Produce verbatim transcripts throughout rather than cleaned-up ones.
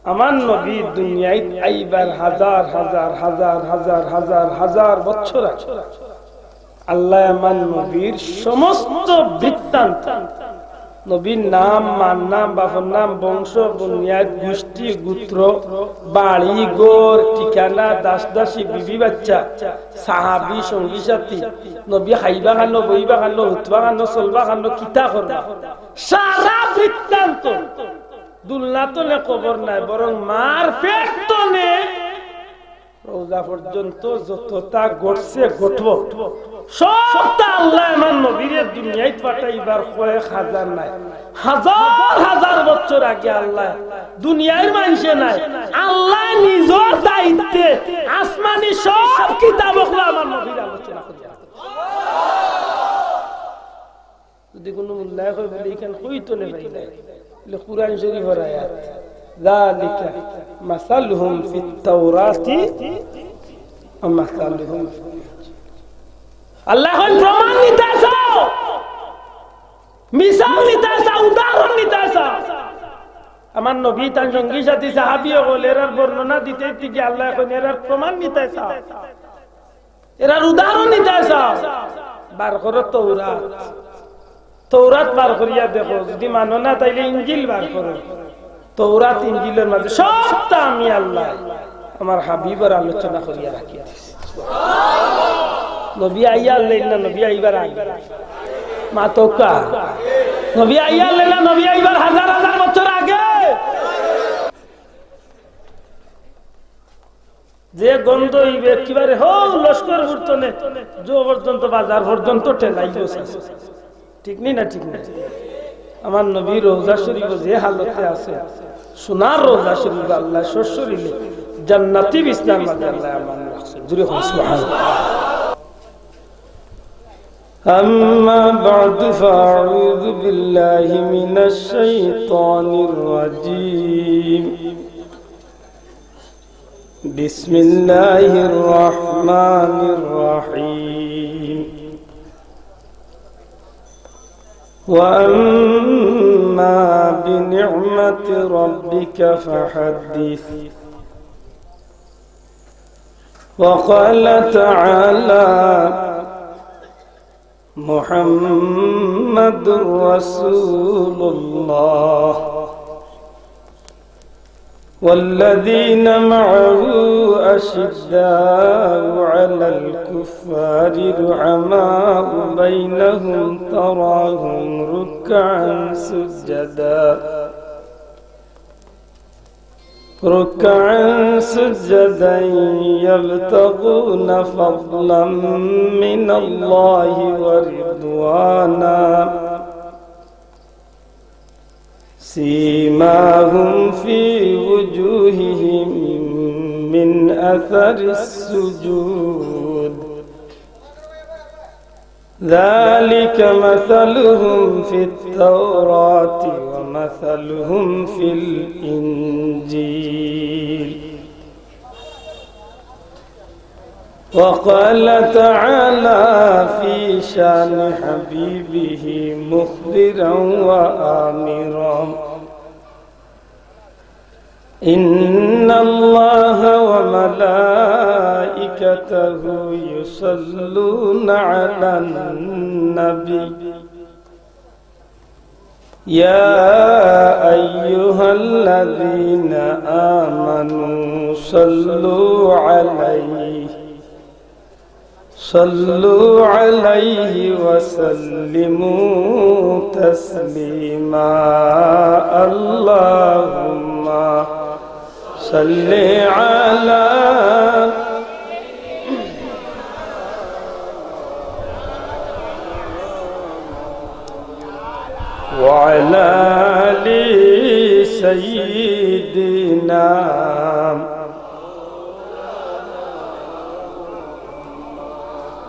আমার নবী দুনিয়াত আইবার হাজার হাজার, হাজার হাজার, হাজার হাজার বছর আগে আল্লায় আমার নবীর সমস্ত বৃত্তান্ত, নবীর নাম, মার নাম, বাপর নাম, বংশ, বুনিয়াদ, গোষ্ঠী, গোত্র, বাড়ি, ঘর, ঠিকানা, দাস দাসী, বিবি, বাচ্চা, সাহাবী, সঙ্গী সাথী, নবী খাইবা খানো, বইবা খানো, হুতবা খানো, চলবা খানো, কিতা করবা, সারা বৃত্তান্ত। দুলনা তলে কবর নাই, বরং মার পেট তলে রওজা পর্যন্ত যততা ঘটছে ঘটবো, সবতা আল্লায় আমার নবীরে দুনিয়াত পাঠাইবার কয়েক হাজার নায়, হাজার হাজার বছর আগে আল্লায়, দুনিয়ার মানষে নায়, আল্লায় নিজর দায়িত্বে আসমানি সব কিতাব অকল আমার নবীর আলোচনা করিয়া। যদি কুনু মোল্লায় কয় বুলে, "ইখান কই তনে পাইলায়?" বুলে, "কুরআন শরীফর আয়াত, যালিকা মাসালুহুম ফিত তাওরাতি ওয়া মাসালুহুম ফিল ইনজিল।" আল্লায় কইন, "প্রমাণ নিতায় চাও, মিসাল নিতায় চাও, উদাহরণ নিতায় চাও।" আমার নবী, তান সঙ্গী সাথী, সাহাবী অকল, এরার বর্ণনা দিতে দিতে গিয়া আল্লায় কইন, "এরার প্রমাণ নিতায় চাও।" এরার উদাহরণ নিতায় চাও, বার করো তৌরাত। তৌরাত বার করিয়া দেখো, যদি মানো না তাইলে ইঞ্জিল বার করো। তৌরাত ইঞ্জিলর মাঝে সবতা আমি আল্লায় আমার হাবিবর আলোচনা করিয়া রাখিয়া দিছি। নবী আইয়ার লাইন না, নবী আইবার আগে। মাতউক্কা। নবী আইয়ার লাইন না, নবী আইবার হাজার হাজার বছর আগে। যে গন্ধ অইবে একেবারে হউ লস্করপুর তনে, জো পর্যন্ত, বাজার পর্যন্ত ঠেলাইবো। ঠিক নি না? ঠিক না? আমার নবী রওজা শরীফ যে হালতে আছে, সোনার রওজা শরীফ আল্লায় সশরীরে জান্নাতি বিছনার মাঝে আল্লায় আমান রাখছে। জুরে কইন সুবহানাল্লাহ। أما بعد فأعوذ بالله من الشيطان الرجيم. بسم الله الرحمن الرحيم. وأما بنعمة ربك فحدث. وقال تعالى: محمد رسول الله والذين معه أشداء على الكفار رحماء بينهم تراهم ركعا سجدا ركعا سجدا يبتغون فضلا من الله ورضوانا سيماهم في وجوههم من أثر السجود ذلك مثلهم في التوراة ومثلهم في الإنجيل. وقال تعالى في شان حبيبه مخبرا وآمرا: إن الله وملائكته يصلون على النبي يا أيها الذين آمنوا صلوا عليه صلوا عليه وسلموا تسليما. اللهم صل على وعلى آل سيدنا।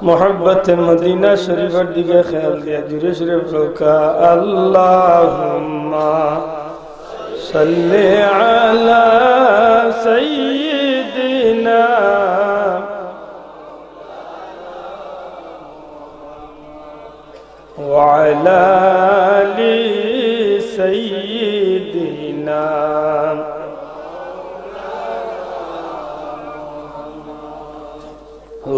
محبت مدینہ شریف دیگے خیال دیا، جوڑے شریف روکا۔ اللهم صل على سيدنا وعلى آل سيدنا۔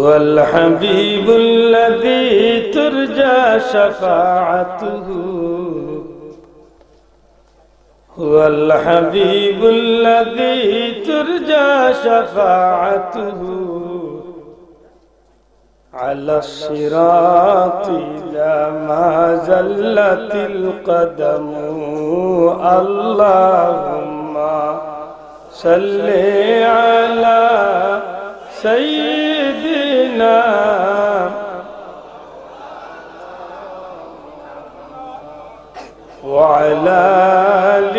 هو الحبيب الذي ترجى شفاعته، هو الحبيب الذي ترجى شفاعته على الصراط إذا ما زلت القدم. اللهم صل على سيدنا وعلى آل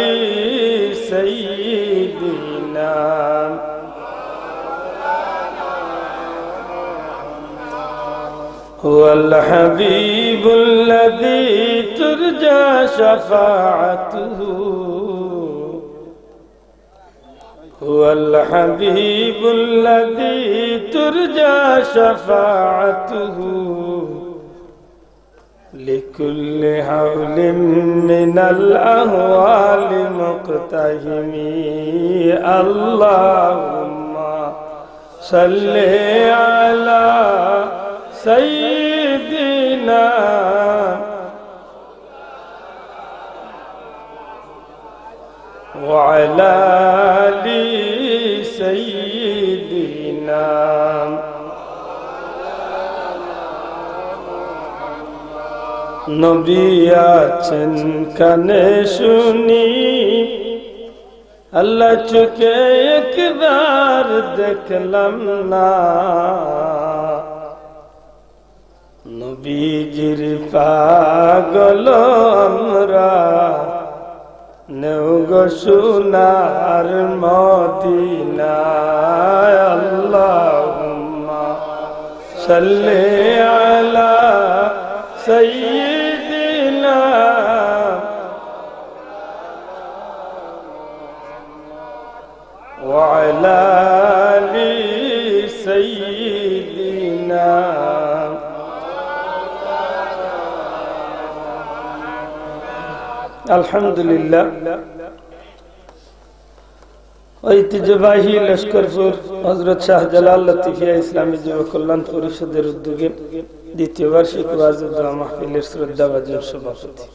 سيدنا. هو الحبيب الذي ترجى شفاعته، هو الحبيب الذي ترجى شفاعته، لكل هول من الأهوال مقتحم. اللهم صل على سيدنا وعلى آل سيدنا. নবী আছেন কানে শুনি, আল্লাহ চোখে একবার দেখলাম না। নবীজির পাগল আমরা, নেও গো সোনার মদিনায়। اللهم صل على سيدنا وعلى آل سيدنا. আলহামদুলিল্লাহ। ঐতিহ্যবাহী লস্করপুর হযরত শাহজালাল লতিফিয়া ইসলামী যুব কল্যাণ পরিষদের উদ্যোগে দ্বিতীয় বার্ষিক ওয়াজ ও দোয়া মাহফিলের শ্রদ্ধাভাজন সভাপতি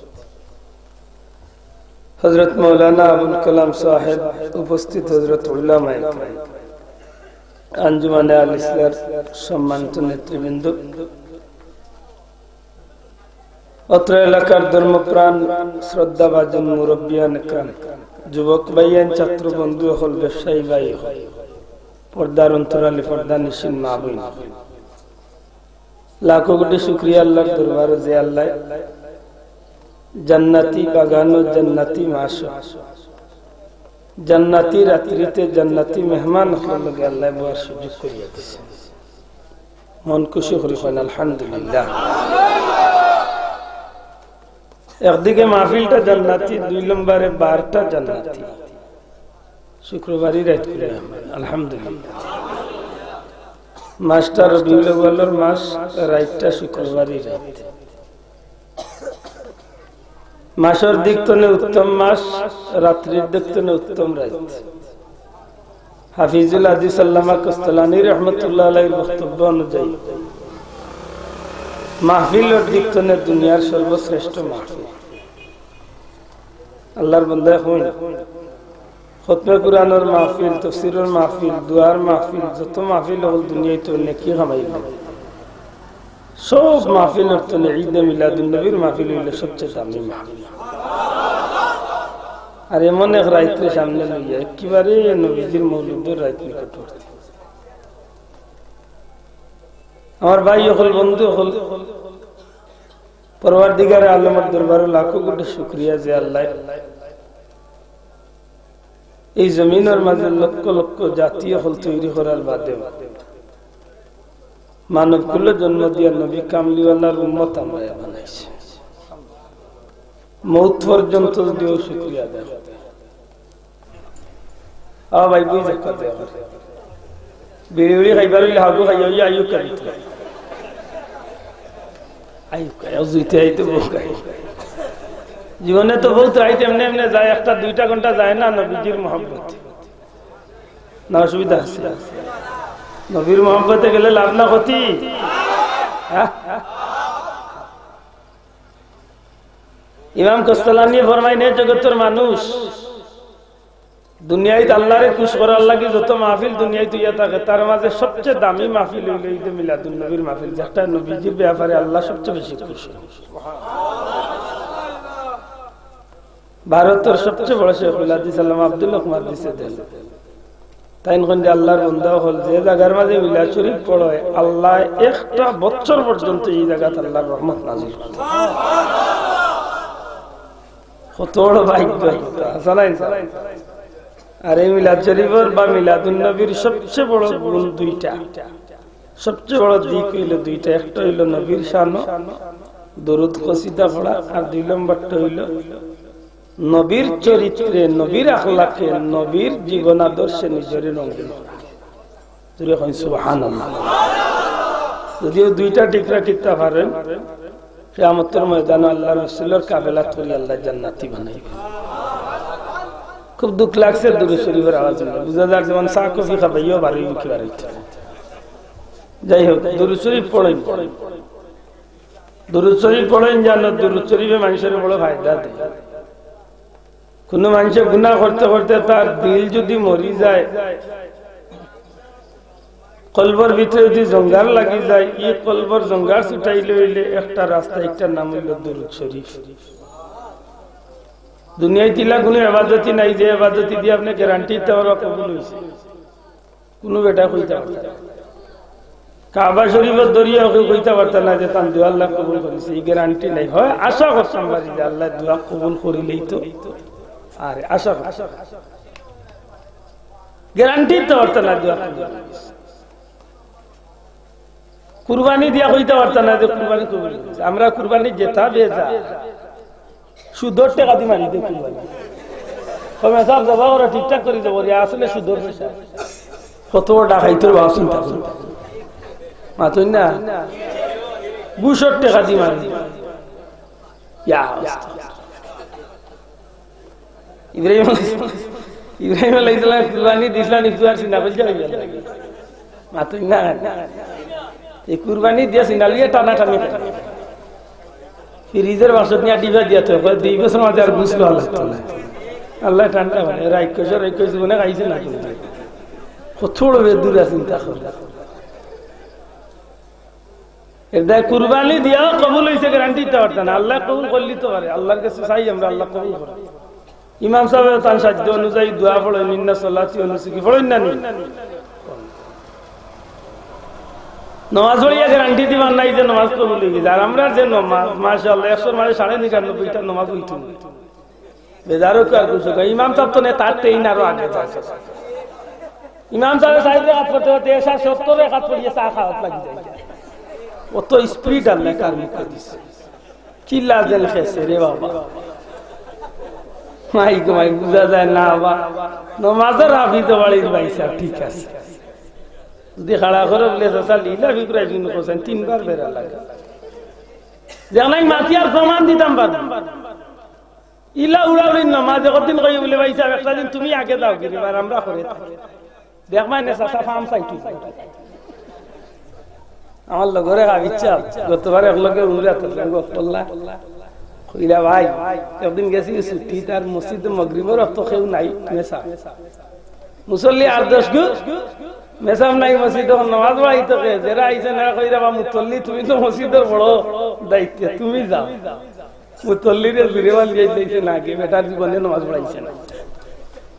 হযরত মাওলানা আবুল কালাম সাহেব, উপস্থিত হযরত উলামায়ে কেরাম, আঞ্জুমানে আল ইসলাহর সম্মানিত নেতৃবৃন্দ, অত্র এলাকার ধর্মপ্রাণ শ্রদ্ধাভাজন মুরব্বিয়ানে কেরাম, যুবক ভাইয়াইন, ছাত্র বন্ধু অকল, ব্যবসায়ী ভাই অকল, পর্দার অন্তরালে পর্দানিশীন মা বইন, লাখো কোটি শুকরিয়া আল্লাহর দরবারো যে আল্লায় জান্নাতি বাগানো, জান্নাতি মাসো, জান্নাতি রাত্রিতে জান্নাতি মেহমান অকলর লগে আল্লায় বওয়ার সুযোগ করিয়া দিছে। মন খুশি করি কইন আলহামদুলিল্লাহ। একদিকে মাহফিলটা জান্নাতি, দুই নম্বরে বারটা জান্নাতি। শুক্রবারই রাইত করি আমরা, আলহামদুলিল্লাহ। মাসটা রবিউল আউয়ালর মাস, রাইতটা শুক্রবারই রাইত। মাসর দিক তনে উত্তম মাস, রাত্রির দিক তনে উত্তম রাইত। হাফিজুল হাদিস আল্লামা কস্তলানী রহমতুল্লাহ আলাইহির বক্তব্য অনুযায়ী, মাহফিলর দিক তনে দুনিয়ার সর্বশ্রেষ্ঠ মাহফিল। আল্লাহর বান্দায় কইন, খতমে কুরআনর মাহফিল, তফসিরর মাহফিল, দোয়ার মাহফিল, যত মাহফিল অকল দুনিয়াত নেকি কামাইল। সব মাহফিলর তনে ঈদে মিলাদুন নবীর মাহফিল অইলো সবচেয়ে দামি মাহফিল। আর এমন এক রাইতরে সামনে লইয়া একেবারে নবীজির মৌলুদর রাইত নিকটবর্তী। আমার ভাই অকল, বন্ধু অকল, পরওয়ারদিগারে আলমর দরবারো লাখো কোটি শুকরিয়া যে আল্লায় এই জমিনর মাঝে লক্ষ লক্ষ জাতি অকল তৈরি করার বাদে মানব কুলো জন্ম দিয়া নবী কামলিওয়ালার উম্মত আমরারে বানাইছে। মউত পর্যন্ত যদিও শুকরিয়া আদায় করতে। আ ভাই, বুঝ যাক কথা আমার। বিড়ি উড়ি খাইবার অইলে হাগু খাইয়া অইয়া আইয়ুকা দিতে। আইয়ুকা, আইয়ুকা, জুইতে আইতে বউকা। জীবনে তো বউত রাইত এমনে এমনে যায়, একটা দুইটা ঘন্টা যায় না নবীজির মহব্বতে। না অসুবিধা আছে? নবীর মহব্বতে গেলে লাভ না ক্ষতি? হ্যাঁ? ইমাম কস্তালানিয়ে ফরমাইন, হে জগতর মানুষ, দুনিয়াইত আল্লারে খুশ করার লাগি যত মাহফিল দুনিয়াইত অইয়া থাকে, তার মাঝে সবচেয়ে দামি মাহফিল অইল ঈদে মিলাদুন নবীর মাহফিল, যেটা নবীজির ব্যাপারে আল্লাহ সবচেয়ে বেশি খুশ। ভারতর সবচেয়ে বড় শেখুল হাদিস আল্লামা আব্দুল হক মুহাদ্দিসে দেন। তাইন কইন যে আল্লাহর বন্দা অকল, যে জাগার মাঝে মিলাদ শরীফ পড়ে, আল্লায় একটা বছর পর্যন্ত ই জাগাত আল্লাহর রহমত নাজিল করে। কত বড় ভাগ্য, হাছা না মিছা? আর এই মিলাদ শরীফর বা মিলাদুন নবীর সবচেয়ে বড় গুণ দুইটা, সবচেয়ে বড় দিক অইল দুইটা। একটা অইল নবীর শান, দরুদ কসিদা পড়া, আর দুই নম্বরটা অইল নবীর চরিত্রে, নবীর আখলাকে, নবীর জীবন আদর্শে নিজরে রঙিন করা। জোরে কইন সুবহানাল্লাহ। যদি অউ দুইটা ঠিক রাখতা পারেন, কিয়ামতর ময়দানো আল্লাহর রসুলর কাফেলাত করি আল্লায় জান্নাতি বানাইবা। খুব দুখ লাগছে দুরুদ শরীফর আওয়াজ হুনিয়া। বুঝা যার যেমন চা কফি খাবাইও বাড়ি মুখে বাড়ি। যাই হোক, দুরুদ শরীফ পড়ইন। দুরুদ শরীফ পড়ইন জানো, দুরুদ শরীফে মানুষরে বড় ফায়দা দেয়। কুনু মানষে গুনা করতে করতে তার দিল যদি মরি যায়, কলবর ভিতরে যদি জঙ্গার লাগি যায়, ই কলবর জঙ্গার ছুটাইলে অইলে একটা রাস্তা, একটার নাম অইল দুরুদ শরীফ। দুনিয়াইত ইলা কুনু এবাদতি নাই যে এবাদতি দিয়া আপনে গ্যারান্টি দিতা পারবা কবুল অইছে। কুনু বেটা কইতা পারতা না। কাবা শরীফর দরিয়া কেউ কইতা পারতা না যে তান দোয়া আল্লায় কবুল করিছে, ই গ্যারান্টি নাই। হয় আশা করতাম পারি যে আল্লায় দোয়া কবুল করিলাইতো, আর আশা করতাম। গ্যারান্টি দিতা পারতা না দোয়া কবুল। কুরবানি দিয়া কইতা পারতা না যে কুরবানি কবুল অইছে। আমরা কুরবানি যেতা বেজা, সুদর টেকা দি মারি দেয় কুরবানি। কয়, "মেসাব জবা করো, ঠিকঠাক করি জবা করি, আসলে সুদর পয়সা।" কত বড় ডাকাইতর বাপ চিন্তা করো। মাতইন না? ঘুষর টেকা দি মারি। ইয়া, ইব্রাহিম, ইব্রাহিম আলাইহিস সালাম কুরবানি দিছলা নি, তুই আর চিন্তা করলি না? মাতইন না। এই কুরবানি দিয়া চিন্তা লইয়া টানাটানি করে। ফ্রিজর বাক্সত নিয়া ডিবা দিয়া থয়, কয়, "দুই বছর মাঝে আর ঘুষ লওয়া লাগতো না।" আল্লায় ঠান্ডা করে, রাইক্ষস, রাইক্ষস জীবনে খাইছে না কিন্তু। কত বড় বেদুরা চিন্তা করে। এর দায় কুরবানি দিয়াও কবুল অইছে গ্যারান্টি দিতা পারতা না। আল্লায় কবুল করলি তো পারে, আল্লাহর কাছে চাই আমরা, আল্লায় কবুল করে। ইমাম সাবে তান সাধ্য অনুযায়ী দোয়া পড়ইন, ইন্না সলাতি ওয়া নুসুকি পড়ইন না নি? নমাজ পড়িয়া গ্যারান্টি দিবার নাই যে নমাজ কবুল অইগেছে। আর আমরার যে নমাজ, মাশাআল্লাহ, একশোর মাঝে সাড়ে নিরানব্বইটা নমাজ অইতো। বেজার অউক আর খুশ অউক, ইমাম সাব তো নে, তার ট্রেন আরো আগে যায়। ইমাম সাবে ষাইট রেকাত পড়তে পড়তে এশার সত্তর রেকাত পড়িয়া চা খাওয়াত লাগি যায়। অত স্পিড আল্লায় কার মুখে দিছে। কিলা জেল খেছে রে বাবা। মাই গো মাই, বুঝা যায় না বাবা। নমাজর হাফিজ বাড়ির ভাইসাব, ঠিক আছে। যদি খাড়া করে বলে, "চাচা, লীলা বিক্রয় দিন করছেন, তিনবার বেড়া লাগে।" যেখানে মাতিয়ার প্রমাণ দিতাম পারি। ইলা উড়াউড়ির নমাজ, একদিন কই বলে, "ভাইসাব, একটা দিন তুমি আগে যাও গিরি, আর আমরা করে থাকি।" দেখবায় নে, চাচা ফাম চাইটু। আমার লগরে হাবিচ্ছা, গতবার এক লগে উমরাত গফল্লা। কইলা, "ভাই, একদিন গেছি ছুটি, তার মসজিদে মগরিবর অক্ত কেউ নাই, মেসাব। মুসল্লি আর দশ গু, মেসাব নাই মসজিদে, নমাজ পড়াইতো কে? যেরা আইছে না কইরা, বা মুতল্লি, তুমি তো মসজিদর বড় দায়িত্বে, তুমি যাও।" মুতল্লিরে জুরে বান্ধিয়া দিছে না, কি বেটার জীবনে নমাজ পড়াইছে না।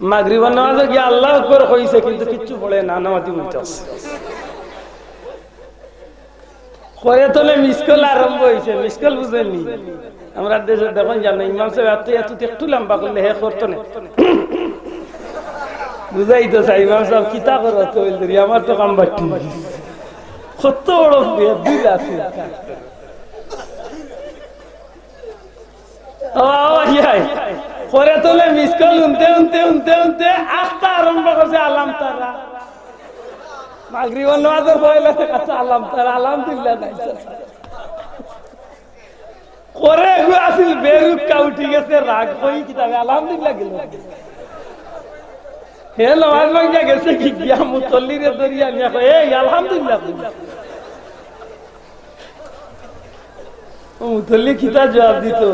মাগরিবর নমাজে গিয়া আল্লাহু আকবার কইছে, কিন্তু কিচ্ছু পড়ে না, নামাজি বইতে আছে। করে তোলে মিস কল আরম্ভ অইছে, মিস কল বুঝেননি? আমরার দেশে দেখইন জানো, ইমাম সাব এত, এত একটু লম্বা করলে হে করতো না। বুঝাইতো চাই, ইমাম সাব কিতা করো তো, আমার তো কাম বাট্টি। কত বড় বেদিল আছে। ও, ও, ইয়াই। করে তোলে মিস কল উনতে, উনতে, উনতে, উনতে, আখতা আরম্ভ করছে আলাম তারা। মাগরিবর নমাজর পয়লা দেখাচ্ছে আলাম তারা, আলহামদুলিল্লাহ নাই। করে এগু আছিল বেরুক্কা, উঠি গেছে রাগ, কই কিতাবে আলহামদুলিল্লাহ গেল। হে নমাজ ভাঙ্গিয়া গেছে কি গিয়া মুতল্লিরে ধরিয়া নিয়া কয়, "এই আলহামদুলিল্লাহ।" ও মুতল্লি কিতা জুয়াব দিতো?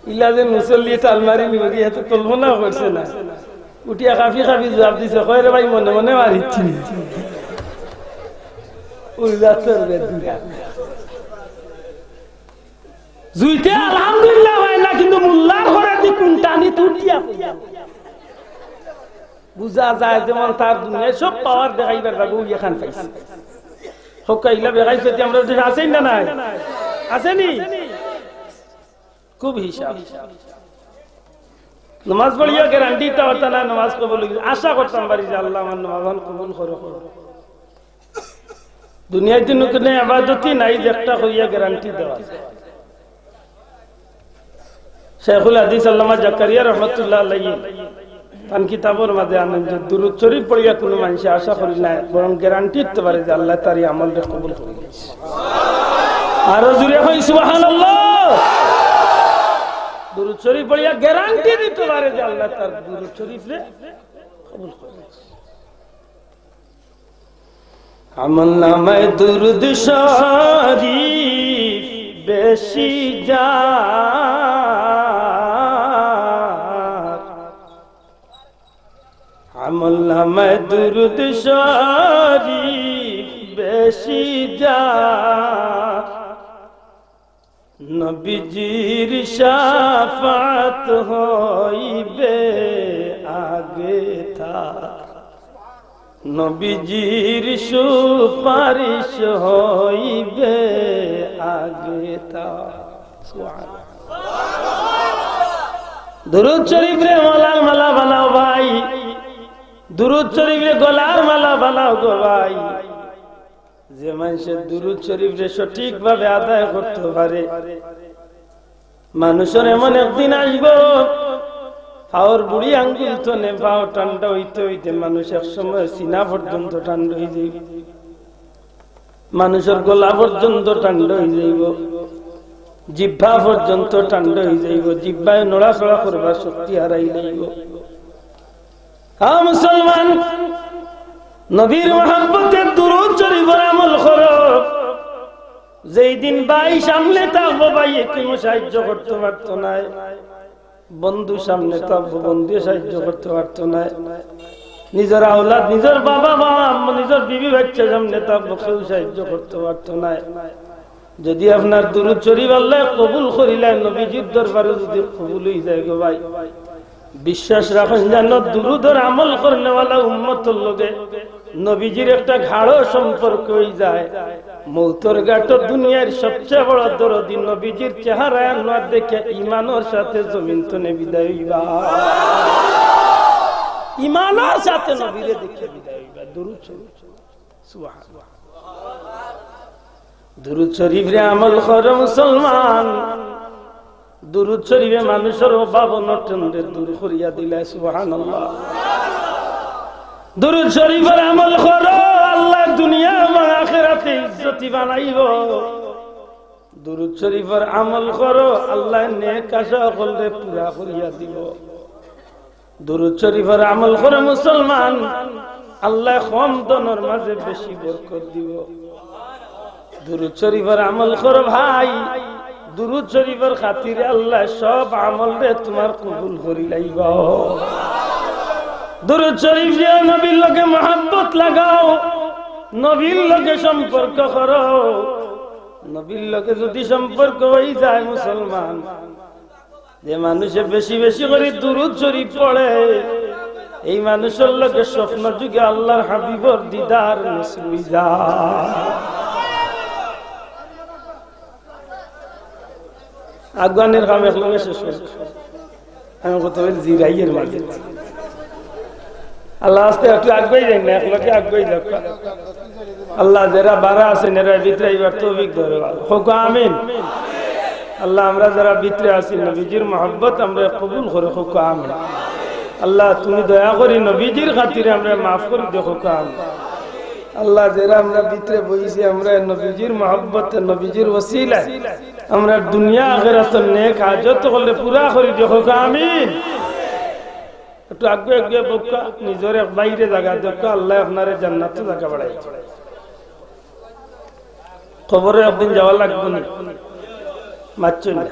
ইলা যে মুসল্লি টাল মারি নিবো গি, হে তো কল্পনাও করছে না। উঠিয়া কাঁপি কাঁপি জুয়াব দিছে, কয়, "রে ভাই, মনে মনে মারিছি।" উল্লা তোর বেদুরা। জুইতে আলহামদুলিল্লাহ হয় না, কিন্তু মোল্লার ঘরেদি কুন্তানি তুটিয়া বুঝা যায়, যেমন তার দুনিয়ায় সব পাওয়ার দেখাইবার লাগি অউ এখান পাইছে। হক্কা ইলা বেগাইছে, আমরা দেশে আছেই না নাই? আছেনি? খুব হিসাব। নমাজ পড়িয়া গ্যারান্টি দিতা পারতা না, নমাজ কবুল অইগেছে। আশা করতাম পারি যে, "আল্লাহ, আমার নমাজ অখান কবুল করো, করো।" দুনিয়াত তো কুনু আবাদতই নাই যে একটা কইয়া গ্যারান্টি দেওয়া যায়। শেখুল হাদিস আল্লামা জাকারিয়া রহমতুল্লাহ আলাইহি তান কিতাবর মাঝে আনইন যে দুরুদ শরীফ পড়িয়া কুনু মানষে আশা করি না, বরং গ্যারান্টি দিতে পারে যে আল্লায় তার ই আমলরে কবুল করি নিছে। আরো জুরে কই সুবহানাল্লাহ। দুরুদ শরীফ পড়িয়া গ্যারান্টি দিতে পারে যে আল্লায় তার দুরুদ শরীফরে কবুল করি নিছে। আমল নামায় দুরুদ শরীফ বেশি যার, আমল নামায় দুরুদ শরীফ বেশি যার, নবীজির শাফাত হইবে আগে তার, নবীজির সুপারিশ হইবে আগে তার। সুবহানাল্লাহ। দুরুদ শরীফরে গলার মালা বানাও ভাই, দুরুদ শরীফরে গলার মালা বানাও গো ভাই। যে মানষে দুরুদ শরীফরে সঠিকভাবে আদায় করতে পারে, মানুষর এমন একদিন আইবো, পাওর বুড়ি আঙ্গুল থনে পাও ঠান্ডা অইতে অইতে মানুষ এক সময় সিনা পর্যন্ত ঠান্ডা অই যাইবো, মানুষর গলা পর্যন্ত ঠান্ডা অই যাইবো, জিহ্বা পর্যন্ত ঠান্ডা অই যাইবো, জিহ্বায় নড়াচড়া করবার শক্তি হারাই যাইবো। হ্যাঁ মুসলমান, নবীর মহব্বতে দুরুদ শরীফর আমল করো। যেই দিন ভাই সামনে থাকবো, ভাইয়ে কুনু সাহায্য করতে পারতো নায়, বন্ধু সামনে থাকবো, বন্ধুয়ে সাহায্য করতে পারতো নায়, নিজর আওলাদ, নিজর বাবা মা, নিজর বিবি বাচ্চা সামনে থাকবো, কেউ সাহায্য করতে পারতো নায়। যদি আপনার দুরুদ শরীফ আল্লায় কবুল করিলায়, নবীজির দরবারো যদি কবুল অই যায় গো ভাই, বিশ্বাস রাখইন যেন দুরুদর আমল করনেওয়ালা উম্মতর লগে নবীজির একটা গাঢ় সম্পর্ক অই যায়। মউতর ঘাটো দুনিয়ার সবচেয়ে বড় দরদি নবীজির চেহারা আনোয়ার দেখিয়া ইমানর সাথে জমিন থনে বিদায় অইবা, ইমানর সাথে নবীরে দেখিয়া বিদায় অইবা। দুরুদ শরীফ। সুবহানাল্লাহ। দুরুদ শরীফরে আমল করো মুসলমান। দুরুদ শরীফে মানুষর অভাব অনটনরে দূর করিয়া দিলায়। সুবহানাল্লাহ। দুরুদ শরীফর আমল করো, আল্লায় দুনিয়া এবং আখিরাতে ইজ্জতি বানাইবো। দুরুদ শরীফর আমল করো, আল্লায় নেক আশা অকলরে পুরা করিয়া দিবো। দুরুদ শরীফর আমল করো মুসলমান, আল্লায় কম ধনর মাঝে বেশি বরকত দিবো। দুরুদ শরীফর আমল করো ভাই, দুরুদ শরীফর খাতিরে আল্লায় সব আমলরে তুমার কবুল করিলাইবো। দুরুদ শরীফ দিয়া নবীর লগে মহব্বত লাগাও, নবীর লগে সম্পর্ক করো। নবীর লগে যদি সম্পর্ক অই যায় মুসলমান, যে মানুষে বেশি বেশি করি দুরুদ শরীফ পড়ে, এই মানুষর লগে স্বপ্ন যুগে আল্লার হাবিবর দিদার নসিব অই যায়। আগুয়ানির কাম একলগে শেষ অই যায়। আমি কত বলি জিরাইয়ের মাঝে। আল্লাহ আস্তে একটু আগুয়াই যাই না, একলগে আগুয়াই যাক। আল্লাহ যেরা বারা আছইন, এরা ভিতরে আইবার তৌফিক দেও। কউক্কা আমিন। আল্লাহ আমরা যেরা ভিতরে আছি, নবীজির মহব্বত আমরারে কবুল করো, কউক্কা আমিন। আল্লাহ তুমি দয়া করি নবীজির খাতিরে আমরারে মাফ করি দেও, কউক্কা আমিন। আল্লাহ যেরা আমরা ভিতরে বইছি, আমরারে নবীজির মহব্বতে, নবীজির ওসিলায় আমরার দুনিয়া আখিরাতর নেক হাজত অকলরে পুরা করি দেও, কউক্কা আমিন। একটু আগুয়া আগুয়া বউক্কা, নিজর এক ভাইরে জাগা দেউক্কা, আল্লায় আপনারে জান্নাতো জাগা বাড়াইবা। কবরো একদিন যাওয়া লাগবো নি? মাতছইন না।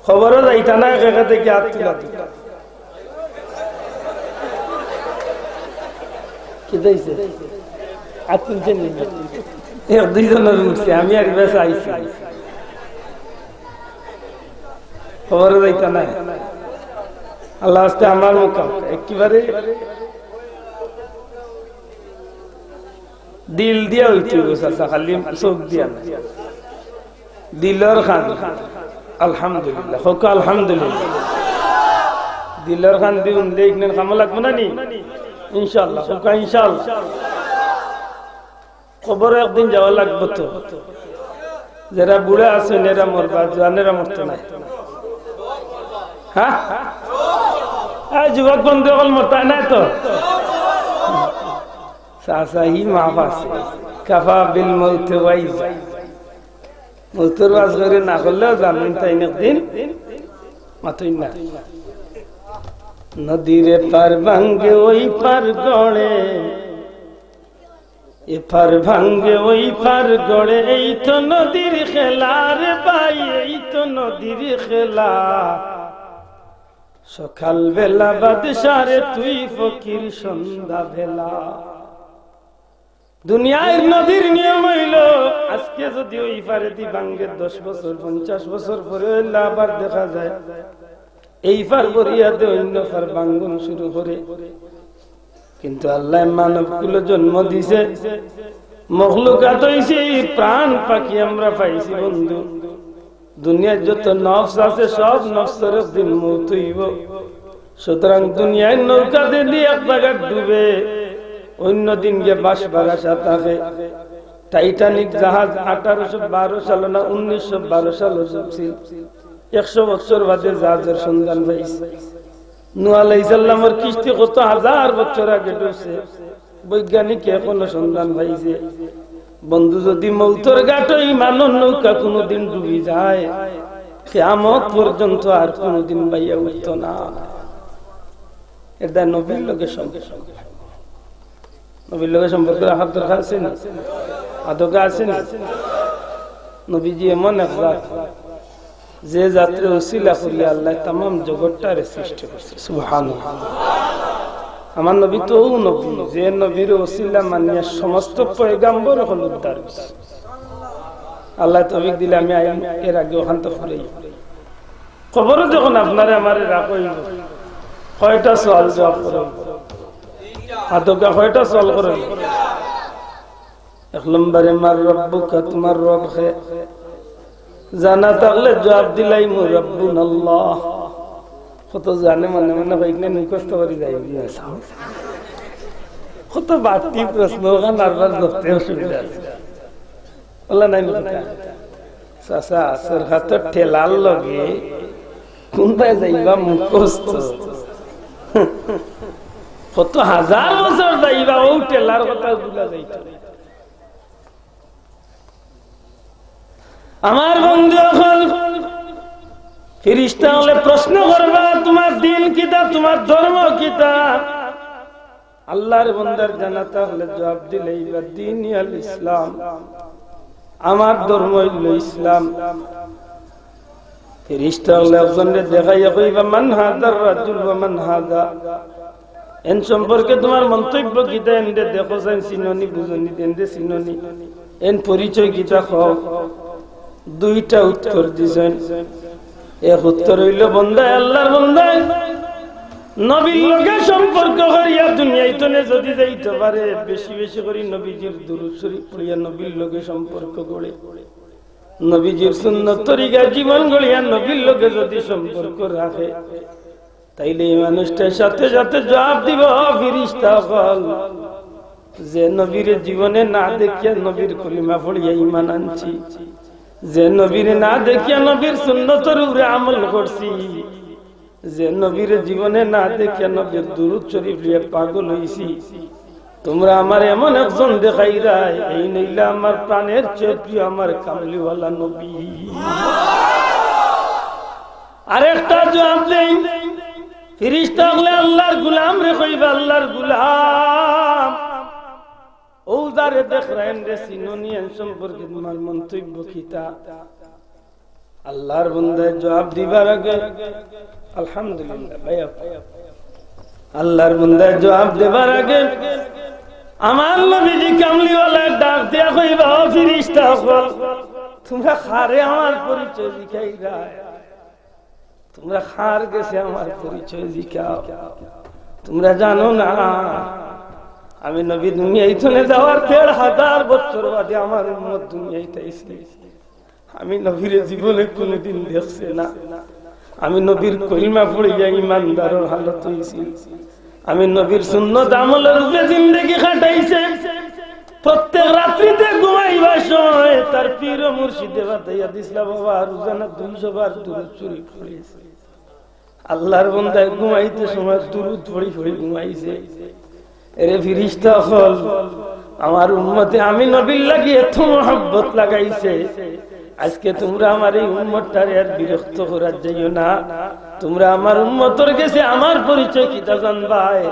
কবরো যাইতা না, একে একে দেখি আত তুলা দুইটা। কিতা অইছে? আত তুলছইন নি? এক দুইজনর উঠছে, আমি আর ইবা চাইছি। কবরো যাইতা না। আল্লার ওয়াস্তে আমার মুখ একেবারে দিল দিয়া অইতো অইবো, চাচা, খালি চউখ দিয়া না। দিলর কান। আলহামদুলিল্লাহ। কউক্কা আলহামদুলিল্লাহ। দিলর কান দি হুনলে ইখান কামো লাগবো না নি? ইনশাআল্লাহ। কউক্কা ইনশাআল্লাহ। কবরো একদিন যাওয়া লাগবো তো। যেরা বুড়া আছইন, এরা মরবা, জোয়ানেরা মরতো নায়। হ্যাঁ? এই যুবক বন্ধু অকল মরতা নায় তো? চাচা, ই মাফ আছে। কাফা বিল মউতে ওয়াইজা। মউতর ওয়াজ করি না করলেও জানইন তাইন একদিন মাতইন না। নদীর এপার ভাঙ্গে ওই পার গড়ে, এপার ভাঙ্গে ওই পার গড়ে, এই তো নদীর খেলা রে ভাই, এই তো নদীর খেলা। সকাল বেলা বাদশা রে তুই ফকির সন্ধ্যা বেলা। দুনিয়ার নদীর নিয়ম অইলো, আজকে যদি ওই পারেদি ভাঙ্গে দশ বছর, পঞ্চাশ বছর পরে অইলে আবার দেখা যায় এই পার ভরিয়া দে অইন্য পার ভাঙ্গন শুরু করে। কিন্তু আল্লায় মানব কুলো জন্ম দিছে, মখলুকাত অইছে, প্রাণ পাখি আমরা পাইছি বন্ধু। দুনিয়ার যত নফস আছে, সব নফসর একদিন মউত অইবো। সুতরাং দুনিয়ার নৌকা যদি এক জাগাত ডুবে, অইন্য দিন গিয়া বাঁশ বাগাসা থাকে। টাইটানিক জাহাজ আঠারোশো বারো সালো না উনিশশো বারো সালো ডুবছিল। একশো বছর বাদে জাহাজর সন্ধান পাইছে। নূহ আলাইহিস সালামর কিস্তি কত হাজার বছর আগে ডুবছে, বৈজ্ঞানিকে এখনো সন্ধান পাইছে। বন্ধু, যদি মউতর ঘাটো ইমানর নৌকা কুনুদিন ডুবি যায়, কিয়ামত পর্যন্ত আর কুনুদিন বাইয়া উঠতো না। এর দায় নবীর লগে সম্পর্ক। নবীর লগে সম্পর্ক রাখার দরকার আছে নি? আদকা আছে নি? নবীজি এমন এক জাত, যে জাতরে উসিলা করিয়া আল্লায় তামাম জগৎটারে সৃষ্টি করছে। সুবহানাল্লাহ। আমার নবী তো অউ নবী, যে নবীর উসিলা মানিয়া সমস্ত পয়গাম্বর অকল উদ্ধার অইছে। আল্লায় তৌফিক দিলে আমি আইমু, এর আগে অখানতা ফুরাই। কবরো যখন আপনারে আমারে রাখা অইবো, কয়টা সওয়াল জুয়াব করা অইবো? আদকা কয়টা সওয়াল করা অইবো? এক নম্বরে, মান রাব্বুকা, তুমার রব কে? জানা থাকলে জুয়াব দিলাইমু, রাব্বুনাল্লাহ। কত জানে মনে মনে কইক না, মুখস্থ করি যাই। কত বাড়তি প্রশ্ন, অখান বারবার ধরতে অসুবিধা আছে। অলা নায় নি কথা? চাচা, সরকার তো ঠেলার লগে কুনবায় যাইবা মুখস্থ। কত হাজার বছর যাইবা, অউ ঠেলার কথা ভুলা যাইতো। আমার বন্ধু অকল, ফিরিস্তা অকলে প্রশ্ন করবা, "তুমার দিন কিতা, তুমার ধর্ম কিতা?" আল্লার বন্দার জানা থাকলে জুয়াব দিলাইবা, "দীনি আল ইসলাম, আমার ধর্ম অইলো ইসলাম।" ফিরিস্তা অকলে একজনরে দেখাইয়া কইবা, "মান হাযার রাজুল ওয়া মান হাযা?" এন সম্পর্কে তুমার মন্তব্য কিতা? এনরে দেখো চাইন, চিনো নি, বুঝো নি, এনরে চিনো নি, এন পরিচয় কিতা কও? দুইটা উত্তর দিছইন। এক উত্তর অইলো, বন্দায়, আল্লার বন্দায় নবীর লগে সম্পর্ক করিয়া দুনিয়াইতনে যদি যাইতো পারে, বেশি বেশি করি নবীজির দুরূদ শরীফ পড়িয়া নবীর লগে সম্পর্ক গড়ে, নবীজির সুন্নত তরিকায় জীবন গড়িয়া নবীর লগে যদি সম্পর্ক রাখে, তাইলে এই মানুষটায় সাথে সাথে জুয়াব দিবো, "ফিরিস্তা অকল, যে নবীরে জীবনে না দেখিয়া নবীর কলিমা পড়িয়া ঈমান আনছি, যে নবীরে না দেখিয়া নবীর সুন্নতর উপরে আমল করছি, যে নবীরে জীবনে না দেখিয়া নবীর দুরূদ শরীফ লইয়া পাগল অইছি, তুমরা আমারে এমন একজন দেখাইরায়, এইন অইলা আমার প্রাণের চেয়ে প্রিয় আমার কামলিওয়ালা নবী।" আরেকটা জুয়াব দেই, ফিরিস্তা অকলে আল্লার গুলামরে কইবা, "আল্লার গুলাম, অউ যারে দেখরায়ন রে চিনো নি, এন সম্পর্কে তুমার মন্তব্য কিতা?" আল্লার বন্দায় জুয়াব দিবার আগে, আলহামদুলিল্লাহ ভাই, আল্লার বন্দায় জুয়াব দিবার আগে আমার নবীজি কামলিওয়ালায় ডাক দিয়া কইবা, "ও ফিরিস্তা অকল, তুমরা কারে আমার পরিচয় জিকাইরায়? তুমরা কার গেছে আমার পরিচয় জিকাও? তুমরা জানো না, আমি নবী দুনিয়াইত থনে যাওয়ার দেড় হাজার বছর বাদে আমার উম্মত দুনিয়াইত আইছে। আমি নবীরে জীবনে কুনুদিন দেখছে না। আমি নবীর কলমা পড়িয়া ইমানদারর হালত অইছে। আমি নবীর সুন্নত আমলর উপরে জিন্দেগি কাটাইছে। প্রত্যেক রাত্রিতে ঘুমাইবার সময় তার পীর ও মুর্শিদে বাতাইয়া দিছলা, বাবা, রোজানা দুইশো বার দুরূদ শরীফ পড়িস।" আল্লার বন্দায় ঘুমাইতে সময় দুরূদ পড়ি পড়ি ঘুমাইছে। এরে ফিরিস্তা অকল, আমার উম্মতে আমি নবীর লাগি এত মহব্বত লাগাইছে, আজকে তুমরা আমার এই উম্মতটারে আর বিরক্ত করার যাইও না। তুমরা আমার উম্মতর গেছে আমার পরিচয় কিতা জানবায়?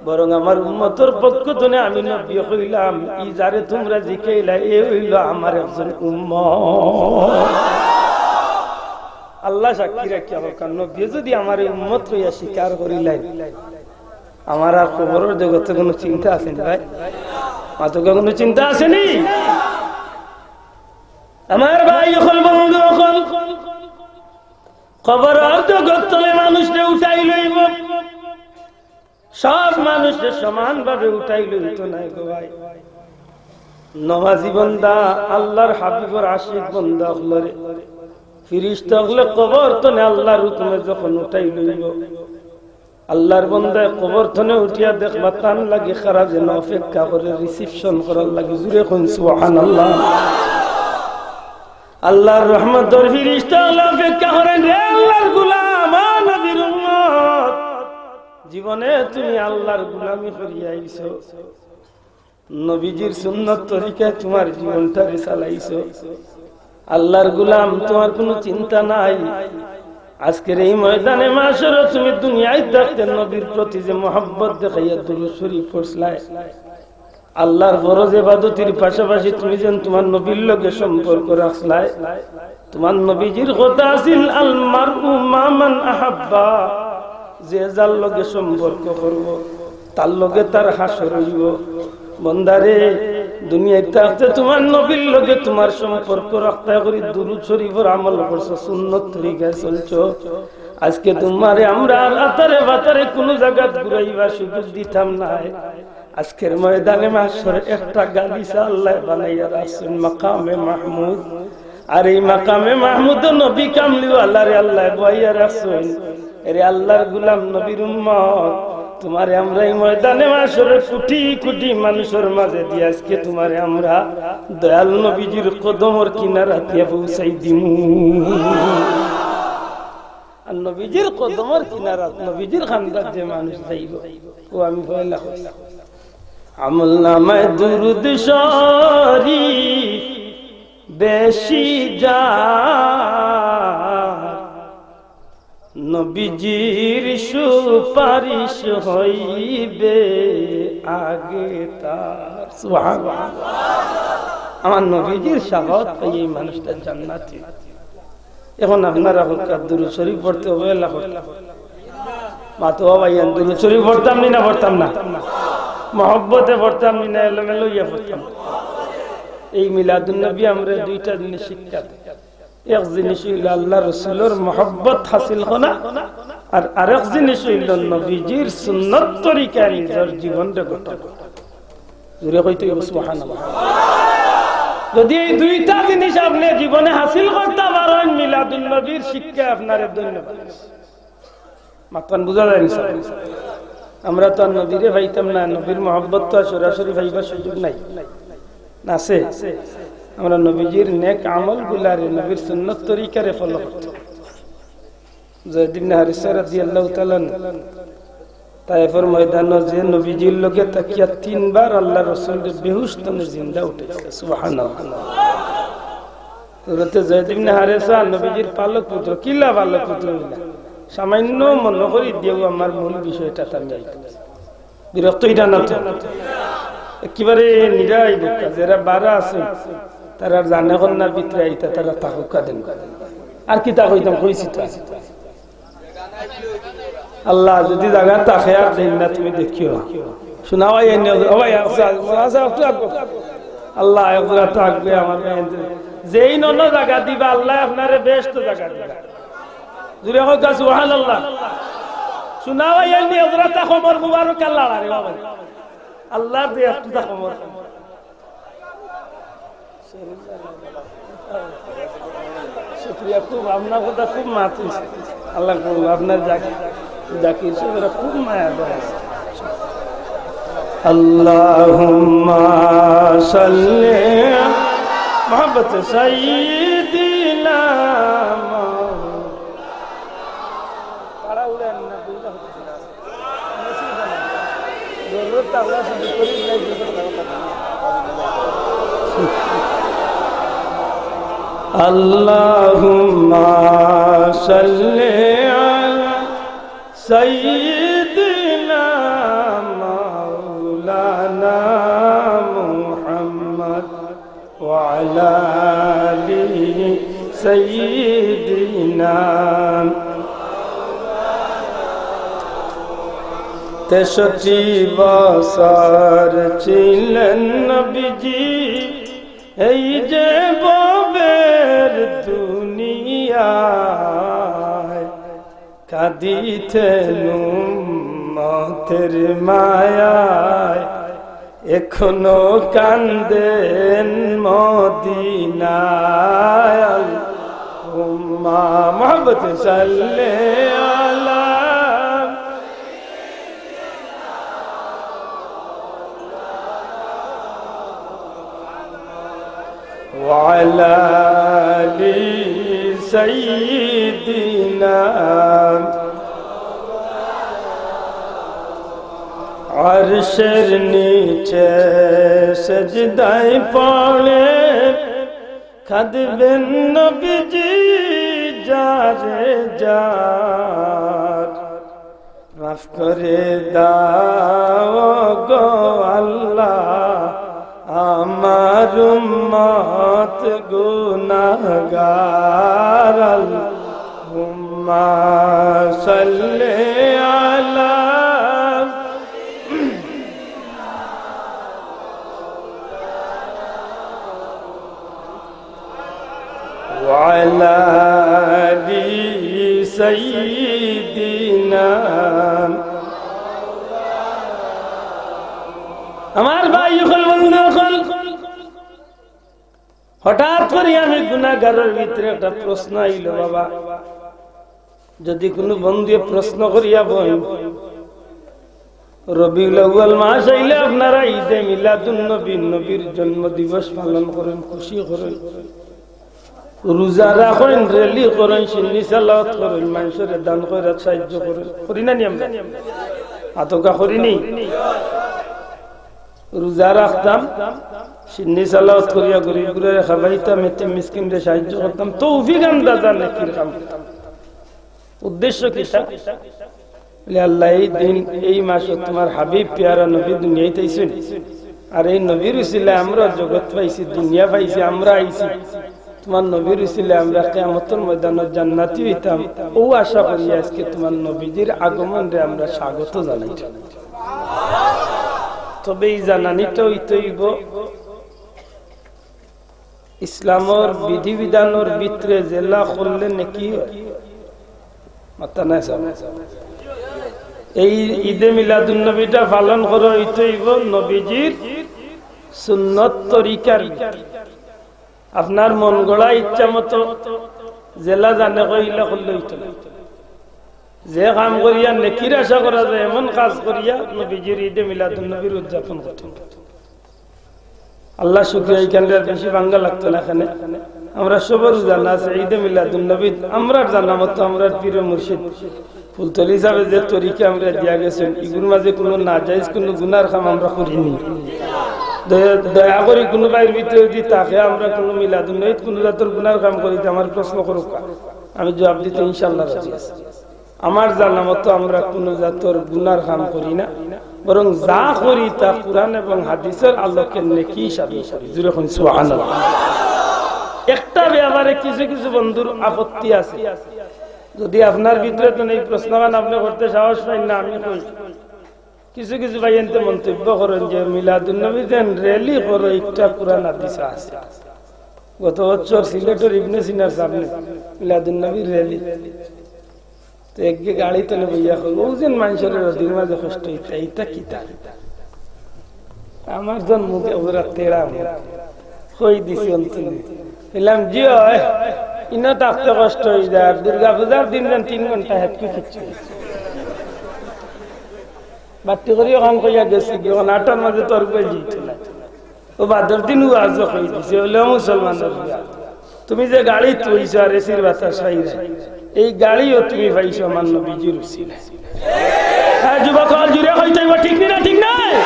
বরং আমার উম্মতর পক্ষ থনে আমি নবীয়ে কইলাম, "ই যারে তুমরা জিকাইলা, এ অইলো আমার একজন উম্মত।" আল্লা সাক্ষী রাখিয়া কউক্কা, নবীয়ে যুদি আমার এই উম্মত কইয়া স্বীকার করিলাইন, আমার আর কবরর জগতে কুনু চিন্তা আছে নি ভাই? মাতউক্কা, কুনু চিন্তা আছে নি? আমার ভাই অকল, বন্ধু অকল, কবরর জগত থনে মানুষরে উঠাই লইবো। সব মানুষরে সমানভাবে উঠাই লইতো নায় গো ভাই। নমাজি বন্দা, আল্লার হাবিবর আশিক বন্দা অকলরে ফিরিস্তা অকলে কবর থনে আল্লার হুকুমে যখন উঠাই লইবো, আল্লার বন্দায় কবর থনে উঠিয়া দেখবা তান লাগি কারা যেন অপেক্ষা করে, reception করার লাগি। জুরে কইন সুবহানাল্লাহ। আল্লার রহমতর ফিরিস্তা অকলে অপেক্ষা করে, রে আল্লার গুলাম, ও নবীর উম্মত, জীবনে তুমি আল্লার গুলামি করিয়া আইছো, নবীজির সুন্নত তরিকায় তুমার জীবনটারে চালাইছো। আল্লার গুলাম, তুমার কুনু চিন্তা নাই। আজকের এই ময়দানে মাশরো তুমি দুনিয়াইত থাকতে নবীর প্রতি যে মহব্বত দেখাইয়া দুরূদ শরীফ পড়ছলায়, আল্লার ফরজ ইবাদতির পাশাপাশি তুমি যেন তুমার নবীর লগে সম্পর্ক রাখছলায়, তুমার নবীজির কথা আছিল, "আল মারউ মা মান আহাব্বা", যে যার লগে সম্পর্ক করবো, তার লগে তার হাশর অইবো। বন্দারে, দুনিয়াইত থাকতে তুমার নবীর লগে তুমার সম্পর্ক রক্ষা করি দুরূদ শরীফর আমল করছো, সুন্নত তরিকায় চলছো। আজকে তুমারে আমরা আতারে বাতারে কুনু জাগাত ঘুরাইবার সুযোগ দিতাম নায়। আজকের ময়দানে মাশরো একটা গালিচা আল্লায় বানাইয়া রাখছইন মাকামে মাহমুদ। আর এই মাকামে মাহমুদো নবী কামলিওয়ালারে আল্লায় বওয়াইয়া রাখছইন। এরে আল্লার গুলাম, নবীর উম্মত, তুমারে আমরা এই ময়দানে মাশরো কুটি কুটি মানুষর মাঝে দিয়া আজকে তুমারে আমরা দয়াল নবীজির কদমর কিনারাত নিয়া পৌঁছাই দিমু। আর নবীজির কদমর কিনারাত, নবীজির খান্দাত যে মানুষ যাইবো, অউ আমি পয়লা কইছি। আমলনামায় দুরূদ শরীফ বেশি যার, নবীজির সুপারিশ হইবে আগে তার। সুবহানাল্লাহ। আমার নবীজির শাফাআত পাইয়া এই মানুষটা জান্নাতি। এখন আপনারা কউক্কা দুরূদ শরীফ পড়তে অবহেলা করতাম? মাতো ভাইয়াইন, দুরূদ শরীফ পড়তাম নি না পড়তাম না? মহব্বতে পড়তাম নি না এলোমেলো অইয়া পড়তাম? এই মিলাদুন নবী আমরারে দুইটা জিনিস শিক্ষা দেয়। এক জিনিস অইলো আল্লার রসুলর মহব্বত হাসিল করা, আর আরেক জিনিস অইলো নবীজির সুন্নত তরিকায় নিজর জীবনরে গঠন করা। জুরে কইতে অইবো সুবহানাল্লাহ। যুদি এই দুইটা জিনিস আপনে জীবনে হাসিল করতা পারইন, মিলাদুন নবীর শিক্ষায় আপনারে ধন্য বানাইছে। মাতখান বুঝা যায় নি? আমরা তো আর নবীরে পাইতাম না, নবীর মহব্বত তো আর সরাসরি পাইবার সুযোগ নাই। না আছে? আমরা নবীজির নেক আমলগুলারে, নবীর সুন্নত তরিকারে follow করতাম। যায়েদ ইবনে হারিসা রাদিয়াল্লাহু তাআলা আনহু তায়েফর ময়দানো যে নবীজির লগে থাকিয়া তিনবার আল্লার রসুলরে বেহুশ থনে জিন্দা উঠাইছে। সুবহানাল্লাহ। হযরতে যায়েদ ইবনে হারিসা নবীজির পালক পুত্র, কিলা পালক পুত্র অইলা? সামান্য মনো করি দিয়াও আমার মূল বিষয়টাত আমি আইতাম। বিরক্ত অইরা না তো? একেবারে নিরাই বোকা, যেরা বারা আছে, তারার জানে কন্যার ভিতরে আইতা, তারা থাকউক্কা দেন। আর কিতা কইতাম, কইছি তো। আল্লাহ যুদি জাগা থাকে আর দেইন না, তুমি দেখিও। শোনা ভাই, এনে, ও ভাই, আচ্ছা, আচ্ছা, আচ্ছা, একটু আগো। আল্লাহ একজোড়া থাকবে আমার ভাই। যেইন অনো জাগা দিবা, আল্লায় আপনারে বেহেস্তো জাগা দিবা। জুরে কউক্কা সুবহানাল্লাহ। শোনা ভাই, এনে একজোড়া তা কমর মুবারক আল্লাহ রে বাবা। আল্লাহ যে একটু তা কমর। শুকরিয়া, খুব আপনার কথা খুব মাত অইছে। আল্লাহ কবুল, আপনার জাকির, জাকির সাহেবরা খুব মায়া দেয়। আল্লাহুম্মা সাল্লি মোহাম্মদ সাইয়্যিদিনা اللهم صل على سيدنا مولانا محمد وعلى آل سيدنا। তেষট্টি বছর ছিলেন নবীজি এই যে ভবের দুনিয়ায়, কাঁদিতেন উম্মতের মায়ায়, এখনো কান্দেন মদিনায়। আল্লাহুম্মা মোহাম্মদ সাল্লি আলা وعلى آل سيدنا। আরশের নিচে সেজদায় পড়ে কাঁদবেন নবীজি যারে যার। মাফ করে দাও গো আল্লাহ, আমার উম্মত গুনাহগার। আল্লাহুম্মা সাল্লি আলা وعلى آل سيدنا। আমার ভাই অকল, বন্ধু অকল, হঠাৎ করি আমি গুনাহগারর ভিতরে একটা প্রশ্ন আইলো বাবা। যদি কুনু বন্ধুয়ে প্রশ্ন করিয়া বইন, রবিউল আউয়াল মাস আইলে আপনারা ঈদে মিলাদুন নবী, নবীর জন্ম দিবস পালন করইন, খুশি করইন, রোজা রাখইন, র‍্যালি করইন, শিন্নি সালাওয়াত করইন, মানষরে দান খয়রাত সাহায্য করইন, করি না নি আমরা? আতকা করি নি? রোজা রাখতাম, শিন্নি সালাওয়াত করিয়া গরিব গুরারে খাবাইতাম, এতিম মিসকিনরে সাহায্য করতাম, তৌফিক আন্দাজা নেকির কাম করতাম। উদ্দেশ্য কিতা? বলে, আল্লাহ, এই দিন, এই মাসো তোমার হাবিব পেয়ারা নবী দুনিয়াত আইছইন, আর এই নবীর উসিলায় আমরা জগৎ পাইছি, দুনিয়া পাইছি, আমরা আইছি, তোমার নবীর উসিলায় আমরা কিয়ামতর ময়দানো জান্নাতি অইতাম, অউ আশা করি আজকে তোমার নবীজির আগমনরে আমরা স্বাগত জানাই। তবে এই জানানিটা অইতে অইবো ইসলামর বিধিবিধানর ভিতরে যেলা করলে নেকি অয়। মাত্তা নাই সাব। এই ঈদে মিলাদুন নবীটা পালন করা অইতে অইবো নবীজির সুন্নত তরিকার ভিতরে। আপনার মন গড়া ইচ্ছা মতো যেলা জানে কইলা করলে অইতো না। যে কাম করিয়া নেকির আশা করা যায়, এমন কাজ করিয়া নবীজির ঈদে মিলাদুন নবীর উদযাপন করতে অইবো। আল্লাহ শুকরিয়া, ইখানরে আর বেশি ভাঙ্গা লাগতো না। এখানে আমরা সবর জানা আছে, ঈদে মিলাদুন নবী, আমরার জানা মতো আমরার পীর মুর্শিদ ফুলতলি সাবে যে তরিকা আমরা দিয়া গেছইন, ইগুর মাঝে কুনু নাজায়েজ, কুনু গুনার কাম আমরা করি নি। দয়া, দয়া করি কুনু ভাইর ভিতরে যদি থাকে আমরা কুনু মিলাদুন নবীত কুনু জাতর গুনার কাম করি, তে আমারে প্রশ্ন করউক্কা, আমি জবাব দিতে ইনশাআল্লাহ রাজি আছি। আমার জানা মতো আমরা কুনু জাতর গুনার কাম করি না, বরং যা করি তা কুরআন এবং হাদিসর আলোকে নেকি হিসাবে করি। জোরে কইন সুবহানাল্লাহ। একটা ব্যাপারে কিছু কিছু বন্ধুর আপত্তি আছে, যদি আপনার ভিতরে তো এই প্রশ্নখান আপনে করতে সাহস পাইন না, আমি কই, কিছু কিছু ভাইয়াইন্তে মন্তব্য করইন যে মিলাদুন্নবী যেন র‍্যালি করো, একটা কুরআন হাদিস আছে। গত বছর সিলেটর ইবনে সিনার সামনে মিলাদুন্নবীর র‍্যালি। তো একগে গাড়ি তলে বইয়া কইল, "ও যেন মানষর রোদির মাঝে কষ্ট অইতা, ইতা কিতা?" আমার জন মুখে ওরা তেড়া মুখ। কই দিছি অন্তরে। কইলাম, "জি অয়, ইনো থাকতে কষ্ট অই যায়, আর দুর্গা পূজার দিন যেন তিন ঘন্টা হেতকি কিচ্ছু নাই।" বাট্টি করিও কাম কইয়া গেছি, কি অখন আটার মাঝে তোর কই দিত না। ও বাদর দিন ওয়াজও কই দিছে, অইলে মুসলমানর বিয়া। তুমি যে গাড়িত বইছো আর এসির বাতাস খাইরায়, এই গাড়িও তুমি পাইছো আমার নবীজির উসিলায়। হ্যাঁ, যুবক অকল, জুরে কইতে অইবো, ঠিক নি না? ঠিক নায়?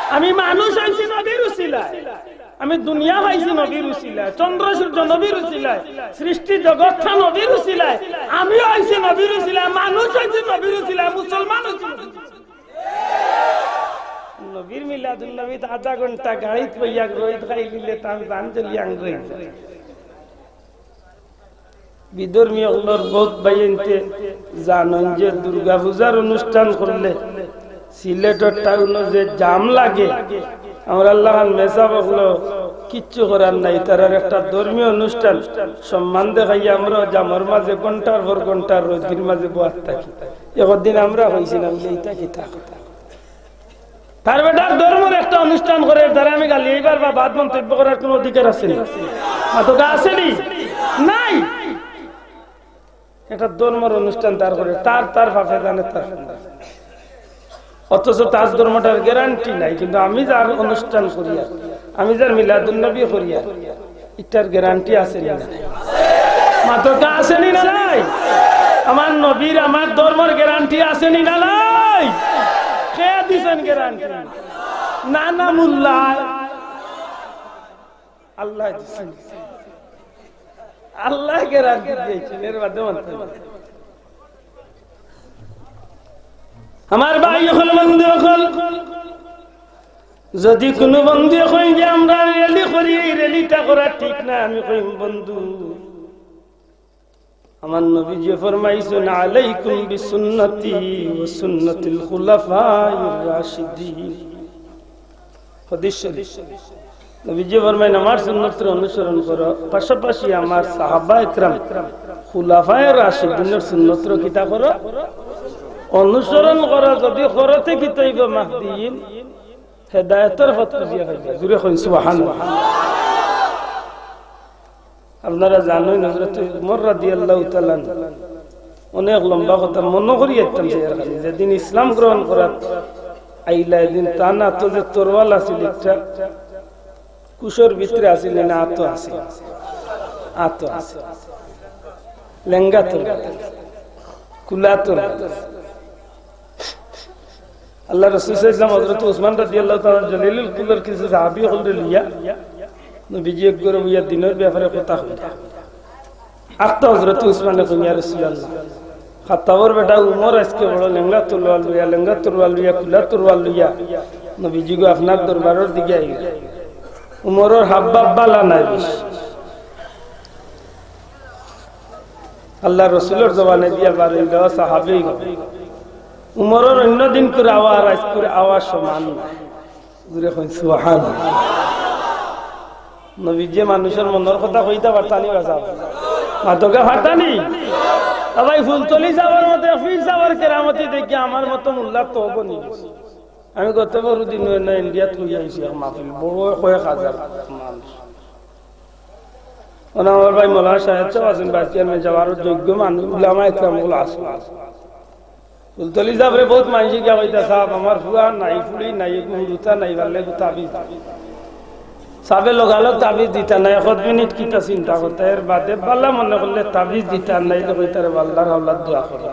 আমি মানুষ অইছি নবীর উসিলায়, আমি দুনিয়া পাইছি নবীর উসিলায়, চন্দ্র সূর্য নবীর উসিলায়, সৃষ্টি জগৎটা নবীর উসিলায়, আমিও অইছি নবীর উসিলায়, মানুষ অইছি নবীর উসিলায়, মুসলমান অইছি নবীর উসিলায়। নবীর মিলাদুন্নবীত আধা ঘন্টা গাড়িত বইয়া রইদ খাইলিলে তান জান জ্বলি আঙ্গুরি। বিধর্মী অকলর বউত ভাইয়াইন্তে জানইন যে দুর্গা পূজার অনুষ্ঠান করলে সিলেটর টাউনো যে জাম লাগে, আমরার লাখান মেসাব অকল কিচ্ছু করার নাই, তারার একটা ধর্মীয় অনুষ্ঠান সম্মান দেখাইয়া আমরাও জামর মাঝে ঘন্টার পর ঘন্টা রইদির মাঝে বওয়াত থাকি। একদিন আমরা কইছিলাম যে ইতা কিতা কথা। তার বেটার ধর্মর একটা অনুষ্ঠান করে, তারে আমি গালি এইবার বা বাদ মন্তব্য করার কোনো অধিকার আছে নি? মাতকা আছে নি? নাই। একটা ধর্মর অনুষ্ঠান তার করে, তার, তার পাপে জানে তার। অথচ তার ধর্মটার গ্যারান্টি নাই, কিন্তু আমি যার অনুষ্ঠান করিয়ার, আমি যার মিলাদুন্নবী করিয়ার, ইটার গ্যারান্টি আছে নি না নাই? মাতকা আছে নি না নাই? আমার নবীর, আমার ধর্মর গ্যারান্টি আছে নি না নাই? কে দিছেন গ্যারান্টি? না, না, মোল্লা। আল্লায় দিছেন। আল্লায় গ্যারান্টি দিয়েছেন, এর বাদে মানতে হবে। আমার ভাই অকল, বন্ধু অকল, যদি কুনু বন্ধু কইন যে আমরা র‍্যালি করি, এই র‍্যালিটা করা ঠিক না, আমি কইমু, বন্ধু, আমার নবীজি ফরমাইছইন, "আলাইকুম বিসুন্নতি ওয়া সুন্নাতিল খুলাফাইর রাশিদিন।" হাদিস শরীফ। নবীজি ফরমাইন, "আমার সুন্নতরে অনুসরণ করো, পাশাপাশি আমার সাহাবা একরাম, খুলাফায়ে রাশিদিনের সুন্নতরে কিতা করো? অনুসরণ করো।" যদি করো তে কিতা অইবো? মাহদিয়িন, হেদায়েতর পথ খুজিয়া পাইবা। জুরে কইন সুবহানাল্লাহ। আপনারা জানইন, হযরত উমর রাদিয়াল্লাহু তাআলা আনহু অনেক লম্বা কথা মনো করি একদম শেয়ার করি। যেদিন ইসলাম গ্রহণ করাত আইলা, এদিন তান আতো যে তরোয়াল আছিল, একটা কুশর ভিতরে আছিল, না আতো আছিল, আতো আছিল, লেঙ্গা তরোয়াল, কুলা তরোয়াল। আল্লাহর রাসূল সাল্লাল্লাহু আলাইহি ওয়াসাল্লাম হযরত উসমান রাদিয়াল্লাহু তাআলা আনহু জলিলুল কদর কিছু সাহাবী অকলরে লইয়া নবীজি এক ঘরো বইয়া দ্বীনর ব্যাপারে কথা কইলা। আখতা হযরত উসমানে কইন, "ইয়া রাসূলুল্লাহ, খাত্তাবর বেটা উমর আইজকে বড় লেঙ্গা তরোয়াল লইয়া, লেঙ্গা তরোয়াল লইয়া, কুলা তরোয়াল লইয়া নবীজি গো আপনার দরবারর দিকে আইলা।" উমরর হাবভাব ভালা নায় বেশ। আল্লাহর রাসূলর জবানে দিয়া বার অইল, "সাহাবী গো, উমরর অইন্য দিনকুর আওয়া আর আইজকুর আওয়া সমান নায়।" জুরে কইন সুবহানাল্লাহ। নবীজিয়ে মানুষর মনর কথা কইতা পারতা নি বা সাব? মাতকা পারতা নি? ও ভাই, ফুলতলি সাবর মতো পীর সাবর কেরামতি দেখি আমার মতো মোল্লা তো বনি গেছে। আমি গত পরশু দিন না ইন্ডিয়াত কই আইছি এক মাহফিল, বড় কয়েক হাজার মানুষ। ওনা আমার ভাই মৌলানা শাহেদ সাব আছইন, ভাইস চেয়ারম্যান সাব, আরো যোগ্য মানুষ, উলামায়ে কেরাম অকল আছইন। ফুলতলি সাবরে বউত মানষে গিয়া কইতা, "সাব, আমার ফুয়া নাই, ফুড়ি নাই, এগু হুরুতা নাই, পারলে এগু তাবিজ।" সাবে লগালগ তাবিজ দিতা নায়, এক মিনিট কিতা চিন্তা করতা, এর বাদে ভালা মনে করলে তাবিজ দিতা, নাইলে কইতা, "রে আল্লাহর হাওলাত দোয়া করো।"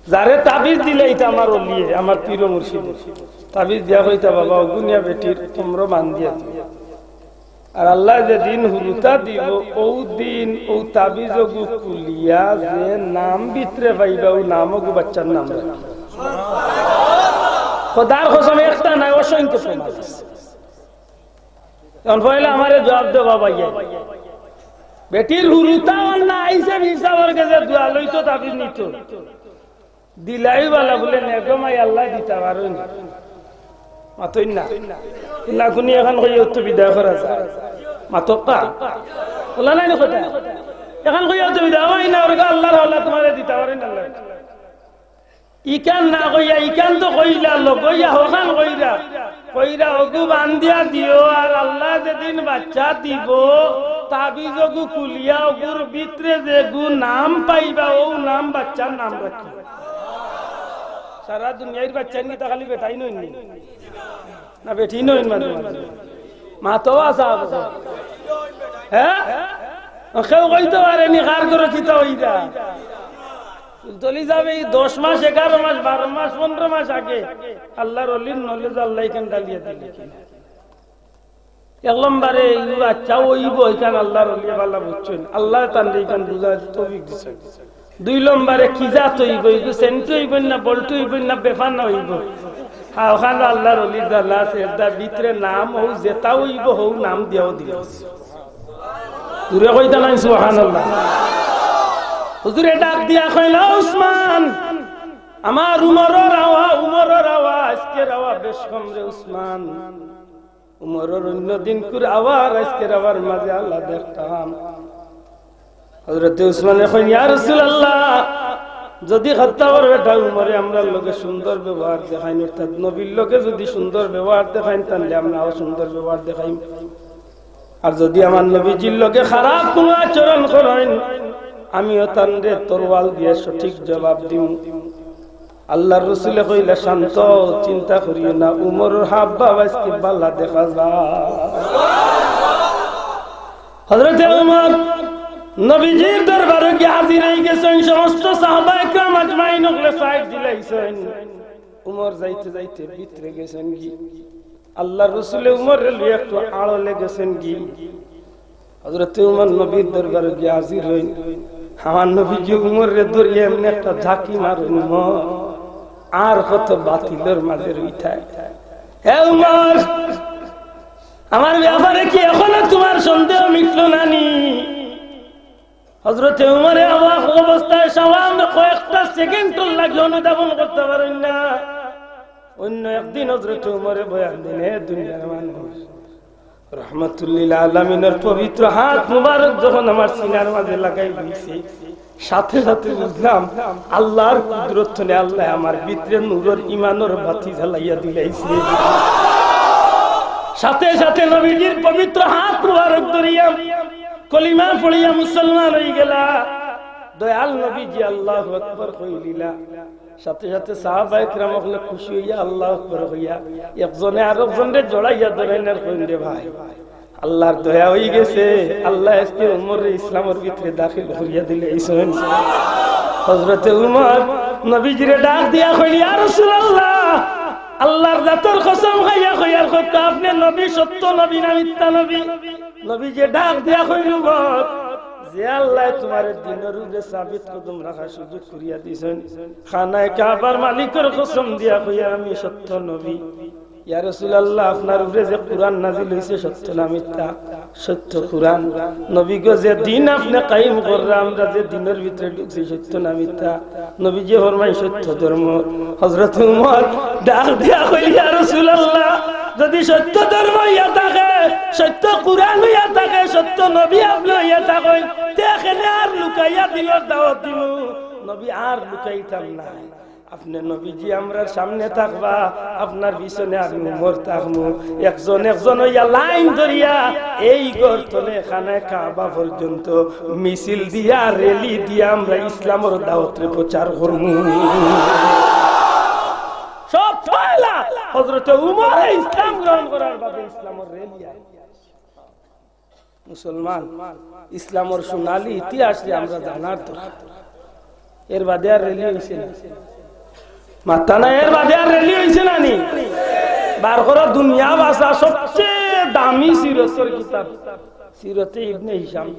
যারে তাবিজ দিলে ইটা আমার অলিয়ে, আমার পীর ও মুর্শিদ। তাবিজ দিয়া কইতা, "বাবা, অগুনিয়া বেটির কোমরো বান্ধিয়া দিও।" আর আল্লায় যেদিন হুরুতা দিবো, অউ দিন অউ তাবিজ অগু খুলিয়া যে নাম ভিতরে পাইবা, অউ নাম অগু বাইচ্চার নাম রাখি। খোদার কসম, একটা নায়, অসংখ্য প্রমাণ আছে। অখন পয়লা আমারে জুয়াব দেও বাবা, ইয়া। বেটির হুরুতা অইন না, আইছে হিসাবর গেছে দোয়া লইতো, তাবিজ নিতো। দিলাইও বালা বুলে, নেগো মাই, আল্লায় দিতা পারইন। মাতইন না। কুনাকুনি অখন কইয়া অতো বিদায় করা যায়। মাতউক্কা। অলা নায় নি কথা? অখন কইয়া অতো বিদায়, ওই না, ওর আল্লার হাওলা, তুমারে দিতা পারইন আল্লায়। ইখান না কইয়া, ইখান তো কইলা, লগইয়া হখান কইরা, কইরা অগু বান্দিয়া দিও, আর আল্লায় যেদিন বাইচ্চা দিবো, তাবিজ অগু খুলিয়া অগুর ভিতরে যেগু নাম পাইবা, অউ নাম বাইচ্চার নাম রাখি। সারা দুনিয়ার বাইচ্চাইন কিতা খালি বেটাইন অইন নি? না বেটিনও অইন মাঝে মাঝে। মাতো আছে আবু। হ্যাঁ? কেউ কইতো পারে নি কার ঘরো কিতা অইরা। ফুলতলি সাবে এই দশ মাস, এগারো মাস, বারো মাস, পনরো মাস আগে আল্লার অলির knowledge আল্লায় ইখান ঢালিয়া দিলে। এক নম্বরে এই বাচ্চা অইবো, ইখান আল্লার অলিয়ে বালা বুঝছইন। আল্লায় তানরে ইখান বুঝার তৌফিক দিছইন। দুই নম্বরে কি জাত অইবো, ইগু সেন্টু অইবো না, বল্টু অইবো না, বেফানা অইবো। হ্যাঁ, অখানো আল্লার অলির জানা আছে, এরদার ভিতরে নাম অউ যেতা অইবো, হউ নাম দিয়াও দিল। জুরে কইতা নায় সুবহানাল্লাহ। হুজুরে ডাক দিয়া কইলা, "উসমান, আমার উমরর আওয়া, উমরর আওয়া, আইজকের আওয়া বেশ কম রে উসমান।" উমরর অইন্য দিনকুর আওয়া আর আইজকের আওয়ার মাঝে আলাদা একটা কাম। হজরতে উসমানে কইন, "ইয়া রাসুলাল্লাহ, যুদি খত্তাবর বেটা উমরে আমরার লগে সুন্দর ব্যবহার দেখাইন, অর্থাৎ নবীর লগে যুদি সুন্দর ব্যবহার দেখাইন, তাইলে আমরাও সুন্দর ব্যবহার দেখাইমু। আর যুদি আমার নবীজির লগে খারাপ কুনু আচরণ করইন, আমিও তানরে তরোয়াল দিয়া সঠিক জবাব দিমু।" আল্লার রসুলে কইলা, "শান্ত, চিন্তা করিও না, উমরর হাবভাব আইজকে বালা দেখা যায়।" হজরতে উমর নবীজির দরবারো গিয়া হাজির অইগেছইন, সমস্ত সাহাবা একরাম আজমাইন অকলে সাইড দিলাইছইন। উমর যাইতে যাইতে ভিতরে গেছইন গি। আল্লার রসুলে উমররে লইয়া একটু আড়লে গেছইন গি। হজরতে উমর নবীর দরবারো গিয়া হাজির অইন। আমার নবীজি উমররে ধরিয়া এমনে একটা ঝাঁকি মারইন, "উমর, আর কত বাতিলর মাঝে রইতায়? হে উমর, আমার ব্যাপারে কি এখনো তুমার সন্দেহ মিটলো না নি?" হজরতে উমরে অবাক অবস্থায় সামান্য কয়েকটা সেকেন্ডর লাগি অনুধাবন করতা পারইন না। অইন্য একদিন হজরতে উমরে বয়ান দিন, হে দুনিয়ার মানুষ, রহমাতুল্লিল আলামিনর পবিত্র হাত মুবারক যখন আমার সিনার মাঝে লাগাই দিছে, সাথে সাথে বুঝলাম আল্লার কুদরত থনে আল্লায় আমার ভিতরে নূরর ইমানর বাতি জ্বালাইয়া দিলাইছে। সাথে সাথে নবীজির পবিত্র হাত মুবারক ধরিয়া কলিমা পড়িয়া মুসলমান অইগেলা। দয়াল নবীজি আল্লাহু আকবার কইলিলা। সাথে সাথে সাহাবা একরাম অকলে খুশি অইয়া আল্লাহু আকবার কইয়া একজনে আরকজনরে জড়াইয়া ধরইন আর কইন, "রে ভাই, আল্লার দয়া অইগেছে, আল্লায় আইজকে উমররে ইসলামর ভিতরে দাখিল করিয়া দিলাইছইন।" হজরতে উমর নবীজিরে ডাক দিয়া কইন, "ইয়া রাসুলাল্লাহ।" আল্লার জাতর কসম খাইয়া কইয়ার কইতা, "আপনে নবী, সত্য নবী না মিথ্যা নবী?" নবীজিয়ে ডাক দিয়া কইন, "উমর, যে আল্লায় তুমারে দিনর উপরে সাবিত কদম রাখার সুযোগ করিয়া দিছইন, খানায়ে কাবার মালিকর কসম দিয়া কইয়ার আমি সত্য নবী।" ইয়া রাসুলাল্লাহ, আপনার উপরে যে কুরআন নাজিল অইছে সত্য না মিথ্যা? সত্য কুরআন। নবী গো, যে দিন আপনে কায়েম কররা, আমরা যে দিনর ভিতরে ঢুকছি সত্য না মিথ্যা? নবীজিয়ে ফরমাইন, "সত্য ধর্ম।" হজরতে উমর ডাক দিয়া কইন, "ইয়া রাসুলাল্লাহ, যুদি সত্য ধর্ম অইয়া থাকে, সত্য কুরআন অইয়া থাকে, সত্য নবী আপনে অইয়া থাকইন, তে কেনে আর লুকাইয়া দিনর দাওয়াত দিমু? নবী আর লুকাইতাম না।" আপনে নবীজি আমরার সামনে থাকবা, আপনার পিছনে আমি উমর থাকমু। একজন একজন অইয়া লাইন ধরিয়া এই ঘর থনে খানায়ে কাবা পর্যন্ত মিছিল দিয়া, র‍্যালি দিয়া আমরা ইসলামর দাওয়াতরে প্রচার করমু। সব পয়লা হজরতে উমরে ইসলাম গ্রহণ করার বাদে ইসলামর র‍্যালি আয়। মুসলমান, ইসলামর সোনালী ইতিহাসরে আমরা জানার দরকার। এর বাদে আর র‍্যালি অইছে না। মাতরা না, এর বাদে আর র‍্যালি অইছে না নি? বার করো, দুনিয়া বাসা সবচেয়ে দামি সিরতর কিতাব, সিরতে ইবনে হিশাম।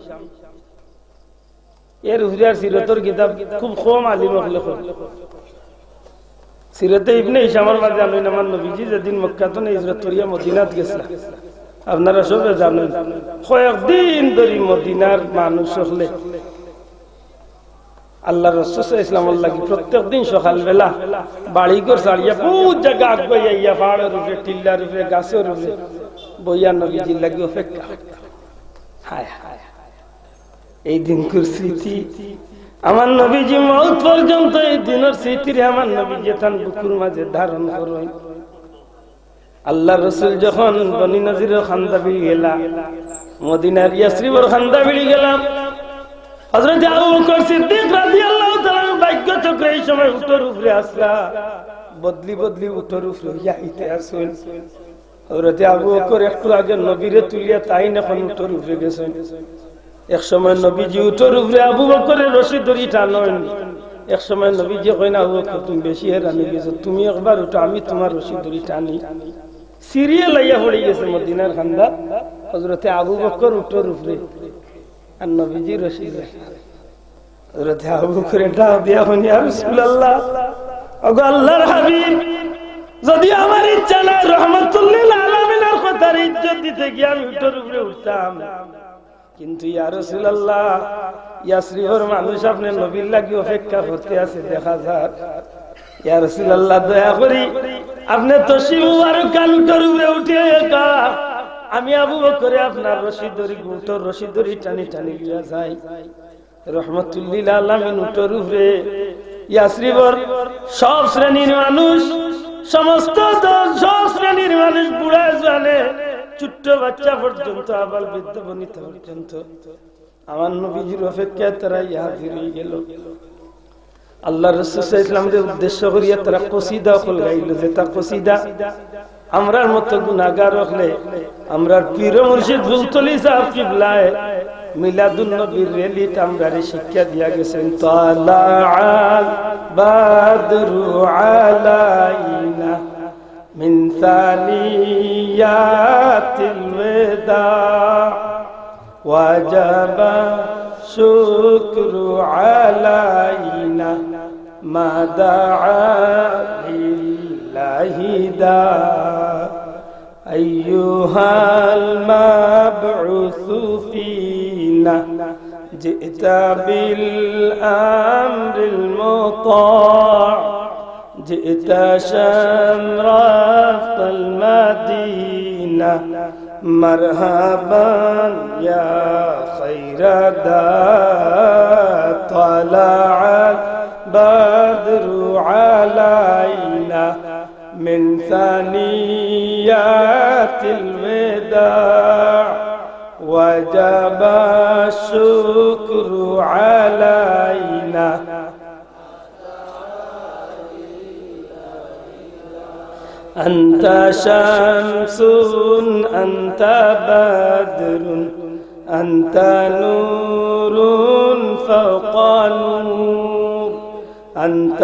এর উপরে আর সিরতর কিতাব খুব কম আলিম অকলে কইন। সিরতে ইবনে হিশামর মাঝে আনইন, আমার নবীজি যেদিন মক্কা তনে হিজরত করিয়া মদিনাত গেছলা, আপনারা সবে জানইন, কয়েকদিন ধরি মদিনার মানুষ অকলে আল্লাহর রাসূল সাল্লাল্লাহু আলাইহি ওয়াসাল্লামর লাগি প্রত্যেক দিন সকালবেলা বাড়িঘর ছাড়িয়া বহুত জাগা আগুয়াইয়া আইয়া পাহাড়র উপরে, টিল্লার উপরে, গাছর উপরে বইয়া নবীজির লাগি অপেক্ষা করতা। হায় হায়, এই দিনকুর স্মৃতি, আমার নবীজি মউত পর্যন্ত এই দিনর স্মৃতিরে আমার নবীজি তান বুকুর মাঝে ধারণ করইন। আল্লাহর রাসূল যখন বনি নজিরর কান্দা বিড়ি গেলা, মদিনার ইয়াসরিবর কান্দা বিড়ি গেলা, হযরতে আবু বকর সিদ্দিক রাদিয়াল্লাহু তাআলা আনহু ভাগ্য চক্রে এই সময় উটর উপরে আছলা, বদলি বদলি উটর উপরে উঠিয়া আইতে আছইন। হযরতে আবু বকর একটু আগে নবীরে তুলিয়া তাইন এখন উটর উপরে গেছইন। এক সময় নবীজি উটর উপরে আবু বকরে রশি ধরি টানইন। এক সময় নবীজি কইন, "আবু বকর, তুমি বেশি হেরানি গেছো, তুমি একবার উঠো, আমি তুমার রশি ধরি টানি।" সিরিয়াল আইয়া পড়ি গেছে মদিনার কান্দাত, হযরতে আবু বকর উটর উপরে, আর নবীজি রশি ধরি। হযরতে আবু বকরে ডাক দিয়া কইন, "ইয়া রাসূলুল্লাহ, ওগো আল্লাহর হাবিব, যদি আমার ইচ্ছা নায়, রহমাতুল্লিল আলামিনর কথার ইজ্জত দিতে গিয়া আমি উটর উপরে উঠতাম, কিন্তু ইয়া রাসূলুল্লাহ, ইয়াসরিবর মানুষ আপনে নবীর লাগি অপেক্ষা করতে আছে দেখা যার। ইয়া রাসূলুল্লাহ, দয়া করি আপনে তশরিফ মুবারক খান উটর উপরে উঠিয়া আইক্কা, আমি আবু বকরে আপনার রশি ধরি, উটর রশি ধরি টানি টানি লইয়া যাই।" রহমাতুল্লিল আলামিন উটর উপরে, ইয়াসরিবর সব শ্রেণীর মানুষ, সমস্ত দ-, সব শ্রেণীর মানুষ, বুড়া জোয়ানে, ছোট্ট বাচ্চা পর্যন্ত, আবাল বৃদ্ধ বনিতা পর্যন্ত আমার নবীজির অপেক্ষায় তারা ইয়া হাজির অইগেলা। আল্লাহর রাসূল সাল্লাল্লাহু আলাইহি ওয়াসাল্লামরে উদ্দেশ্য করিয়া তারা কসিদা অকল গাইলো, যেটা কসিদা আমরার মতো গুনাহগার অকলে, আমরার পীর মুর্শিদ ফুলতলি সাহেব কিবলায় মিলাদুন নবীর র‍্যালিত আমরারে শিক্ষা দিয়া গেছইন। طلع البدر علينا من ثنيات الوداع وجب الشكر علينا ما دعا لله داع. أيها المبعوث فينا جئت بالأمر المطاع، جئت شرفت المدينة، مرحبا يا خير داع. طلع البدر علينا من ثنيات الوداع، وجب الشكر علينا. أنت شمس، أنت بدر، أنت نور فوق نور، أنت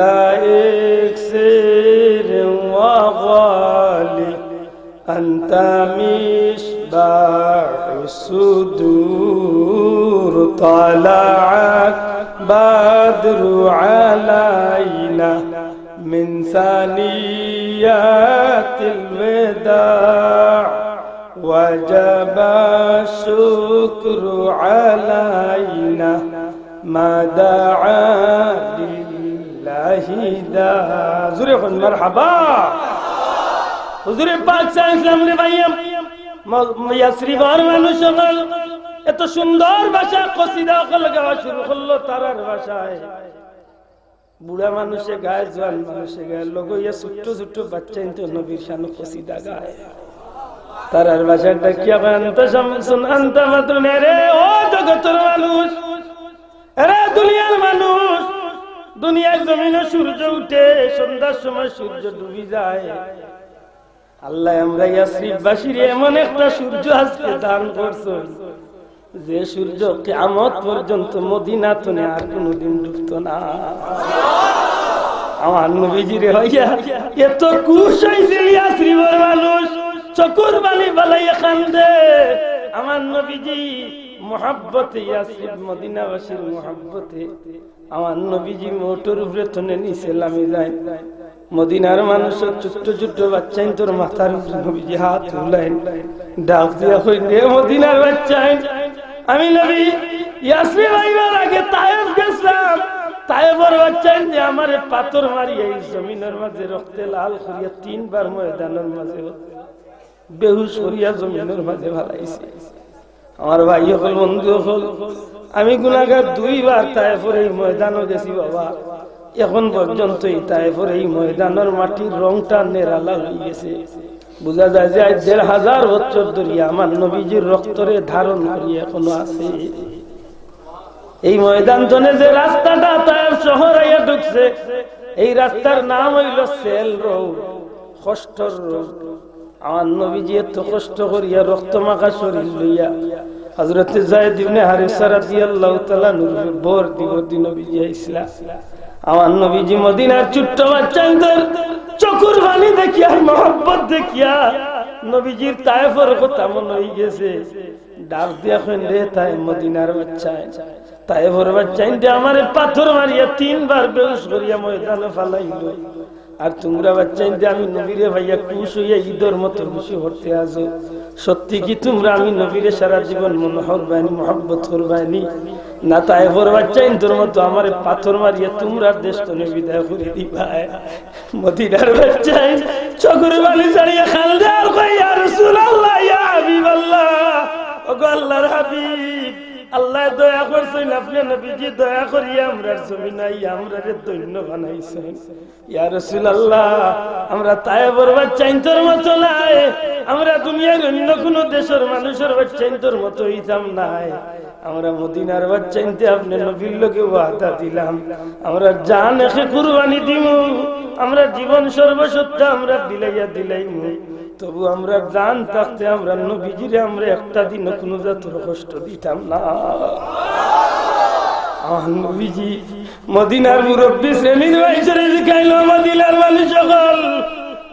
إكسير وغالي، أنت مصباح الصدور. طلع البدر علينا من ثنيات الوداع، وجب الشكر علينا ما دعا لله داع. জোরে কইন মারহাবা। হুজুরে পাক সাল্লাল্লাহু আলাইহি ওয়াসাল্লাম রে ভাইয়া, ম-, ইয়াসরিবর মানুষ অকল এত সুন্দর ভাষা কসিদা অকল গাওয়া শুরু করলো তারার ভাষায়। বুড়া মানুষে গায়, জোয়ান মানুষে গায়, লগে ইয়া ছোট্ট ছোট্ট বাচ্চাইন্তে নবীর শানো কসিদা গায়। তারার ভাষায় ডাকিয়া কয়, "আনতা শামসুন, আনতা বাদরুন।" এরে ও জগতর মানুষ, এরে দুনিয়ার মানুষ, দুনিয়ার জমিনো সূর্য উঠে, সন্ধ্যার সময় সূর্য ডুবি যায়। আল্লায় আমরা ইয়াসরিববাসীরে এমন একটা সূর্য আজকে দান করছইন, যে সূর্য কিয়ামত পর্যন্ত মদিনা তনে আর কোনোদিন ডুবতো না। আমার নবীজিরে পাইয়া এত খুশ অইছে ইয়াসরিবর মানুষ, চকুর পানি ফালাইয়া কান্দে। আমার নবীজি মহব্বতে, ইয়াসরিব মদিনাবাসীর মহব্বতে আমার নবীজি উটর উপরে তনে নিচে লামি যাইন। মদিনার মানুষর ছোট্ট ছোট্ট বাচ্চাইন্তর মাথার উপরে নবীজি হাত বুলাইন, ডাক দিয়া কইন, "রে মদিনার বাচ্চাইন, আমি নবী ইয়াসরিব আইবার আগে তায়েফ গেছলাম। তায়েফর বাচ্চাইন্তে আমারে পাথর মারিয়া এই জমিনর মাঝে রক্তে লাল করিয়া তিনবার ময়দানর মাঝে বেহুশ করিয়া জমিনর মাঝে ফালাইছে।" আমার ভাই অকল, বন্ধু অকল, আমি গুনাগার, দুইবার তায়েফর এই ময়দানো গেছি বাবা, এখন পর্যন্ত এই তায়েফর এই ময়দানর মাটির রংটা নেরালা অইগেছে। বুঝা যায় যে আজ দেড় হাজার বছর ধরিয়া আমার নবীজির রক্তরে ধারণ করিয়া এখনো আছে। এই ময়দান তনে যে রাস্তাটা তায়েফ শহর আইয়া ঢুকছে, এই রাস্তার নাম অইলো সেল রোড, কষ্টর রোড। আমার নবীজি এত কষ্ট করিয়া রক্ত মাখা শরীর লইয়া হযরতে যায়েদ ইবনে হারেসা রাদিয়াল্লাহু তাআলা আনহুর বর দিবদি নবীজি আইছলা। আমার নবীজি মদিনার ছোট্ট বাচ্চাইন্তর চকুর পানি দেখিয়া, মহব্বত দেখিয়া নবীজির তায়েফর কথা মনো অইগেছে। ডাক দিয়া কইন, "রে তায়েফ মদিনার বাচ্চাইন, তায়েফর বাচ্চাইন্তে আমারে পাথর মারিয়া তিনবার বেহুশ করিয়া ময়দানো ফালাইলো। আর তুমরা বাচ্চাইন্তে আমি নবীরে পাইয়া খুশ অইয়া ইদর মতো খুশি করতে আছো। সত্যি কি তুমরা আমি নবীরে সারা জীবন মনো করবায়নি, মহব্বত করবায়নি? না তায়েফর বাচ্চাইন্তর মতো আমারে পাথর মারিয়া তুমরার দেশ তনে বিদায় করি দিবায়?" মদিনার বাচ্চাইন চকুর পানি ছাড়িয়া কান্দে আর কয়, "ইয়া রাসূলুল্লাহ, ইয়া হাবিবাল্লাহ, ওগো আল্লাহর হাবিব, আল্লায় দয়া করছইন, আপনে নবীজি দয়া করিয়া আমরার জমিন আইয়া আমরারে ধন্য বানাইছইন। ইয়া রাসূলুল্লাহ, আমরা তায়েফর বাচ্চাইন্তর মতো নায়, আমরা দুনিয়ার অন্য কুনু দেশর মানুষর বাচ্চাইন্তর মতো অইতাম নায়। আমরা মদিনার বাচ্চাইন্তে আপনে নবীর লগে ওয়াদা দিলাম, আমরা জান একে কুরবানি দিমু, আমরা জীবন সর্বস্বতা আমরা বিলাইয়া দিলাইমু, তবু আমরা জান থাকতে আমরা নবীজিরে আমরা একটা দিনও কুনু জাতর কষ্ট দিতাম না।" আমার নবীজি মদিনার মুরব্বী শ্রেণীর ভাইছরে জিকাইলো, "মদিনার মানুষ অকল,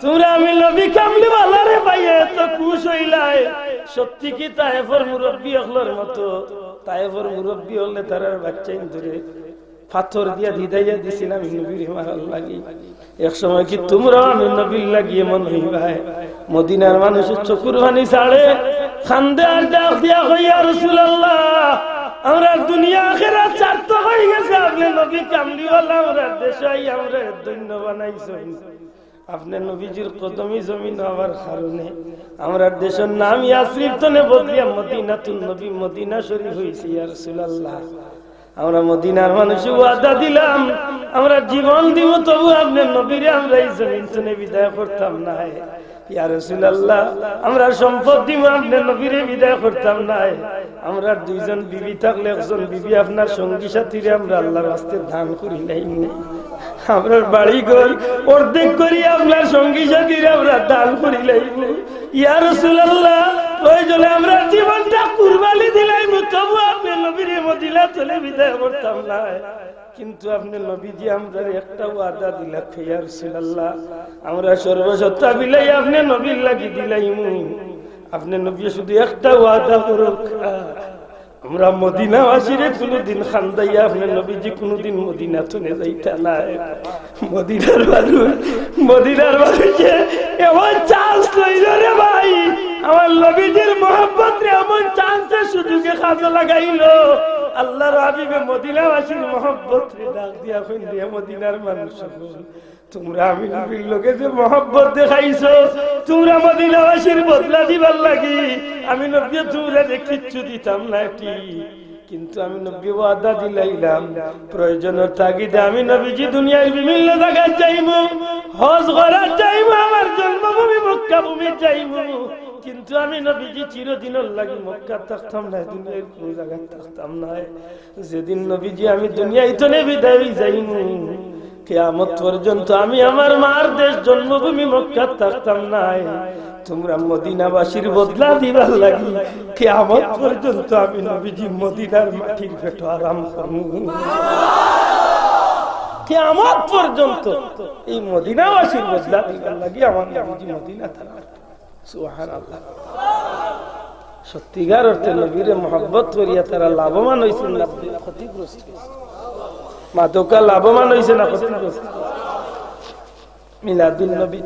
তুমরা আমি নবী কামলিওয়ালারে পাইয়া এত খুশ অইলায়, সত্যি কি তায়েফর মুরব্বী অকলর মতো?" তায়েফর মুরব্বী অকলে তারার বাচ্চাইন্তরে পাথর দিয়া দিদাইয়া দিছিল আমি নবীরে মারার লাগি। এক সময় কি তুমরাও আমি নবীর লাগি এমন অইবায়? মদিনার মানুষর চকুর পানি ছাড়ে, কান্দে আর ডাক দিয়া কয়, "ইয়া রাসূলুল্লাহ, আমরার দুনিয়া আখেরাত সার্থক অইগেছে, আপনে নবী কামলিওয়ালা আমরার দেশো আইয়া আমরারে ধন্য বানাইছইন।" আপনে নবীজির কদমি জমিন হওয়ার কারণে আমরার দেশর নাম ইয়াসরিব তনে বদলিয়া মদিনাতুন নবী, মদিনা শরীফ অইছে। ইয়া রাসূলুল্লাহ, আমরা মদিনার মানুষে ওয়াদা দিলাম, আমরা জীবন দিমু, তবু আপনে নবীরে আমরা এই জমিন তনে বিদায় করতাম নায়। ইয়া রাসূলুল্লাহ, আমরা সম্পদ দিমু, আপনে নবীরে বিদায় করতাম নায়। আমরার দুইজন বিবি থাকলে একজন বিবি আপনার সঙ্গী সাথীরে আমরা আল্লাহর ওয়াস্তে দান করিলাইমু। আমরার বাড়ি ঘর অর্ধেক করি আপনার সঙ্গী সাথীরে আমরা দান করিলাইমু। ইয়া রাসূলুল্লাহ, প্রয়োজনে আমরার জীবনটা কুরবানি দিলাইমু, তবু আপনে নবীরে মদিনা তনে বিদায় করতাম নায়। কিন্তু আপনে নবীজি আমরারে একটা ওয়াদা দিলা, ইয়া রাসূলুল্লাহ, আমরা সর্বস্বতা বিলাই আপনে নবীর লাগি দিলাইমু। আপনে নবী শুধু একটা ওয়াদা করউক্কা, আমরা মদিনাবাসীরে কুনুদিন কান্দাইয়া আপনে নবীজি কুনুদিন মদিনা তনে যাইতা নায়।" মদিনার মানুষ, মদিনার মানুষে এমন chance লইলো রে ভাই, আমার নবীজির মহব্বতরে এমন chance এ সুযোগে কাজে লাগাইলো। আল্লাহর হাবিবে মদিনাবাসীর মহব্বতরে ডাক দিয়া কইন, "রে মদিনার মানুষ অকল, তুমরা আমি নবীর লগে যে মহব্বত দেখাইছো, তুমরা মদিনাবাসীর বদলা দিবার লাগি আমি নবী তুমরারে কিচ্ছু দিতাম না, ঠিক, কিন্তু আমি নবী ওয়াদা দিলাইলাম, প্রয়োজনর তাগিদে আমি নবীজি দুনিয়ার বিভিন্ন জাগাত যাইমু, হজ করাত যাইমু, আমার জন্মভূমি মক্কা ভূমিত যাইমু, কিন্তু আমি নবীজি চিরদিনর লাগি মক্কাত থাকতাম না, দুনিয়ার কুনু জাগাত থাকতাম না।" যেদিন নবীজি আমি দুনিয়া তনে বিদায় অই যাইমু, কিয়ামত পর্যন্ত আমি আমার মার দেশ জন্মভূমি মক্কাত থাকতাম নায়। তুমরা মদিনাবাসীর বদলা দিবার লাগি কিয়ামত পর্যন্ত আমি নবীজি মদিনার মাটির পেটো আরাম করমু। কিয়ামত পর্যন্ত এই মদিনাবাসীর বদলা দিবার লাগি আমার নবীজি মদিনা থাকবে। সুবহানাল্লাহ। সত্যিকার অর্থে নবীরে মহব্বত করিয়া তারা লাভবান অইছইন না ক্ষতিগ্রস্ত? মাতউক্কা, লাভবান অইছইন না ক্ষতিগ্রস্ত? মিলাদুন নবী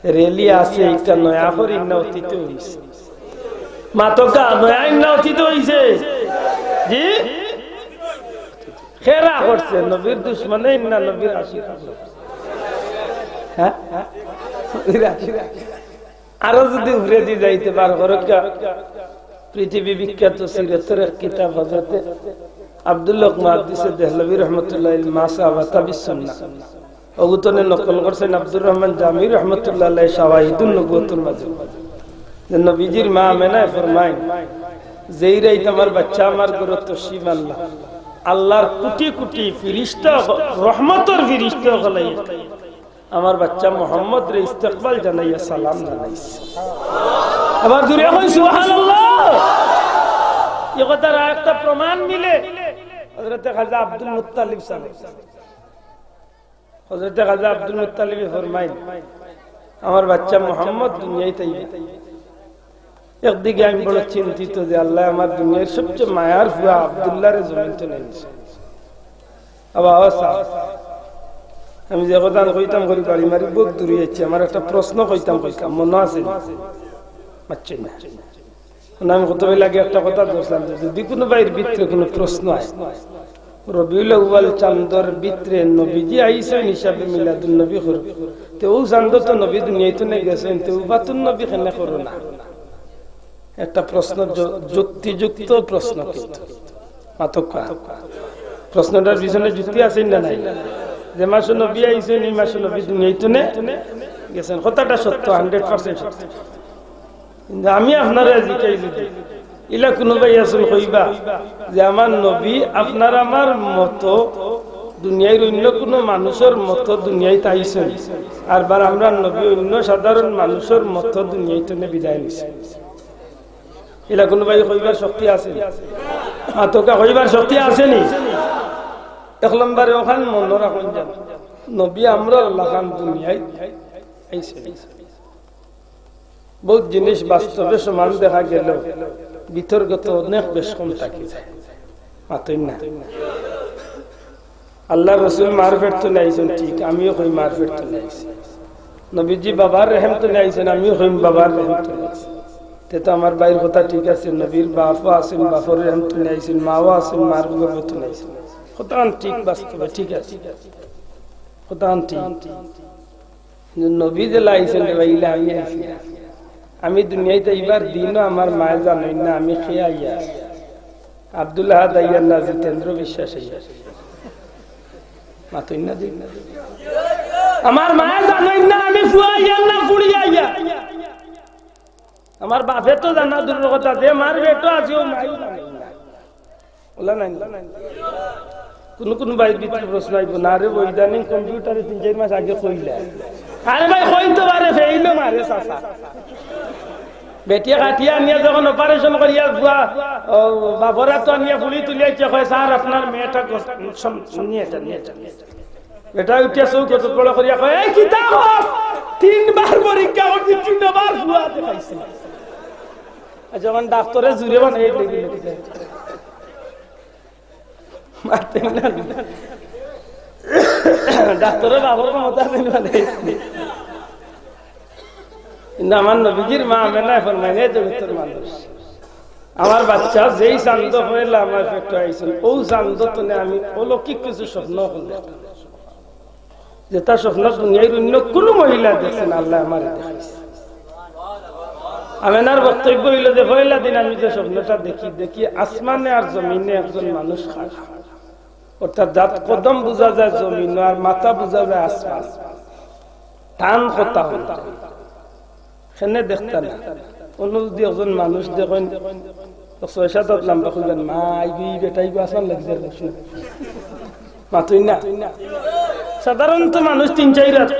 র‍্যালি আছে, একটা নয়া করি না অতীতে অইছে? মাতউক্কা, নয়া ইন্না অতীতে অইছে? জি? কেরা করছে? নবীর দুশমনে ইন্না নবীর আশিক? হ্যাঁ? নবীর আশিক। আরো যদি উপরেদি যাইতে বার করউক্কা, পৃথিবী বিখ্যাত সিরতর এক কিতাব হযরতে আব্দুল হক মুহাদ্দিসে দেহলভী রহমতুল্লাহ আলাইহির মাসা ওয়া তাবিস সুন্নাহ। অগুতনে নকল করছইন আব্দুর রহমান জামি রহমতুল্লাহ আলাইহি শাওয়াহিদুন নবুয়তর মাঝে, যে নবীজির মা আমেনায় ফরমাইন, "যেই রাইত আমার বাচ্চা আমার ঘরো তশরিফ আনলা, আল্লাহর কোটি কোটি ফিরিস্তা, রহমতর ফিরিস্তা অকলে আমার বাচ্চা মোহাম্মদরে ইস্তেকবাল জানাইয়া সালাম জানাইছে।" আবার জুরে কইন সুবহানাল্লাহ। ই কথার আরেকটা প্রমাণ মিলে হযরতে খাজা আব্দুল মুত্তালিব সাহেব। হযরতে খাজা আব্দুল মুত্তালিবে ফরমাইন, "আমার বাচ্চা মোহাম্মদ দুনিয়াত আইবা।" একদিকে আমি বড় চিন্তিত যে আল্লায় আমার দুনিয়ার সবচেয়ে মায়ার ফুয়া আব্দুল্লাহরে জমিন তনে নিছে। আবার আওয়াজ আ-, আমি যে কথা কইতাম করি বাড়ি মারি বহুত দূরে যাচ্ছি, আমার একটা প্রশ্ন কইতাম কইতাম, মনো আছে নি? মাতছইন না। মানে আমি কত লাগে একটা কথা ধরছিলাম যে যদি কোনো ভাইর ভিতরে কোনো প্রশ্ন আছে, রবিউল আউয়াল চান্দর ভিতরে নবীজি আইছইন হিসাবে মিলাদুন নবী করো, তে অউ চান্দো তো নবী দুনিয়াত তনে গেছইন, তে উফাতুন নবী কেনে করো না? একটা প্রশ্ন, যু-, যুক্তিযুক্ত প্রশ্ন কিন্তু। মাতউক্কা। প্রশ্নটার পিছনে যুক্তি আছে না নাই? যে মাসো নবী আইছইন, ই মাসো নবী দুনিয়াত তনে গেছইন। কথাটা সত্য, হান্ড্রেড পার্সেন্ট সত্য। কিন্তু আমি আপনারে জিকাই যদি, ইলা কোনো ভাই আছইন কইবা যে আমার নবী আপনার আমার মতো দুনিয়ার অন্য কোনো মানুষর মতো দুনিয়াত আইছইন, আর বার আমরার নবী অন্য সাধারণ মানুষর মতো দুনিয়াত তনে বিদায় নিছে। ইলা কোনো ভাই কইবার শক্তি আছে নি? মাতউক্কা, কইবার শক্তি আছে নি? এক নম্বরে অখান মনো রাখইন যেন, নবী আমরার লাখান দুনিয়াত আইছইন। বহুত জিনিস বাস্তবে সমান দেখা গেলেও ভিতরগত অনেক বেশ কম থাকি যায়। মাতইন না। আল্লার রসুল মার পেট তনে আইছইন, ঠিক, আমিও কই মার পেট তনে আইছি। নবীজি বাবার রেহেম তনে আইছইন, আমিও কই বাবার রেহেম তনে আইছি। তে তো আমার ভাইর কথা ঠিক আছে, নবীর বাপও আছইন, বাপর রেহেম তনে আইছইন, মাও আছইন, মার গর্ভ তনে আইছইন। কথাখান ঠিক, বাস্তবে ঠিক আছে, কথাখান ঠিক। কিন্তু নবী যেলা আইছইন রে ভাই, ইলা আমি আইছি না। আমি দুনিয়াত আইবার দিনও আমার মায়ে জানইন না আমি কে আইয়ার। আব্দুল আহাদ আইয়ার না জিতেন্দ্র বিশ্বাস আইয়ার। মাতইন না দিন। আমার মায়ে জানইন না আমি ফুয়া আইয়ার না ফুড়ি আইয়ার। আমার বাপে তো জানা দূরর কথা, যে মার পেটো আছি অউ মায়ে জানইন না। অলা নায় নি? কুনু কুনু ভাইর ভিতরে প্রশ্ন আইবো, "না রে বা, ইদানিং কম্পিউটারে তিন চাইর মাস আগে কইলা।" আরে ভাই, কইন তো পারে, ফেইলও মারে চাচা। বেটিয়ে কাটিয়া আনিয়া যখন অপারেশন করিয়া ফুয়া, ও, বাপর আতো আনিয়া ফুলি তুলিয়া আইছে, কয়, "স্যার, আপনার মেয়েটা গস-, সম-, নিয়ে যান, নিয়ে যান।" বেটা উঠিয়া চউখ কত বড় করিয়া কয়, "এই কিতা কর? তিনবার পরীক্ষা করছি, তিনবার ফুয়া দেখাইছি।" আর যখন ডাক্তরে জুরে বানাই দিল, মাতইন না। ডাক্তরে বাপর ক্ষমতা আছে নি মানে? কিন্তু আমার নবীজির মা আমেনায় ফরমাইন, "এ জগতর মানুষ, আমার বাচ্চা যেই চান্দো পয়লা আমার পেটো আইছইন, অউ চান্দো তনে আমি অলৌকিক কিছু স্বপ্ন অকল দেখতাম।" যেটা স্বপ্ন দুনিয়ার অন্য কুনু মহিলা দেখছে না, আল্লায় আমারে দেখাইছে। আমেনার বক্তব্য অইলো যে পয়লা দিন আমি যে স্বপ্নটা দেখি, দেখি আসমানে আর জমিনে একজন মানুষ খাড়া, অর্থাৎ যাত কদম বুঝা যায় জমিনো আর মাথা বুঝা যায় আসমানো। টান কথা অইলো। কেনে দেখতা না? অন্য যদি একজন মানুষ দেখইন, তো ছয় সাত হাত লম্বা কইবেন, "মা, ইগু, ই বেটা, ইগু আসমান লাগি যার মানুষ না।" মাতইন না। সাধারণত মানুষ তিন চাইর হাত,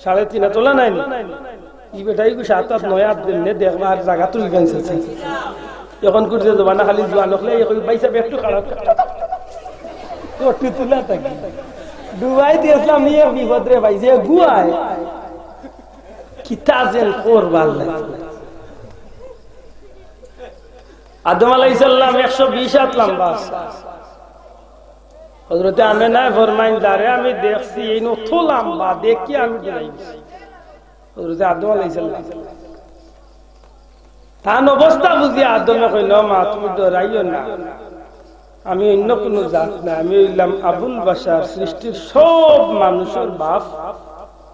সাড়ে তিন হাত, অলা নায় নি? ই বেটা, ইগু সাত হাত, নয় হাত, দেমনে দেখবা আর জাগা তুলি গাইছে। এখন করছে জমানা খালি জোয়ান অকলে, এই কই, "ভাই সাহেব, একটু খাড়া।" একটু তুলা থাকি। ডুবাই দিয়েছিলাম, নিয়ে বিপদ রে ভাই, যে গুয়ায়। কিতা যেন করবার লাগে। আদম আলাইহিস সালাম একশো বিশ হাত লম্বা আছে। হযরতে আমেনায় ফরমাইন, "যারে আমি দেখছি, এইন অত লম্বা, দেখি আমি ডরাই গেছি।" হযরতে আদম আলাইহিস সালাম। তান অবস্থা বুঝি আদমে কইল, "মা, তুমি ডরাইও না, আমি অন্য কুনু জাত না, আমি অইলাম আবুল বাশার, সৃষ্টির সব মানুষর বাপ,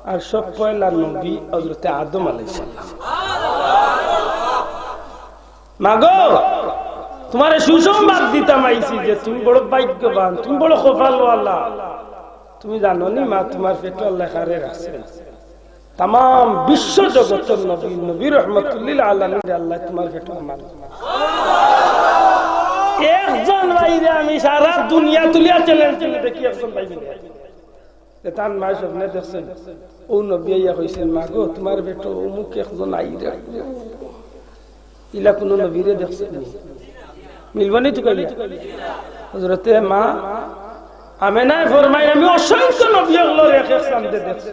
আর সব পয়লা নবী হযরতে আদম আলাইহিস সালাম।" মাগো, তুমারে সুসংবাদ দিতাম আইছি যে তুমি বড় ভাগ্যবান, তুমি বড় কপালওয়ালা। তুমি জানো নি মা, তুমার পেটো আল্লায় কারে রাখছে? তামাম বিশ্ব জগতর নবী, নবী রহমতুল্লিল আলামিন আল্লায় তুমার পেটো আমার। একজন ভাইরে আমি সারা দুনিয়া তুলিয়া চ্যালেঞ্জ দিলে দেখি একজন ভাই মিলে। যে তান মায় স্বপ্নে দেখছেন, ও নবী আইয়া কইছেন, "মা গো, তুমার পেটো অমুক একজন আইরা।" ইলা কুনু নবীরে দেখছেন নি? মিলবো নি তো কইলে? হযরতে মা আমেনায় ফরমাইন, "আমি অসংখ্য নবী অকলরে এক এক চান্দে দেখছি।"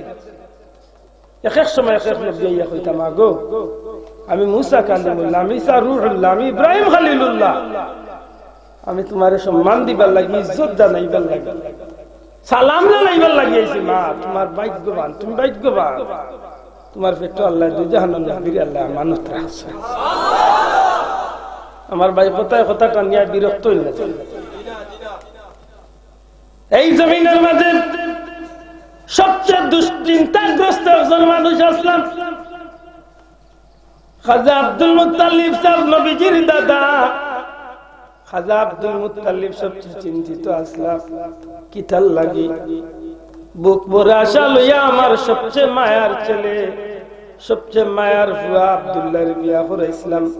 এক এক সময় এক এক নবী আইয়া কইতা, "মা গো, আমি মুসা কালিমুল্লাহ, আমি ঈসা রুহুল্লাহ, আমি ইব্রাহিম খলিলুল্লাহ, আমি তুমারে সম্মান দিবার লাগি, ইজ্জত জানাইবার লাগি, সালাম জানাইবার লাগি আইছি। মা, তুমার ভাগ্যবান, তুমি ভাগ্যবান, তুমার পেটো আল্লায় দুই জাহানর নবীরে আল্লায় আমানত রাখছে।" আমার ভাই কথায় কথা টানিয়া বিরক্ত অইন না। এই জমিনর মাঝে সবচেয়ে দুশ্চিন্তাগ্রস্ত একজন মানুষ আছলা খাজা আব্দুল মুত্তালিব সাব, নবীজির দাদা। খাজা আব্দুল মুত্তালিব সবচেয়ে চিন্তিত আছলা। কিতার লাগি? বুক ভরে আশা লইয়া আমার সবচেয়ে মায়ার ছেলে, সবচেয়ে মায়ার ফুয়া আব্দুল্লাহরে বিয়া করাইছলাম,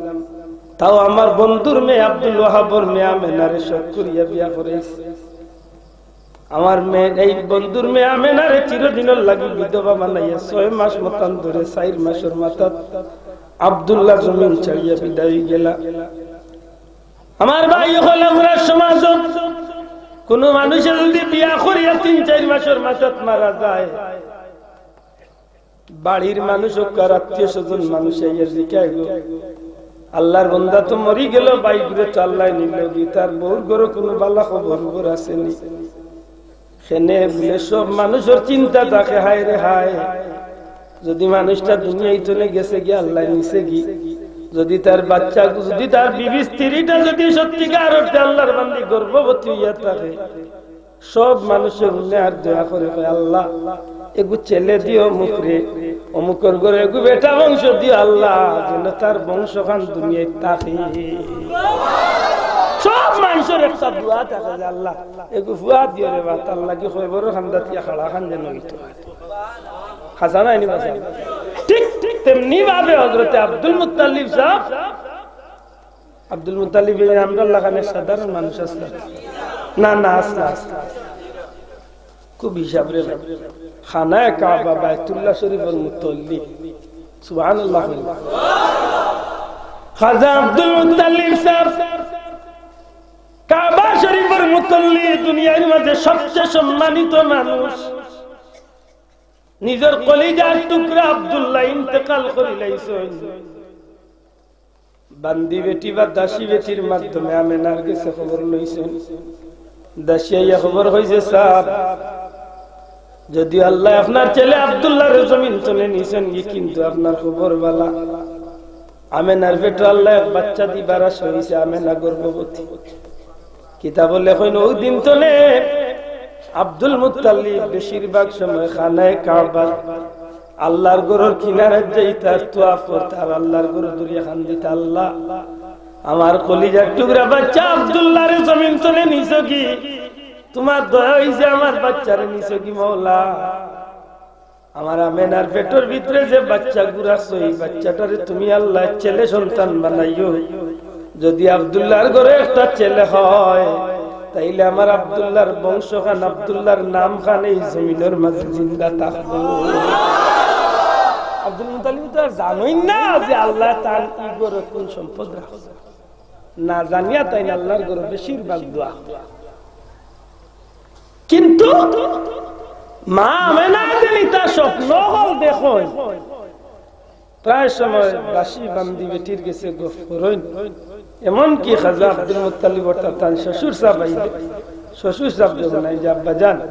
তাও আমার বন্ধুর মেয়ে আব্দুল ওয়াহাবর মেয়ে আমেনারে শখ করিয়া বিয়া করাইছি। আমার মেয়ে, এই বন্ধুর মেয়ে আমেনারে চিরদিনর লাগি বিধবা বানাইয়া ছয় মাস মতান্তরে চাইর মাসর মাথাত আব্দুল্লাহ জমিন ছাড়িয়া বিদায় অইগেলা। আমার ভাই অকল, আমরার সমাজো কুনু মানুষে যদি বিয়া করিয়া তিন চাইর মাসর মাথাত মারা যায়, বাড়ির মানুষ অউক আর আত্মীয় স্বজন মানুষ আইয়া জিকায় গো, "আল্লার বন্দা তো মরি গেল, ভাইগুরে তো আল্লায় নিল গি, তার বউর ঘরো কুনু বালা খবর উবর আছে নি?" কেনে বুলে সব মানুষর চিন্তা থাকে, "হায় রে হায়, যদি মানুষটা দুনিয়া ইতনে গেছে গি, আল্লায় নিছে গি, যদি তার বাচ্চা, যদি তার বিবি স্ত্রীটা যদি সত্যিকার অর্থে আল্লার বান্দি গর্ভবতী অইয়া থাকে।" সব মানুষে হুনে আর দোয়া করে কয়, "আল্লাহ, এগু ছেলে দিও অমুকরে, অমুকর ঘরো এগু বেটা বংশ দিও আল্লাহ, যেন তার বংশখান দুনিয়াত থাকে।" সব মানুষর একটা দোয়া থাকে যে, "আল্লাহ, এগু ফুয়া দিও রে বা, তার লাগি কবরর কান্দাত ইয়া খাড়া খান যেন অইতো পারে।" হাছা নায় নি বা? ঠিক, ঠিক তেমনি ভাবে হযরতে Abdul Muttalib sub Abdul Muttalib এই আমরার লাখান সাধারণ মানুষ আছলা? না, না, আছলা, আছলা। খুব হিসাব রে ভাই। খানায়ে কাবা, বায়তুল্লাহ শরীফর মুতল্লি। সুবহানাল্লাহ। খাজা আব্দুল মুত্তালিব সাব কাবা শরীফর মুতল্লি, দুনিয়ার মাঝে সবচেয়ে সম্মানিত মানুষ। নিজর কলিজার টুকরা আব্দুল্লাহ ইন্তেকাল করিলাইছইন। বান্দি বেটি বা দাসী বেটির মাধ্যমে আমেনার গেছে খবর লইছইন। দাসী আইয়া খবর কইছে, "সাব, যদিও আল্লায় আপনার ছেলে আব্দুল্লাহরে জমিন তনে নিছইন গি, কিন্তু আপনার খবর বালা, আমেনার পেটো আল্লায় এক বাচ্চা দিবার আশা অইছে, আমেনা গর্ভবতী।" কিতাবো লেখইন, অউ দিন তনে আব্দুল মুত্তালিব বেশিরভাগ সময় খানায়ে কাবা, আল্লার ঘরর কিনারাত যাইতা, তার তোয়াফ করতা, আর আল্লার ঘরো ধরিয়া কান্দিতা, "আল্লাহ, আমার কলিজার টুকরা বাচ্চা আব্দুল্লাহরে জমিন তনে নিছো গি, তুমার দয়া অইছে আমার বাচ্চারে নিছো গি মাওলা।" আমার আমেনার পেটর ভিতরে যে বাচ্চাগু রাখছো, এই বাচ্চাটারে তুমি আল্লাহ ছেলে সন্তান বানাইও। যদি আব্দুল্লাহর ঘরো একটা ছেলে হয়, তাইলে আমার আব্দুল্লাহর বংশখান, আব্দুল্লাহর নামখান এই জমিনর মাঝে জিন্দা থাকবো। আব্দুল মুতালিব তো আর জানইন না যে আল্লাহ তার ই ঘরো কুন সম্পদ রাখছে। না জানিয়া তাইন আল্লাহর ঘরো বেশিরভাগ দোয়া। কিন্তু মা আমেনায় যেন ইতা স্বপ্ন অকল দেখইন, প্রায় সময় দাসী বান্দি বেটির গেছে গফ করইন। এমনকি খাজা আব্দুল মুত্তালিব অর্থাৎ তান শ্বশুর সাব আইলে, শ্বশুর সাব যখন আইন যে, "আব্বাজান,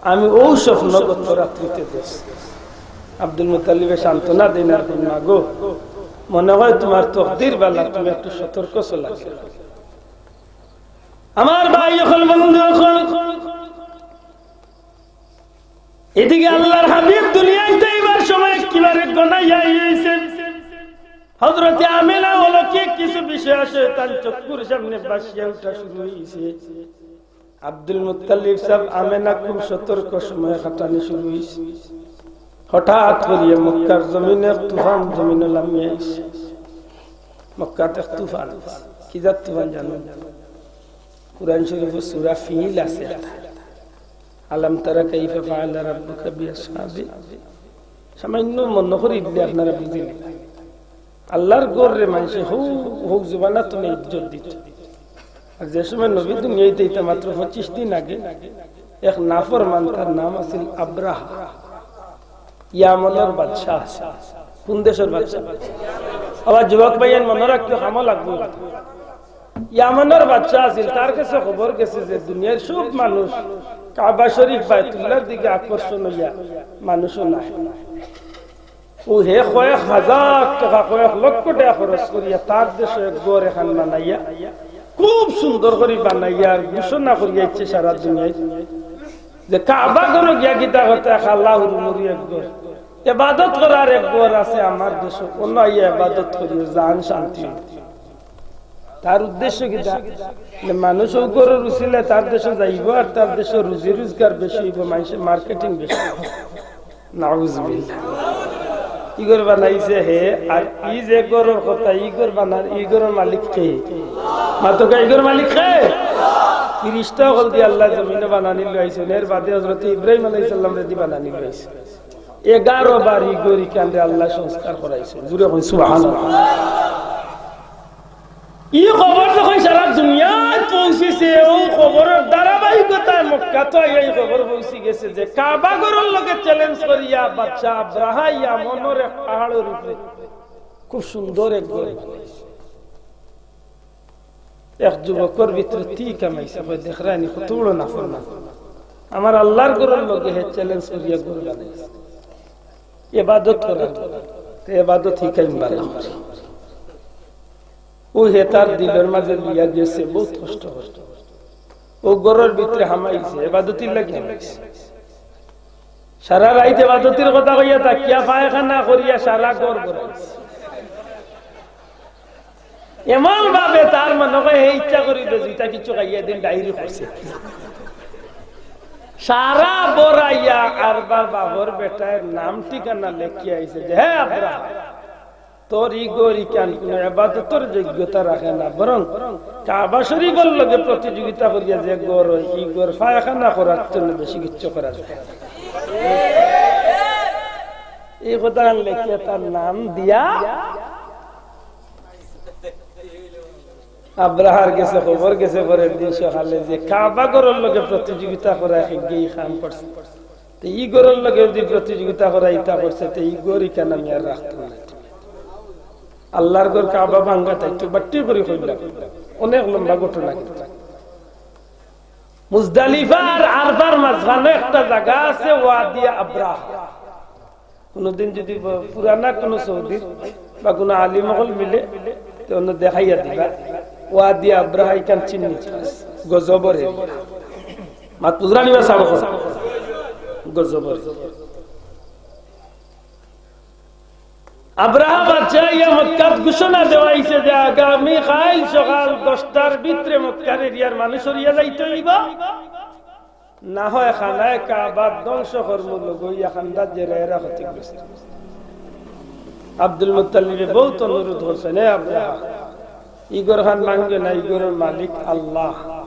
আমি অউ স্বপ্ন গত রাত্রিতে দেখছি।" আব্দুল মুত্তালিবে সান্ত্বনা দেইন আর কইন, "মা গো, মনে হয় তুমার তকদির বালা, তুমি একটু সতর্ক চলা।" আমার ভাই অকল, বন্ধু অকল, এদিকে আল্লাহর হাবিব দুনিয়াইতে আইবার সময় একেবারে ঘনাইয়া আইছে। হযরতে আমেনা অলৌকিক কিছু বিষয় আছে, তান চক্ষুর সামনে ভাসিয়া উঠা শুরু অইছে। আব্দুল মুত্তালিব সাব আমেনা খুব সতর্ক সময় কাটানি শুরু অইছে। হঠাৎ করিয়া মক্কার জমিনে এক তুফান জমিনো লামিয়া আইছে। মক্কাত এক তুফান আইছে। কি জাত তুফান জানো? কুরআন শরীফো সূরা ফিল আছে একটা। আলাম তারা কাইফা ফাআলা রাব্বুকা বিআসহাবিল। সামান্য মনো করি দিলে আপনারা বুঝিলিবা। আল্লাহর ঘররে মানষে হউ, হউ জমানাত অনে ইজ্জত দিত। আর যে সময় নবী দুনিয়াইতে আইতা মাত্র পঁচিশ দিন আগে, এক নাফরমান, তার নাম আছিল আব্রাহা। ইয়ামনর বাদশা আছিল। কুন দেশর বাদশা? আবার যুবক ভাইয়াইন মনো রাখিও, কামো লাগবো। ইয়ামনর বাদশা আছিল, তার গেছে খবর গেছে যে দুনিয়ার সব মানুষ কাবা শরীফ বায়তুল্লাহর দিকে আকর্ষণ অইয়া মানুষও নাই। অউ হে কয়েক হাজার টেকা, কয়েক লক্ষ টেকা খরচ করিয়া তার দেশো এক ঘর এখান বানাইয়া, খুব সুন্দর করি বানাইয়া আর ঘোষণা করিয়া আইছে সারা দুনিয়াত যে কাবা ঘরো গিয়া কিতা করতা, এক আল্লাহ হুরুমুরু এক ঘর, এবাদত করার এক ঘর আছে আমার দেশো, অনো আইয়া এবাদত করিও, জান শান্তি অইবো। তার উদ্দেশ্য কিতা? যে মানুষ অউ ঘরর উছিলায় তার দেশো যাইবো আর তার দেশো রুজি রোজগার বেশি অইবো, মানষে মার্কেটিং বেশি অইবো। নাউজুবিল্লাহ। ই ঘর বানাইছে হে, আর ই যে ঘরর কথা, ই ঘর বানার, ই ঘরর মালিক কে? মাতকা, ই ঘরর মালিক কে? ফিরিস্তা অকল দি আল্লায় জমিনো বানানি লইছইন। এর বাদে হযরত ইব্রাহিম আলাইহিস সালামরে দি বানানি লইছইন। এগারো বার ই ঘর ইখানরে আল্লায় সংস্কার করাইছইন। জুরে কইন সুবহানাল্লাহ। ই খবর যখন সারা দুনিয়াত পৌঁছিছে, অউ খবরর ধারাবাহিকতায় মক্কাত আইয়া ই খবর পৌঁছি গেছে যে কাবা ঘরর লগে চ্যালেঞ্জ করিয়া বাদশা আব্রাহা ইয়ামনর এক পাহাড়র উপরে খুব সুন্দর এক ঘর বানাইছে। এক যুবকর ভিতরে তীর কামাইছে, কয়, "দেখরায়নি কত বড় নাফরমান, আমার আল্লাহর ঘরর লগে হে চ্যালেঞ্জ করিয়া ঘর বানাইছে, এবাদত করার, তে এবাদত হিকাইম বালা।" অউ হে তার দিলর মাঝে লইয়া গেছে, বউত কষ্ট কষ্ট। অউ ঘরর ভিতরে হামাইছে, এবাদতির লাগি হামাইছে। সারা রাইত এবাদতির কথা কইয়া থাকিয়া পায়খানা করিয়া সারা ঘর ভরাইছে। এমন ভাবে তার মনো কয় হে ইচ্ছা করি যে দুইটা কিছু খাইয়া দিন ডায়েরি করছে। সারা ভরাইয়া আরবার বাপর বেটায় নাম ঠিকানা লেখিয়া আইছে যে, "হে আব্রাহা, তোর ই ঘর ইখান কুনু এবাদতর যোগ্যতা রাখে না, বরং কাবা শরীফর লগে প্রতিযোগিতা করিয়া যে ঘর অয়, ই ঘর পায়খানা করার জন্য বেশি কিচ্ছু করা যায়।" ই কথাখান লেখিয়া তার নাম দিয়া আব্রাহার গেছে খবর গেছে পরের দিন সকালে যে কাবা ঘরর লগে প্রতিযোগিতা করা হেগে ই কাম করছে। তে ই ঘরর লগে যদি প্রতিযোগিতা করা ইতা করছে, তে ই ঘর ইখান আমি আর রাখতাম না। আল্লাহর ঘর কাবা ভাঙ্গা তাই তো বাট্টি করি কইলাম, অনেক লম্বা ঘটনা কিন্তু। মুজদালিফা আর আরফার মাঝখানো একটা জাগা আছে, ওয়াদি আব্রাহা। কুনুদিন যদি ব-, পুরানা কুনু সৌদির বা কুনু আলিম অকল মিলে, তে অনো দেখাইয়া দিবা। ওয়াদি আব্রাহা ইখান চিহ্নিত আছে। গজবর area। মাত বুঝরানি বা সাবক? গজবর area। আব্রাহা বাদশা ইয়া মক্কাত ঘোষণা দেওয়া অইছে যে আগামী কাইল সকাল দশটার ভিতরে মক্কার এরিয়ার মানুষ সরিয়া যাইতে অইবো। না হয় খানায়ে কাবা ধ্বংস করমু, লগইয়া খান্দাত জেরা এরা ক্ষতিগ্রস্ত। আব্দুল মুত্তালিবে বউত অনুরোধ করছইন, "এ আব্রাহা, ই ঘরখান ভাঙ্গিও না, ই ঘরর মালিক আল্লাহ।"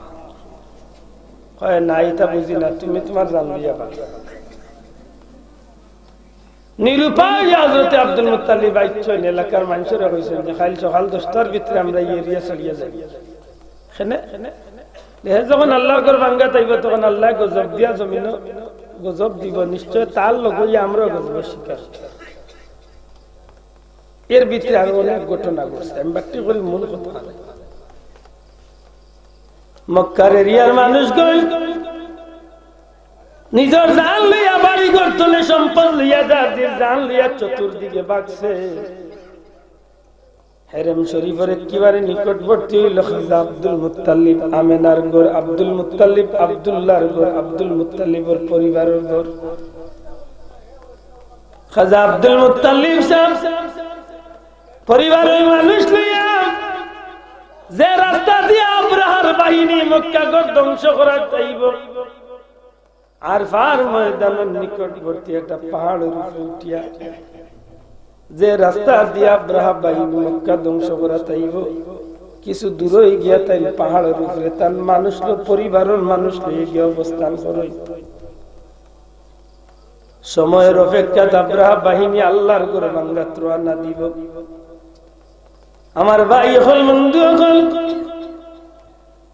কয়, "না, ইতা বুঝি না, তুমি তুমার জান দিয়া বাঁচো।" নিরুপায় হজরতে আব্দুল মুত্তালিব আইছইন, এলাকার মানষরে কইছইন যে, "কাইল সকাল দশটার ভিতরে আমরা ই এরিয়া ছাড়িয়া যাইমু।" কেনে? হে যখন আল্লাহর ঘর ভাঙ্গাত আইবো, তখন আল্লায় গজব দিয়া জমিনো গজব দিবো, নিশ্চয় তার লগে আমরাও গজবর শিকার। এর ভিতরে আরো অনেক ঘটনা ঘটছে, আমি বাট্টি করি মূল কথা। মক্কার এরিয়ার মানুষগুলো নিজর জান লইয়া, বাড়ি ঘর তনে সম্পদ লইয়া, যার যার জান লইয়া চতুর্দিকে ভাগছে। হেরেম শরীফর একেবারে নিকটবর্তী অইল খাজা আব্দুল মুত্তালিব, আমেনার ঘর, আব্দুল মুত্তালিব, আব্দুল্লাহর ঘর, আব্দুল মুত্তালিবর পরিবারর ঘর। খাজা আব্দুল মুত্তালিব সাহেব পরিবারর মানুষ লইয়া যে রাস্তা দিয়া আব্রাহার বাহিনী মক্কা ঘর ধ্বংস করাত আইব, আরাফার ময়দানর নিকটবর্তী একটা পাহাড়র উপরে উঠিয়া যে রাস্তা দিয়া আব্রাহা বাহিনী মক্কা ধ্বংস করাত আইব, কিছু দূরই গিয়া তাইন পাহাড়র উপরে তান মানুষ লো-, পরিবারর মানুষ লইয়া গিয়া অবস্থান করইন। সময়র অপেক্ষাত আব্রাহা বাহিনী আল্লাহর ঘর ভাঙ্গাত রওয়ানা দিব। আমার ভাই অকল, বন্ধু অকল,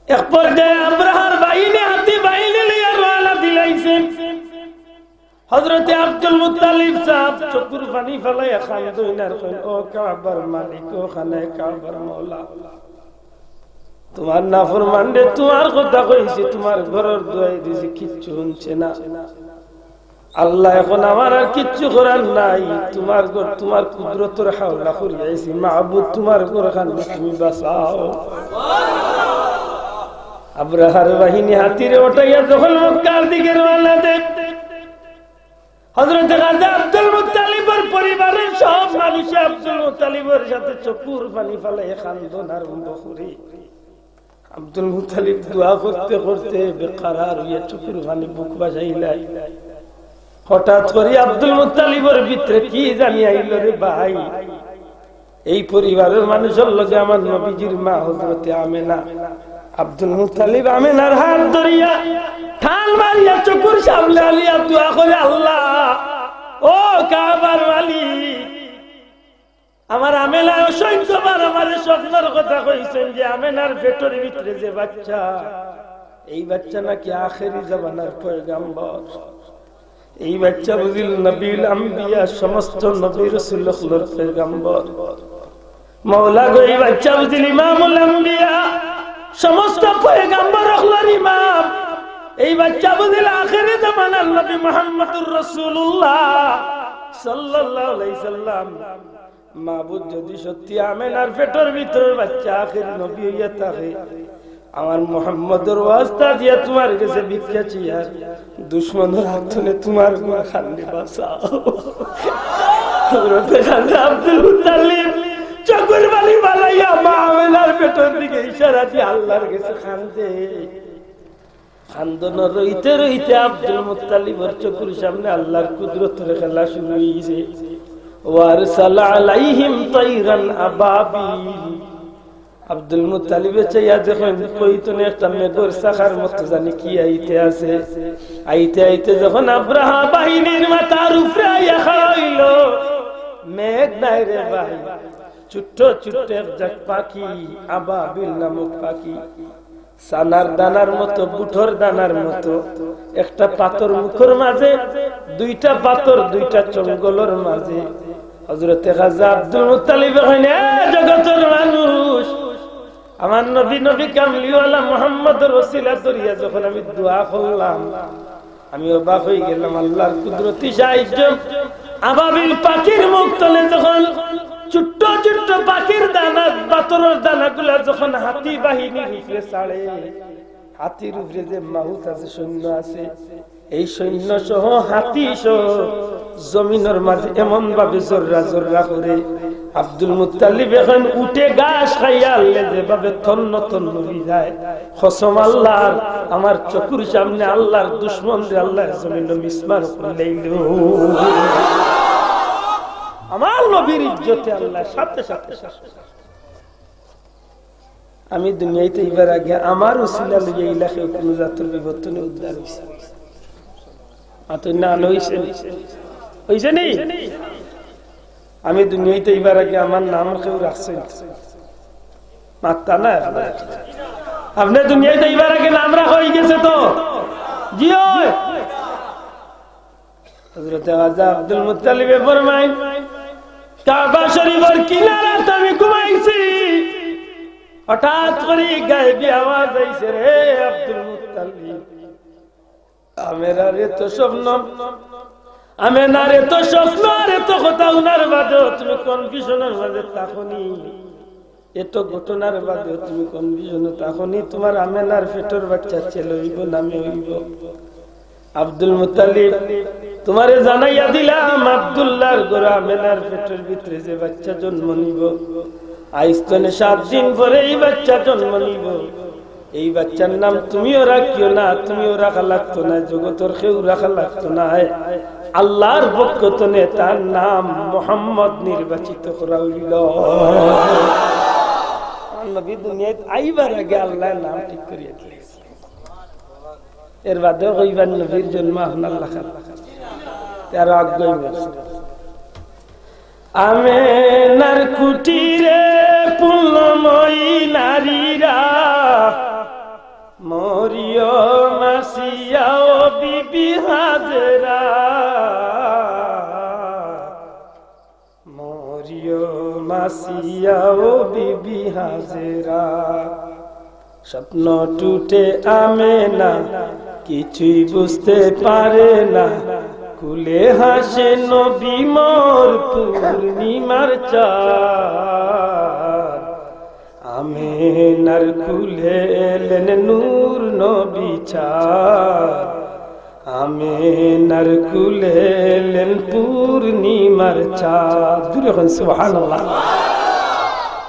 এক পর্যায়ে আব্রাহার বাহিনী, হাতি বাহিনী লইয়া রওয়ানা দিলাইছে। হযরতে আব্দুল মুত্তালিব সাহেব চকুর পানি ফালাইয়া কান্দইন আর কইন, "ও কাবার মালিক, ও খানায়ে কাবার মওলা, তুমার নাফরমানরে তুমার কথা কইছি, তুমার ঘরর দুয়াই দিছি, কিচ্ছু হুনছে না। আল্লাহ, এখন আমার আর কিচ্ছু করার নাই, তুমার ঘর, তুমার কুদরতর হাওলা করিয়া আইছি, মাবুদ, তুমার ঘরখান তুমি বাঁচাও।" আব্রাহার বাহিনী হাতিরে উঠাইয়া যখন মক্কার দিকে রওয়ানা দেয়, হযরতে খাজা আব্দুল মুত্তালিবর পরিবারর সব মানুষে আব্দুল মুত্তালিবর সাথে চকুর পানি ফালাইয়া কান্দন আরম্ভ করে। আব্দুল মুত্তালিব দোয়া করতে করতে বেকারার অইয়া চকুর পানি বুক ভাসাইলায়। হঠাৎ করি আব্দুল মুত্তালিবর ভিতরে কি জানি আইল রে ভাই। এই পরিবারর মানুষর লগে আমার নবীজির মা হযরতে আমেনা। আব্দুল মুত্তালিব আমেনার হাত ধরিয়া টান মারিয়া চকুর সামনে আনিয়া দোয়া করে, "আল্লাহ, ও কাবার মালিক, আমার আমেনায় অসংখ্যবার আমারে স্বপ্নর কথা কইছইন যে আমেনার পেটর ভিতরে যে বাচ্চা, এই বাচ্চা নাকি আখেরি জামানার পয়গাম্বর। এই বাচ্চা বুঝিল নবীল আম্বিয়া, সমস্ত নবী রাসূল অকলর পয়গাম্বর। মওলা গো, এই বাচ্চা বুঝিল ইমামুল আম্বিয়া, সমস্ত পয়গাম্বর অকলর ইমাম। এই বাচ্চা বুঝিল আখেরি জামানার নবী মুহাম্মদুর রাসূলুল্লাহ সাল্লাল্লাহু আলাইহি সাল্লাম।" মাবুদ, যদি সত্যি আমেনার পেটর ভিতরর বাচ্চা আখেরি নবী অইয়া থাকে, আমার মুহাম্মদর ওয়াস্তা দিয়া তুমার গেছে ভিক্ষা চাইয়ার, দুশমনর হাত তনে তুমার ঘরখান বাঁচাও। হযরতে খাজা আব্দুল মুত্তালিব চকুর পানি ফালাইয়া মা আমেনার পেটর দিকে ইশারা দিয়া আল্লাহর গেছে কান্দে। কান্দন রইতে রইতে আব্দুল মুত্তালিবর চকুর সামনে আল্লাহর কুদরতর খেলা শুরু অইছে। "ওয়ারসালা আলাইহিম তাইরান আবাবিল।" আব্দুল মুত্তালিবে চাইয়া দেখইন কই তনে একটা মেঘর চাকার মতো জানি কি আইতে আছে। আইতে আইতে যখন আব্রাহা বাহিনীর মাথার উপরে আইয়া খাড়া অইল, মেঘ নায় রে ভাই, ছোট্ট ছোট্ট এক জাত পাখি, আবাবিল নামক পাখি। চানার দানার মতো, বুটর দানার মতো, একটা পাথর মুখর মাঝে, দুইটা পাথর, দুইটা জঙ্গলর মাঝে। হযরতে খাজা আব্দুল মুত্তালিবে কইন, "এ জগতর মানুষ, আমার নবী, নবী কামলিওয়ালা মুহাম্মদর ওসিলা ধরিয়া যখন আমি দোয়া করলাম, আমি অবাক অইগেলাম আল্লাহর কুদরতি সাহায্য।" আবাবিল পাখির মুখ তনে যখন ছোট্ট ছোট্ট পাখির দানা, পাথরর দানাগুলা যখন হাতি বাহিনীর উপরে ছাড়ে, হাতির উপরে যে মাহুত আছে, সৈন্য আছে, এই সৈন্য সহ হাতি সহ জমিনর মাঝে এমন ভাবে জর্রা জর্রা করে, আব্দুল মুত্তালিবে কইন উটে ঘাস খাইয়া আইলে যেভাবে তন্ন তন্ন অইযায়, কসম আল্লাহর, আমার চকুর সামনে আল্লাহর দুশমনরে আল্লায় জমিনো মিসমার করিলাইল। আমার নবীর ইজ্জতে আল্লায় সাথে সাথে শেষ। আমি দুনিয়াইত আইবার আগে আমার উসিলা লইয়া ইলাকার কুনু জাতর বিপদ তনে উদ্ধার অইছে? মাতইন না, অইছে নি? অইছে নি? আমি দুনিয়াইত আইবার আগে আমার নাম কেউ রাখছে নি? মাতরা না। আপনে দুনিয়াইত আইবার আগে নাম রাখা অইগেছে তো? জি অয়। হযরতে খাজা আব্দুল মুত্তালিবে ফরমাইন, কাবা শরীফর কিনারাত আমি ঘুমাইছি, হঠাৎ করি গায়েবী আওয়াজ আইছে, "রে আব্দুল মুত্তালিব, আমেনার এত স্বপ্ন, আমেনার এত স্বপ্ন আর এত কথা হুনার বাদেও তুমি কনফিউশনর মাঝে থাকো নি, এত ঘটনার বাদেও তুমি কনফিউশনো থাকো নি, তুমার আমেনার পেটর বাচ্চা ছেলে অইবো না মেয়ে অইবো?" আব্দুল মুত্তালিব, তুমারে জানাইয়া দিলাম, আব্দুল্লাহর ঘরো আমেনার পেটর ভিতরে যে বাচ্চা জন্ম নিবো, আইজ তনে সাত দিন পরে এই বাচ্চা জন্ম নিবো। এই বাচ্চার নাম তুমিও রাখিও না, তুমিও রাখা লাগতো না, জগতর কেউ রাখা লাগতো না। আল্লাহর পক্ষ তনে তার নাম মোহাম্মদ নির্বাচিত করা অইলো। আর নবী দুনিয়াত আইবার আগে আল্লায় নাম ঠিক করিয়া দিলাইছে। এর বাদেও কইবা নবীর জন্ম আপনার লাখান। তেরো আগ্রহী মানুষ। আমেনার কুটিরে পুণ্যময়ী নারীরা, মরিয়ম আসিয়া ও বিবি হাজেরা। মরিয়ম আসিয়া ও বিবি হাজেরা, স্বপ্ন টুটে আমেনা, কিছুই বুঝতে পারে না। কুলে হাসে নবী মোর পূর্ণিমার চাঁদ। আমেনার কুলে এলেন নূর নবী চাঁদ। আমেনার কুলে এলেন পূর্ণিমার চাঁদ। জোরে কইন সুবহানাল্লাহ।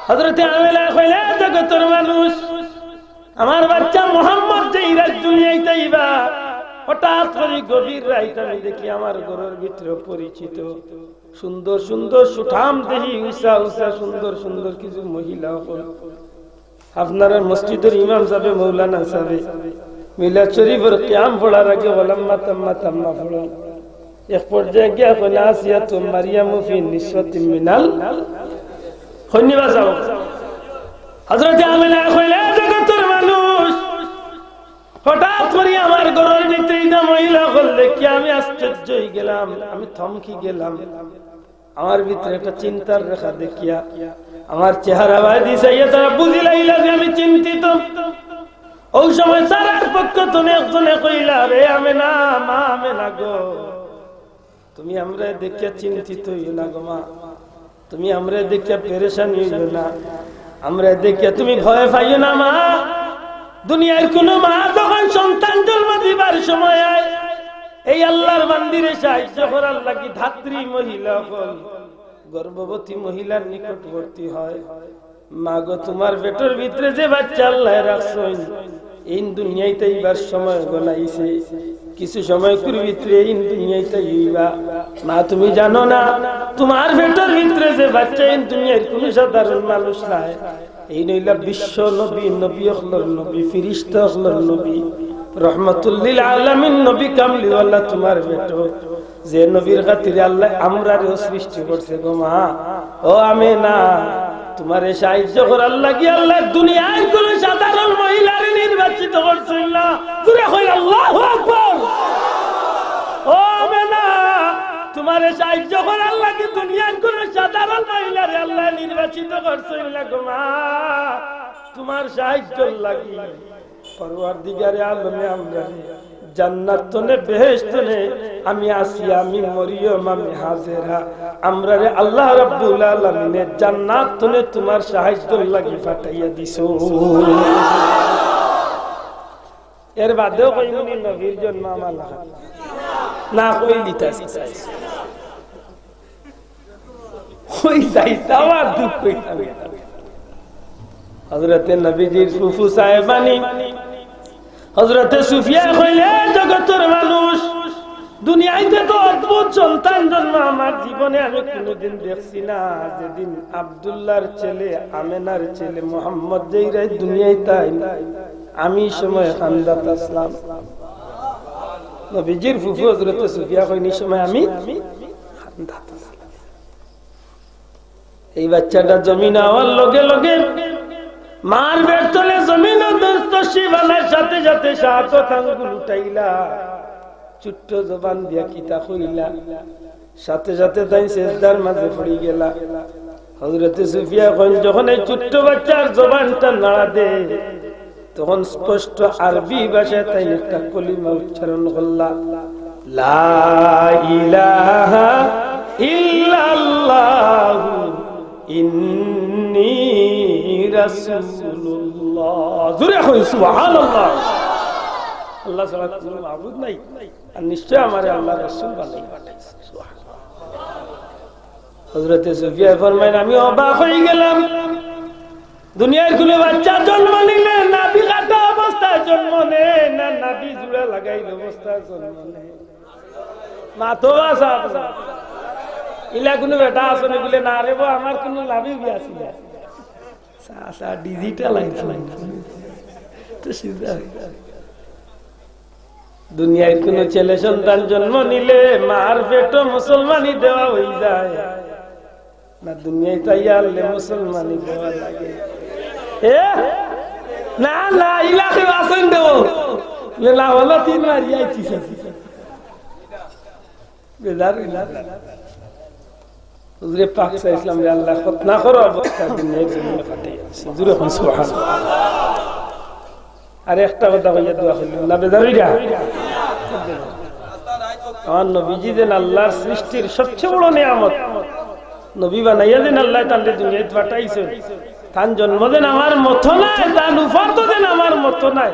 হযরতে আমেনা কইলা, "জগতর মানুষ, আমার বাচ্চা মোহাম্মদ যেই রাইত দুনিয়াত আইবা, হঠাৎ করি গভীর রাইত আমি দেখি আমার ঘরর ভিতরে পরিচিত সুন্দর সুন্দর সুঠাম দেহি উষা উষা সুন্দর সুন্দর কিছু মহিলা অকল।" আপনারার মসজিদর ইমাম সাবে, মৌলানা সাবে মিলাদ শরীফর কিয়াম পড়ার আগে ওয়ালাম্মা তাম্মা তাম্মা পড়ইন। এক পর্যায়ে গিয়া কইন, "আসিয়াতু মারিয়ামু ফি নিসওয়াতিম মিনাল।" কইন নি বা যাও। হযরতে আমেনা কইলা, "জগতর মানুষ, হঠাৎ করি আমার ঘরর ভিতরে ইতা মহিলা অকল দেখিয়া আমি আশ্চর্য অইগেলাম, আমি থমকি গেলাম।" আমার ভিতরে একটা চিন্তার রেখা দেখিয়া, আমার চেহারা বায়দি চাইয়া তারা বুঝিলাইলা যে আমি চিন্তিত। অউ সময় তারার পক্ষ তনে একজনে কইলা, "রে আমেনা, মা আমেনা গো, তুমি আমরারে দেখিয়া চিন্তিত অইও না গো মা, তুমি আমরারে দেখিয়া পেরেশান অইও না, আমরারে দেখিয়া তুমি ভয় পাইও না মা। দুনিয়ার কুনু মা যখন সন্তান জন্ম দিবার সময় অয়, এই আল্লাহর বান্দিরে সাহায্য করার লাগি ধাত্রী মহিলা অকল, গর্ভবতী মহিলার নিকটবর্তী হয়, 'মা গো, তুমার পেটর ভিতরে যে বাচ্চা আল্লায় রাখছইন, এইন দুনিয়াত আইবার সময় গনাইছে, কিছু সময়কুর ভিতরে এইন দুনিয়াত আইবা। মা, তুমি জানো না, তুমার পেটর ভিতরে যে বাচ্চা, এইন দুনিয়ার কুনু সাধারণ মানুষ নায়।' এইন অইলা বিশ্ব নবী, নবী অকলর নবী, ফিরিস্তা অকলর নবী, রহমাতুল্লিল আলামিন নবী কামলিওয়ালা তুমার পেটো, যে নবীর খাতিরে আল্লায় আমরারেও সৃষ্টি করছে গো মা। ও আমেনা, তুমারে সাহায্য করার লাগি আল্লায় দুনিয়ার কুনু সাধারণ মহিলারে নির্বাচিত করছইন না। জোরে কইন আল্লাহু আকবার। ও আমেনা, তুমারে সাহায্য করার লাগি দুনিয়ার কুনু সাধারণ মহিলারে আল্লায় নির্বাচিত করছইন না গো মা। তুমার সাহায্যর লাগি পরওয়ারদিগারে আলমে আমরারে জান্নাত তনে, বেহেশত তনে, আমি আসিয়া, আমি মরিয়ম, আমি হাজেরা, আমরারে আল্লাহ রাব্বুল আলামিনে জান্নাত তনে তুমার সাহায্যর লাগি পাঠাইয়া দিছো। এর বাদেও কইমুনি নবীর জন্ম আমার লাগা। না কইলি তা কই যাইতাম আর দুঃখ কইতাম। হযরতে নবীজির ফুফু সাহেবানি, হযরতে সুফিয়া কইলে, "জগতর মানুষ, দুনিয়াইতে তো অদ্ভুত সন্তান জন্ম আমার জীবনে আমি কুনুদিন দেখছি না। যেদিন আব্দুল্লাহর ছেলে, আমেনার ছেলে মোহাম্মদ যেই রাইত দুনিয়াইত আইন, আমি সময় কান্দাত আছলাম।" নবীজির ফুফু হযরতে সুফিয়া কইন, "ই সময় আমি কান্দাত আছলাম।" এই বাচ্চাটা জমিন আওয়ার লগে লগে মার পেট তলে জমিন তশরিফ আনার সাথে সাথে সাত আঙ্গুল উঠাইলা, ছোট্ট জবান দিয়া কিতা কইলা, সাথে সাথে তাইন সেজদার মাঝে পড়ি গেলা। হযরতে সুফিয়া কইন, যখন এই ছোট্ট বাচ্চার জবানটা নাড়া দে, তখন স্পষ্ট আরবি ভাষায় তাইন একটা কলিমা উচ্চারণ করলা, "লা ইলাহা ইল্লাল্লাহু ইন্নী রাসূলুল্লাহ।" জোরে কইন, "সুবহানাল্লাহ।" আল্লাহ ছাড়া কোনো মাবুদ নাই, আর নিশ্চয় আমারে আল্লাহর রাসূল বানাইয়া পাঠাইছে। সুবহানাল্লাহ। হযরতে সুফিয়া ফরমাইন, আমি অবাক হয়ে গেলাম। দুনিয়ার কোনো বাচ্চা জন্ম নিলে নাভি কাটা অবস্থায় জন্ম নেয়, না নাভি জোড়া লাগাইল অবস্থায় জন্ম নেয়। মা তো বাসা। ইলা কোনো বেটা আছে নি? বলে, "না রে বা, আমার কোনো নাভি বিয়া ছিল না।" সা-, সা-, digital iPhone। তো সিধা। দুনিয়ার কোনো ছেলে সন্তান জন্ম নিলে মার পেটো মুসলমানি দেওয়া হয়ে যায়। না, দুনিয়াত আইয়া আনলে মুসলমানি দেওয়া লাগে। এ? না, না, ইলাকে বাসন দেব। বলে, "না, হলো তিন মারি আইছি।" বেজার হইলা। হুজুরে পাক সাল্লাল্লাহু আলাইহি ওয়াসাল্লাম রে আল্লাহ খতনা করো অবস্থা দুনিয়ার জমিনে পাঠাইয়া দিছে। জোরে কইন সুবহানাল্লাহ। আর একটা কথা কইয়া দোয়া করলাম না, বেজার হইরা। আমার নবীজি যেন আল্লাহর সৃষ্টির সবচেয়ে বড় নিয়ামত, নবী বানাইয়া যেন আল্লাহ তানরে দুনিয়াত পাঠাইছে, তান জন্ম যেন আমার মতো নাই, তান উফাত যেন আমার মতো নাই।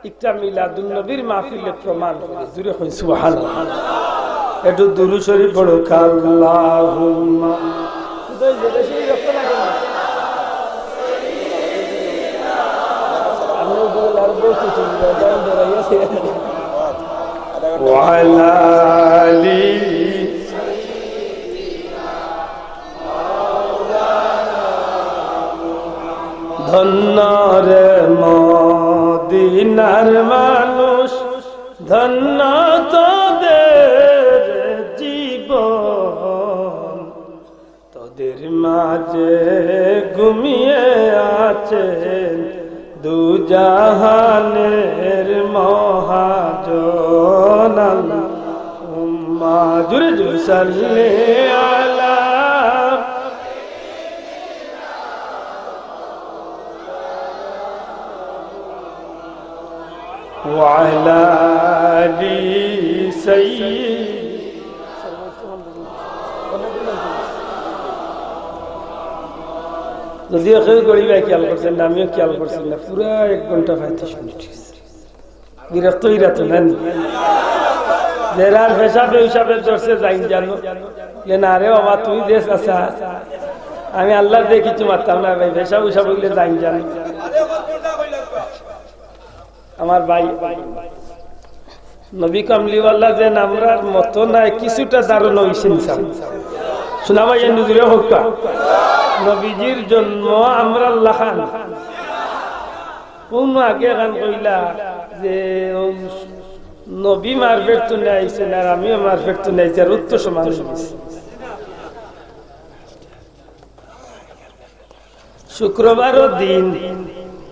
একটা মিলাদুন নবীর মাহফিলে প্রমাণ করে। জোরে কইন সুবহানাল্লাহ। একটু দুরূদ শরীফ পড়ো, আল্লাহুম্মা। ওয়া আলা আলি। ধন্য রে মদিনার মানুষ, ধন্য তোদের জীবন, তোদের মাঝে ঘুমিয়ে আছেন দু জাহানের মহাজন। আল্লাহুম্মা, জোরে জোরে, সাল্লি আলা ওয়া আলা আলি সাইয়্যিদ। যদিও কেউ গরিবায় খেয়াল করছেন না, আমিও খেয়াল করছি না, পুরা এক ঘন্টা পঁয়ত্রিশ মিনিট গেছে। বিরক্ত হইরা তো নেন। যেরার পেশাবে হিসাবে ধরছে যাইন জানো। যে না রে বাবা, তুই যে চাচা, আমি আল্লাহর দিয়ে কিছু মারতাম না ভাই, পেশাব হিসাব হইলে যাইন জানো। আমার ভাই, নবী কামলিওয়ালা যে আমরার মতো নাই, কিছুটা ধারণা হইছে ইনশাআল্লাহ। শোনা ভাই, এই নজরে হক্কা। নবীজির জন্ম আমরার লাখান। কোন আগে খান কইলা যে ও নবী মার পেট তো নিয়ে আইছেন আর আমিও মার পেট তো নিয়ে আইছি, আর উত্তর সমান হয়ে গেছে। শুক্রবারও দিন,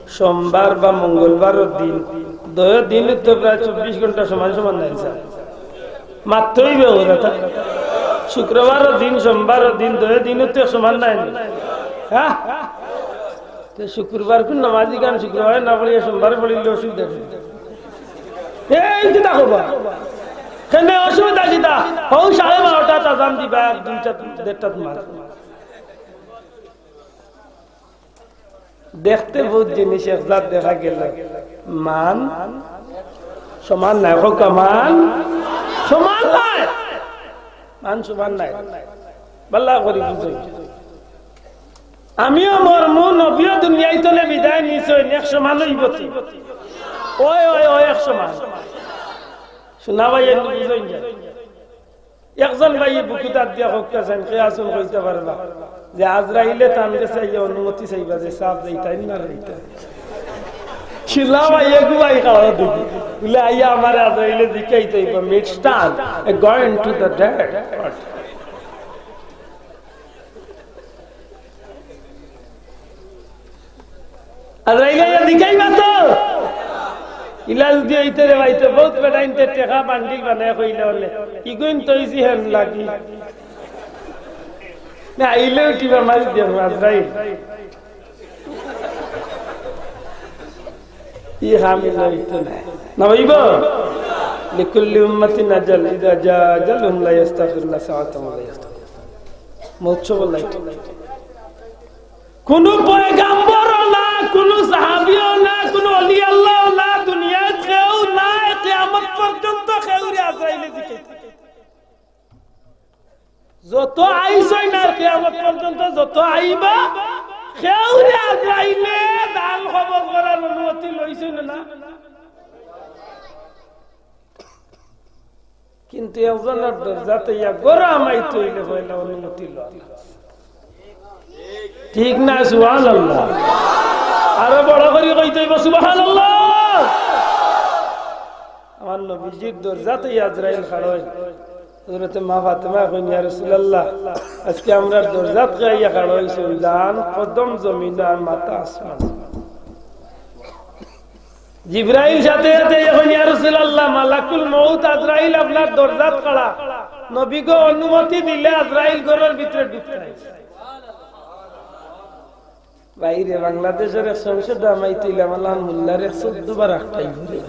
সোমবার বা মঙ্গলবারও দিন, দুইও দিন তো প্রায় চব্বিশ ঘন্টা সমান সমান নাই স্যার। মাত্রই ব্যবহার। শুক্রবারও দিন, সোমবারও দিন, দুইও দিন তো সমান নাই। হ্যাঁ? তো শুক্রবার কোন নামাজি গান শুক্রবারে না পড়িয়া সোমবারে পড়িলে অসুবিধা কি? এই কিতা খবর? কেনে অসুবিধা কিতা? হউ সাড়ে বারোটাত আজান দিবা, আর দুইটা, দেড়টাত মাগরিব। দেখতে বহুত জিনিস একজাত দেখা গেল, মান সমান নাই। কউক্কা, মান সমান নাই, মান সমান নাই। বালা করি বুঝো। আমিও মরমু, নবীও দুনিয়াত তনে বিদায় নিছইন, এক সমান অইবো তো। ওই, ওই, ওই, এক সমান। শোনা ভাই, একটু বুঝইন যায়। একজন ভাইয়ে বুকুত আত দিয়া কউক্কা চাইন, কে আছইন কইতা পারবা যে আজরাইলে তান গেছে আইয়া অনুমতি চাইবা যে সাব যাইতাইন না যাইতা। শিলা ভাইয়ে গু ভাই খাওয়া দেখি। বলে, "আইয়া আমারে আজরাইলে জিকাইতা পারবা, Mister, going to the dead." আজরাইলে ইয়া জিকাইবা তো? ইলা যদি অইতে রে ভাই, তো বহুত বেটাইন্তে টেকা বান্ডিল বানায় কইলে অইলে। ইগুইন তো ইজি হেন লাগি। না, আইলে উঠিবা মারি দিয়া আজরাইল। ই হামিল হইতো না। না হইব? লিকুল্লি উম্মাতিন আজাল, ইযা জা আজালুহুম লা ইস্তাখিরুনা সাআতান ওয়া লা ইস্তাকদিমুন। মউত সব লাই। কুনু পয়গাম্বরও না, কুনু সাহাবীও না, কুনু অলি আল্লাহও না, দুনিয়াত কেউ নাই, কিয়ামত পর্যন্ত কেউরে আজরাইলে জিকাইতো। যত আইছইন আর কিয়ামত পর্যন্ত যত আইবা, কেউরে আজরাইলে জান কবজ করার অনুমতি লইছইন না। কিন্তু একজনর দরজাত ইয়া গড় হামাইতে অইলে পয়লা অনুমতি লওয়া। ঠিক না? সুবহানাল্লাহ। আরো বড় করি কইতে অইব, সুবহানাল্লাহ। আমার নবীজির দরজাত আজরাইল খাড়া অইন। হযরতে মা ফাতেমায় কইন, "ইয়া রাসূলুল্লাহ, আজকে আমরার দরজাত কে আইয়া খাড়া অইছইন, জান কদম জমিন আর মাথা আসমান।" জিব্রাইল সাথে সাথে কইন, "ইয়া রাসূলুল্লাহ, মালাকুল মউত আজরাইল আপনার দরজাত খাড়া। নবী গো, অনুমতি দিলে আজরাইল ঘরর ভিতরে ঢুকতা।" বাইরে বাংলাদেশর এক সংসদ হামাইতে অইলে আমার লাখান মোল্লার এক চৌদ্দ বার আটকাই ঘুরে।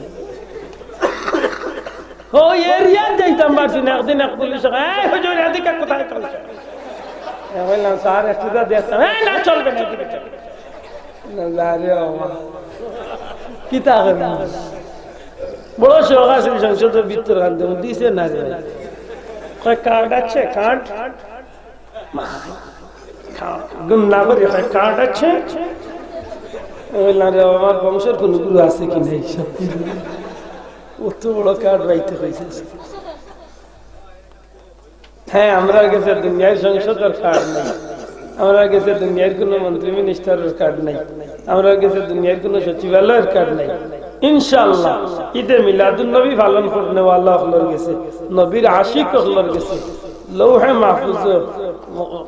ও এরিয়াত যাইতাম পারছি না, একদিন এক পুলিশ, "এই হুজুর, এদিকে কোথায় চলছে?" আমি বললাম, "স্যার, একটু যা দেখতাম।" "এই না, চলবে না, এদিকে চলবে না।" না, যা রে বাবা। কিতা করবি? বড় শখ আছিল সংসদর ভিতর আনতে, দিছে না রে। কয়, "কার্ড আছে, কার্ড?" গুন্না করি কয়, "কার্ড আছে?" আমি বললাম, "রে বাবা, আমার বংশর কোনো গুরু আছে কি নাই?" অত বড় কার্ড রাইতে কইছে। হ্যাঁ, আমরার গেছে দুনিয়ার সংসদর কার্ড নাই, আমরার গেছে দুনিয়ার কোনো মন্ত্রী মিনিস্টারর কার্ড নাই, আমরার গেছে দুনিয়ার কোনো সচিবালয়র কার্ড নাই। ইনশাআল্লাহ, ঈদে মিলাদুন নবী পালন করনেওয়ালা অকলর গেছে, নবীর আশিক অকলর গেছে, লৌহে মাহফুজ,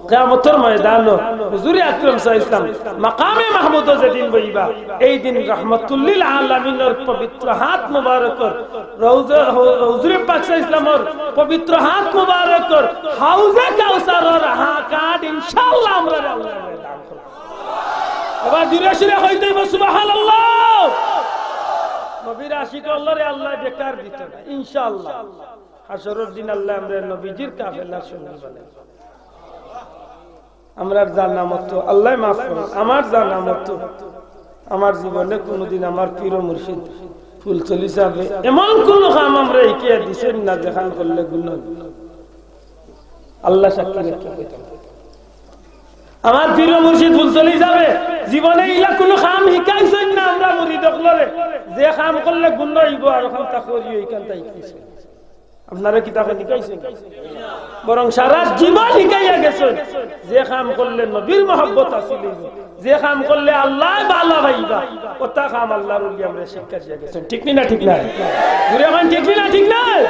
কিয়ামতর ময়দানো হুজুরে আকরাম সাল্লাল্লাহু আলাইহি ওয়াসাল্লাম মাকামে মাহমুদো যেদিন বইবা, এই দিন রহমতুল্লিল আলামিনর পবিত্র হাত মুবারকর, রওজা, হু-, হুজুরে পাক সাল্লাল্লাহু আলাইহি ওয়াসাল্লামর পবিত্র হাত মুবারকর হাউজে কাউসারর হা-, কার্ড ইনশাআল্লাহ আমরারে আল্লায় দান করবা। এবার জোরে সোরে কইতে অইব সুবহানাল্লাহ। নবীর আশিক অকলরে আল্লায় বেকার দিতো নায়, ইনশাআল্লাহ। হাশরর দিন আল্লায় আমরারে নবীজির কাফেলার সঙ্গী বানাইবা। আমরার জানা মতো, আল্লায় মাফ করুক, আমার জানা মতো আমার জীবনে কুনুদিন আমার পীর ও মুর্শিদ ফুলতলি সাহেবে এমন কুনু কাম আমরারে হিকাইয়া দিছইন না যেখান করলে গুনা অইবো। আল্লাহ সাক্ষী রেখে কইতাম, আমার পীর ও মুর্শিদ ফুলতলি সাহেবে জীবনে ইলা কুনু কাম হিকাইছইন না আমরা মুরিদ অকলরে, যে কাম করলে গুনা অইবো আর অখানতা করিও, ইখানতা হিকাইছইন। আপনারে কিতা কইন হিকাইছইন? বরং সারা জীবন হিকাইয়া গেছইন, যে কাম করলে নবীর মহব্বত হাসিল অইবো, যে কাম করলে আল্লায় ভালা পাইবা, অতা কাম আল্লার ওলি আমরারে শিক্ষা দিয়া গেছইন। ঠিক নি না? ঠিক নায়? জোরে কইন, ঠিক নি না? ঠিক নায়?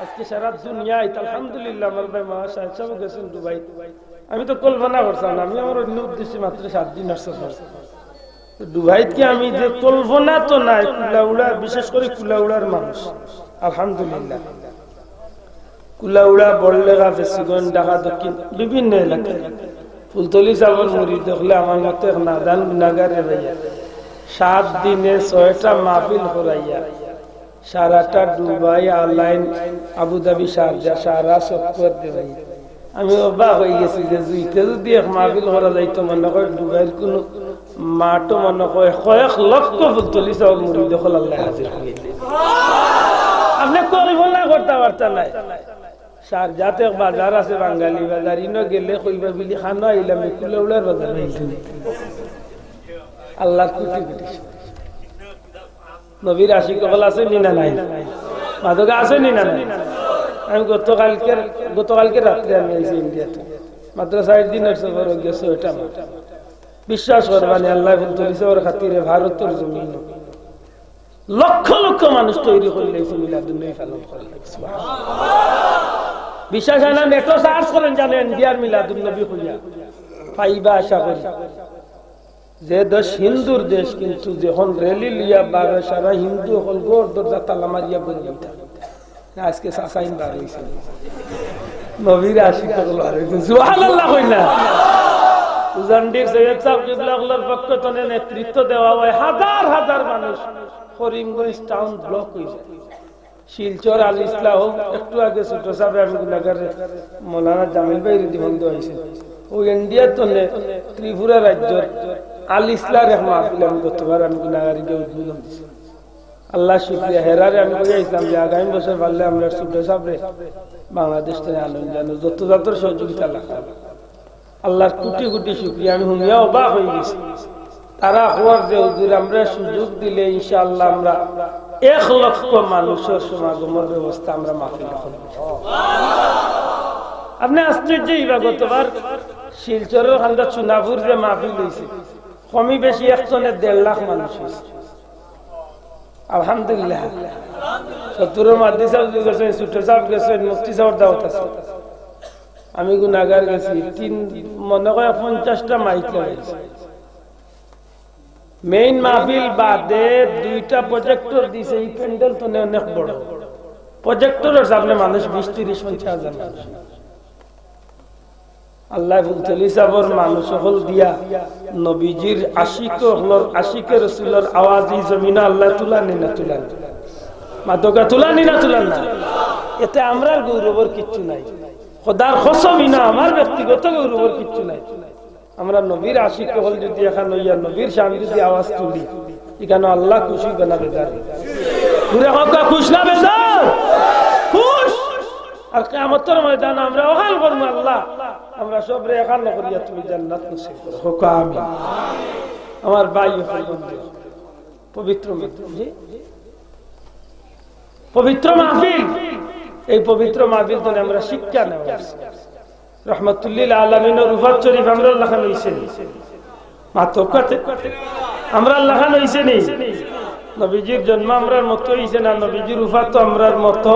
আজকে সারা দুনিয়াত, আলহামদুলিল্লাহ, আমার ভাই মা সাহেব সাহেব গেছইন দুবাই। আমি তো কল্পনা করছিলাম না, আমি আমার অন্য উদ্দেশ্যে মাত্র সাত দিনর সফর। তো দুবাইত কি আমি যে কল্পনা তো নায়, কুলাউড়া, বিশেষ করি কুলাউড়ার মানুষ, আলহামদুলিল্লাহ। কুলাউড়া, বড়লেখা, ফেঞ্চুগঞ্জ, ঢাকা দক্ষিণ, বিভিন্ন এলাকায়। ফুলতলি সাহেবর মুরিদ অকলে আমার মতো এক নাদান গুনাগাররে পাইয়া সাত দিনে ছয়টা মাহফিল করাইয়া সারাটা দুবাই, আলাইন, আবুধাবি, শারজা, সারা চক্কর দেওয়াই। আমি অবাক অইগেছি যে জুইতে যুদি এক মাহফিল করা যাইতো, মনে কয় দুবাইর কুনু মাঠো মনে কয় কয়েক লক্ষ ফুলতলি সাহেবর মুরিদ অকল আল্লায় হাজির করিলে। আপনে কল্পনা করতা পারতা নায়। শারজাত এক বাজার আছে, বাঙালি বাজার, ইনো গেলে কইবা, "বিলি খানো আইলাম, কুলাউড়ার বাজার আইলাম।" আল্লার কোটি কোটি নবীর আশিক অকল আছে নি না নাই? মাদকা আছে নি না নাই? আমি গতকালকে, গতকালকে রাত্রে আমি আইছি ইন্ডিয়াত। মাত্র চাইর দিনর সফর অইগেছে, ছয়টা মাস। বিশ্বাস করবা নি, আল্লায় ফুলতলি সাহেবর খাতিরে ভারতর জমিনো লক্ষ লক্ষ মানুষ তৈরি করিলাইছে মিলাদুন নবী পালন করার লাগি। সুবহানাল্লাহ। বিশ্বাস অয় না, নেটো search করইন জানো, ইন্ডিয়ার মিলাদুন নবী কইয়া পাইবা আশা করি। যে দেশ হিন্দুর দেশ, কিন্তু যখন rally লইয়া বারো সারা হিন্দু অকল ঘর দরজা তালা মারিয়া ঘরো যাইতা। না, আজকে চাচাইন বার অইছে। নবীর আশিক অকল বার অইছে। সুবহানাল্লাহ কইলা। উজানডির সৈয়দ সাহেব কিবলা অকলর পক্ষ তনে নেতৃত্ব দেওয়া অয় হাজার হাজার মানুষ। করিমগঞ্জ টাউন ব্লক অইছে। শিলচর আল ইসলাহ, একটু আগে ছোট সাহেব আমি গুনাগার মৌলানা জামিল ভাই রেডি বন্ধু অইছে। ও ইন্ডিয়ার তনে ত্রিপুরা রাজ্যর আল ইসলাহর এক মাহফিল আমি গতবার আমি গুনাগারিকে উদ্বোধন দিছি। আল্লাহ শুকরিয়া, হেরারে আমি কইয়া আইছিলাম যে আগামী বছর পারলে আমরা ছোট সাহেবরে বাংলাদেশ তনে আনইন যানো, যত জাতর সহযোগিতা লাগা। আল্লাহর কোটি কোটি শুকরিয়া, আমি হুনিয়া অবাক অই গেছি। তারা কওয়ার যে হুজুর আমরা সুযোগ দিলে ইনশাআল্লাহ আমরা এক লক্ষ মানুষর সমাগমর ব্যবস্থা আমরা মাহফিল করব। আপনে আশ্চর্য অইবা, গতবার শিলচরর কান্দা চুনাপুর যে মাহফিল অইছে, কমি বেশি এক তনে দেড় লাখ মানুষ অইছে। আলহামদুলিল্লাহ। সত্তরর মাহদি সাহেব গেছইন, ছোট সাহেব গেছইন, মুফতি সাহেবর দাওয়াত আছে। আমি গুনাগার গেছি, তিন, মনে কয় পঞ্চাশটা মাইক লাগাইছে। মেইন মাহফিল বাদে দুইটা প্রজেক্টর দিছে, ই প্যান্ডেল তনে অনেক বড়। প্রজেক্টরর সামনে মানুষ বিশ, তিরিশ, পঞ্চাশ হাজার মানুষ। আল্লায় ফুলতলি সাবর মানুষ অকল দিয়া নবীজির আশিক অকলর, আশিকে রসুলর আওয়াজ ই জমিনো আল্লায় তুলানি না তুলানি? মাতকা তুলানি না তুলানি না? এতে আমরার গৌরবর কিচ্ছু নাই। খোদার কসম, ইনো আমার ব্যক্তিগত গৌরবর কিচ্ছু নাই। আমরা নবীর আশিক অকল যুদি এখান অইয়া নবীর শান যুদি আওয়াজ তুলি, ইখানো আল্লাহ খুশি অইবা না বেজার? জুরে কউক্কা, খুশ না বেজার? খুশ। আর কিয়ামতর ময়দানো আমরা অখান করমু, আল্লাহ, আমরা সবরে এখান করিয়া তুমি জান্নাত নসিব করো। কউক্কা আমিন। আমার ভাই অকল, বন্ধু, পবিত্র মাহফিল, জি? পবিত্র মাহফিল, এই পবিত্র মাহফিল তনে আমরা শিক্ষা নেওয়া উচিত। রহমাতুল্লিল আলামিনর উফাত শরীফ আমরার লাখান অইছে নি? মাতকা তে, আমরার লাখান অইছে নি? নবীজির জন্ম আমরার মতো অইছে না? নবীজির উফাত তো আমরার মতো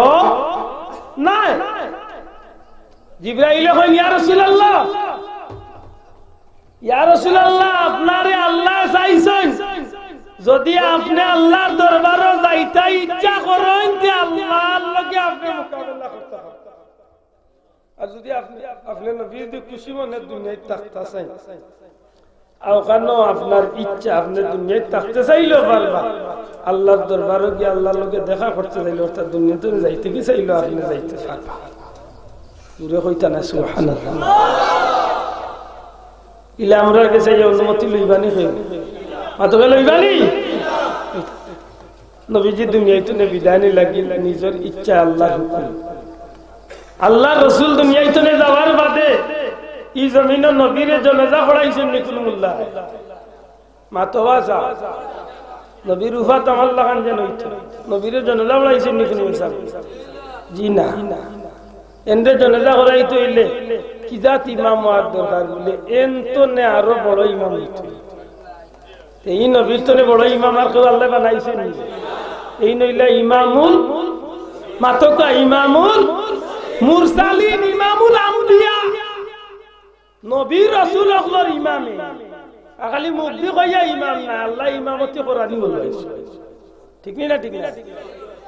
নায়। জিব্রাইলে কইন, ইয়া রাসূলুল্লাহ, ইয়া রাসূলুল্লাহ, আপনারে আল্লায় চাইছইন। যুদি আপনে আল্লার দরবারো যাইতা ইচ্ছা করইন, তে আল্লার লগে আপনে মোকাবেলা করতা পারবা। আর যুদি আপনে, আপনে নবীর দি খুশি মনে দুনিয়াত থাকতা চাইন, আর অখানো আপনার ইচ্ছা, আপনে দুনিয়াত থাকতে চাইলেও পারবা, আল্লার দরবারো গিয়া আল্লার লগে দেখা করতে চাইলেও, অর্থাৎ দুনিয়াত যাইতে কি চাইলেও আপনে যাইতে পারবা। জুরে কইতা না সুবহানাল্লাহ? ইলা আমরার গেছে এই অনুমতি লইবা নি কেউ? মাতকা, লইবা নি? নবীজি দুনিয়াত তনে বিদায় নিলা গি নিজর ইচ্ছা, আল্লার হুকুম। আল্লার রসুল দুনিয়াত তনে যাওয়ার বাদে ই জমিনো নবীরে জানাজা পড়াইছইন নি কুনু মোল্লায়? মাতকা। নবীর উফাত আমার লাখান যেন অইতো। নবীরে জানাজা পড়াইছইন নি কুনু সাবে? জি না। এনরে জানাজা পড়াইতো অইলে কি জাত ইমাম অওয়ার দরকার বুলে, এন তনে আরো বড় ইমাম অইতো। তে ই নবীর তনে বড় ইমাম আর কেউ আল্লায় বানাইছইন নি? এইন অইলা ইমামুল, মাতকা, ইমামুল মুরসালিন, ইমামুল আম্বিয়া। নবী রসুল অকলর ইমাম। আর খালি মুখদি কইয়া ইমাম না, আল্লায় ইমামতি করানি অইলো। ঠিক নি না? ঠিক না?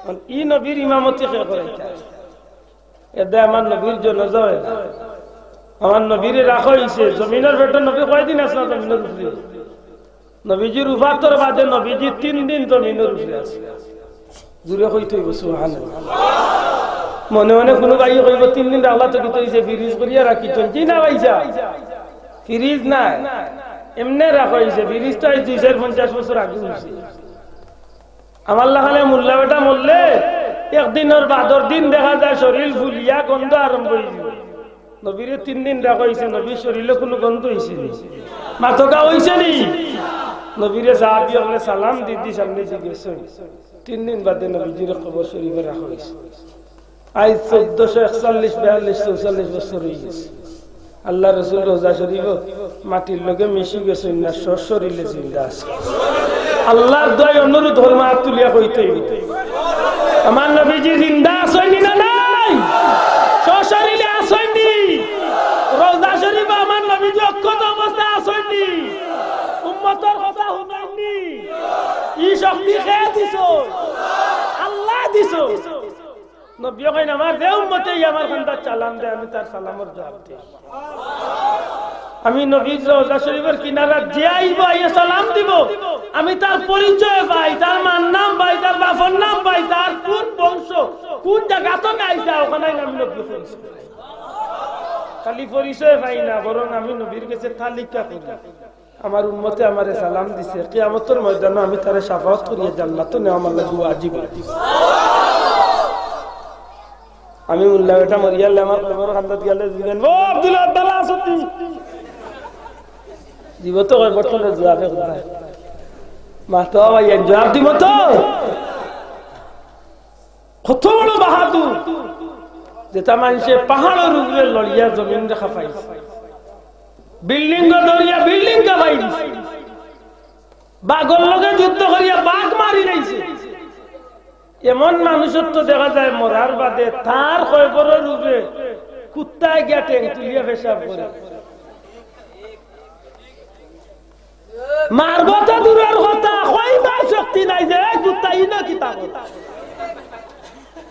কারণ ই নবীর ইমামতি কে করাইতা? এরদায় আমার নবীর জানাজা অয় না। আমার নবীরে রাখা অইছে জমিনর পেটো। নবী কয়দিন আছলা জমিনর উপরে? নবীজির উফাতর বাদে নবীজি তিন দিন জমিনর উপরে আছলা। জুরে কইতে অইবো সুবহানাল্লাহ। মনে মনে কুনু ভাইয়ে কইবো, তিন দিন রাখলা তো কিতা অইছে, ফ্রিজ করিয়া রাখি তো? জি না ভাইসাব, ফ্রিজ নায়, এমনে রাখা অইছে। ফ্রিজ তো আইজ দুই চাইর পঞ্চাশ বছর আগে অইছে। আমার লাখান মোল্লা বেটা মরলে একদিনর বাদর দিন দেখা যায় শরীল ফুলিয়া গন্ধ আরম্ভ অইযিবো। নবীরে তিন দিন রাখা অইছে, নবীর শরীলো কুনু গন্ধ অইছে নি? মাতকা, অইছে নি? নবীরে সাহাবী অকলে সালাম দি দি সামনেদি গেছইন। তিন দিন বাদে নবীজিরে কবর শরীফো রাখা অইছে। আইজ চৌদ্দশো একচল্লিশ, বিয়াল্লিশ, চৌচল্লিশ বছর অইগেছে। আল্লার রসুল রওজা শরীফো মাটির লগে মিশি গেছইন না, সশরীলে জিন্দা আছইন। আল্লার দোয়ায় অনুরোধ করমু, আত তুলিয়া কইতে অইবো, আমার নবীজি জিন্দা আছইন নি না নাই? সশরীলে আছইন নি? রওজা শরীফো আমার নবীজি অক্ষত অবস্থায় আছইন নি? উম্মতর কথা হুনইন নি? ই শক্তি কে দিছইন? আল্লায় দিছইন। নবীয়ে কইন, "আমার যে উম্মতে ই আমার কান্দাত সালাম দেয়, আমি তার সালামর জুয়াব দেই।" আমি নবীর রওজা শরীফর কিনারাত যে আইবো, আইয়া সালাম দিবো, আমি তার পরিচয় পাই, তার মার নাম পাই, তার বাপর নাম পাই, তার কুন বংশ, কুন জাগা থনে আইছে, অখান আমি নবীয়ে পরিচয় পাই। খালি পরিচয় পাই না, বরং আমি নবীর গেছে তালিকা করি। আমার উম্মতে আমারে সালাম দিছে, কিয়ামতর ময়দানো আমি তারে শাফাআত করিয়া জান্নাতো নেওয়া আমার লাগি ওয়াজিব। আমি মুল্লা বেটা মরিয়া গেলে আমার কবর কান্দাত গেলে জিগাইন, "ও আব্দুল আব্বালা আছনি?" দিবো তো কবর তলে জুয়াবে কোথায়? মাতো ভাই, জুয়াব দিবো তো? কত বড় বাহাদুর, যেটা মানষে পাহাড়র উপরে লড়িয়া জমিন রেখা পাইছে, বিল্ডিং ধরিয়া বিল্ডিং কাঁপাই দিছে, বাঘর লগে যুদ্ধ করিয়া বাঘ মারি লাইছে। এমন মানুষর তো দেখা যায় মরার বাদে তার কবরর উপরে কুত্তায় গিয়া ঠেং তুলিয়া পেশাব করে। মারবো তো দূরর কথা, কইবার শক্তি নাই যে, "এই কুত্তা, ইনো কিতা করে?"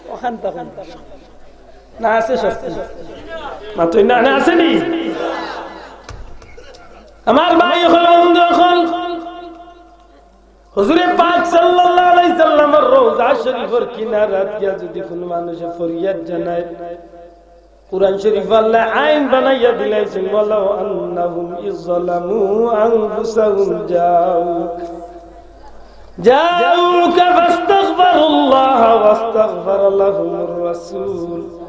অখান তখন না আছে শক্তি। মাতইন না, না আছে নি? আমার ভাই অকল, বন্ধু অকল, হুজুরে পাক সাল্লাল্লাহু আলাইহি সাল্লামর রওজা শরীফর কিনারাত গিয়া যদি কুনু মানুষে ফরিয়াদ জানায়, কুরআন শরীফো আল্লায় আইন বানাইয়া দিলাইছইন, "ওয়ালাউ আন্নাহুম ইয যালামু আনফুসাহুম জাউক, জাউকা ফাস্তাগফিরুল্লাহা ওয়াস্তাগফারা লাহুমুর রাসূল,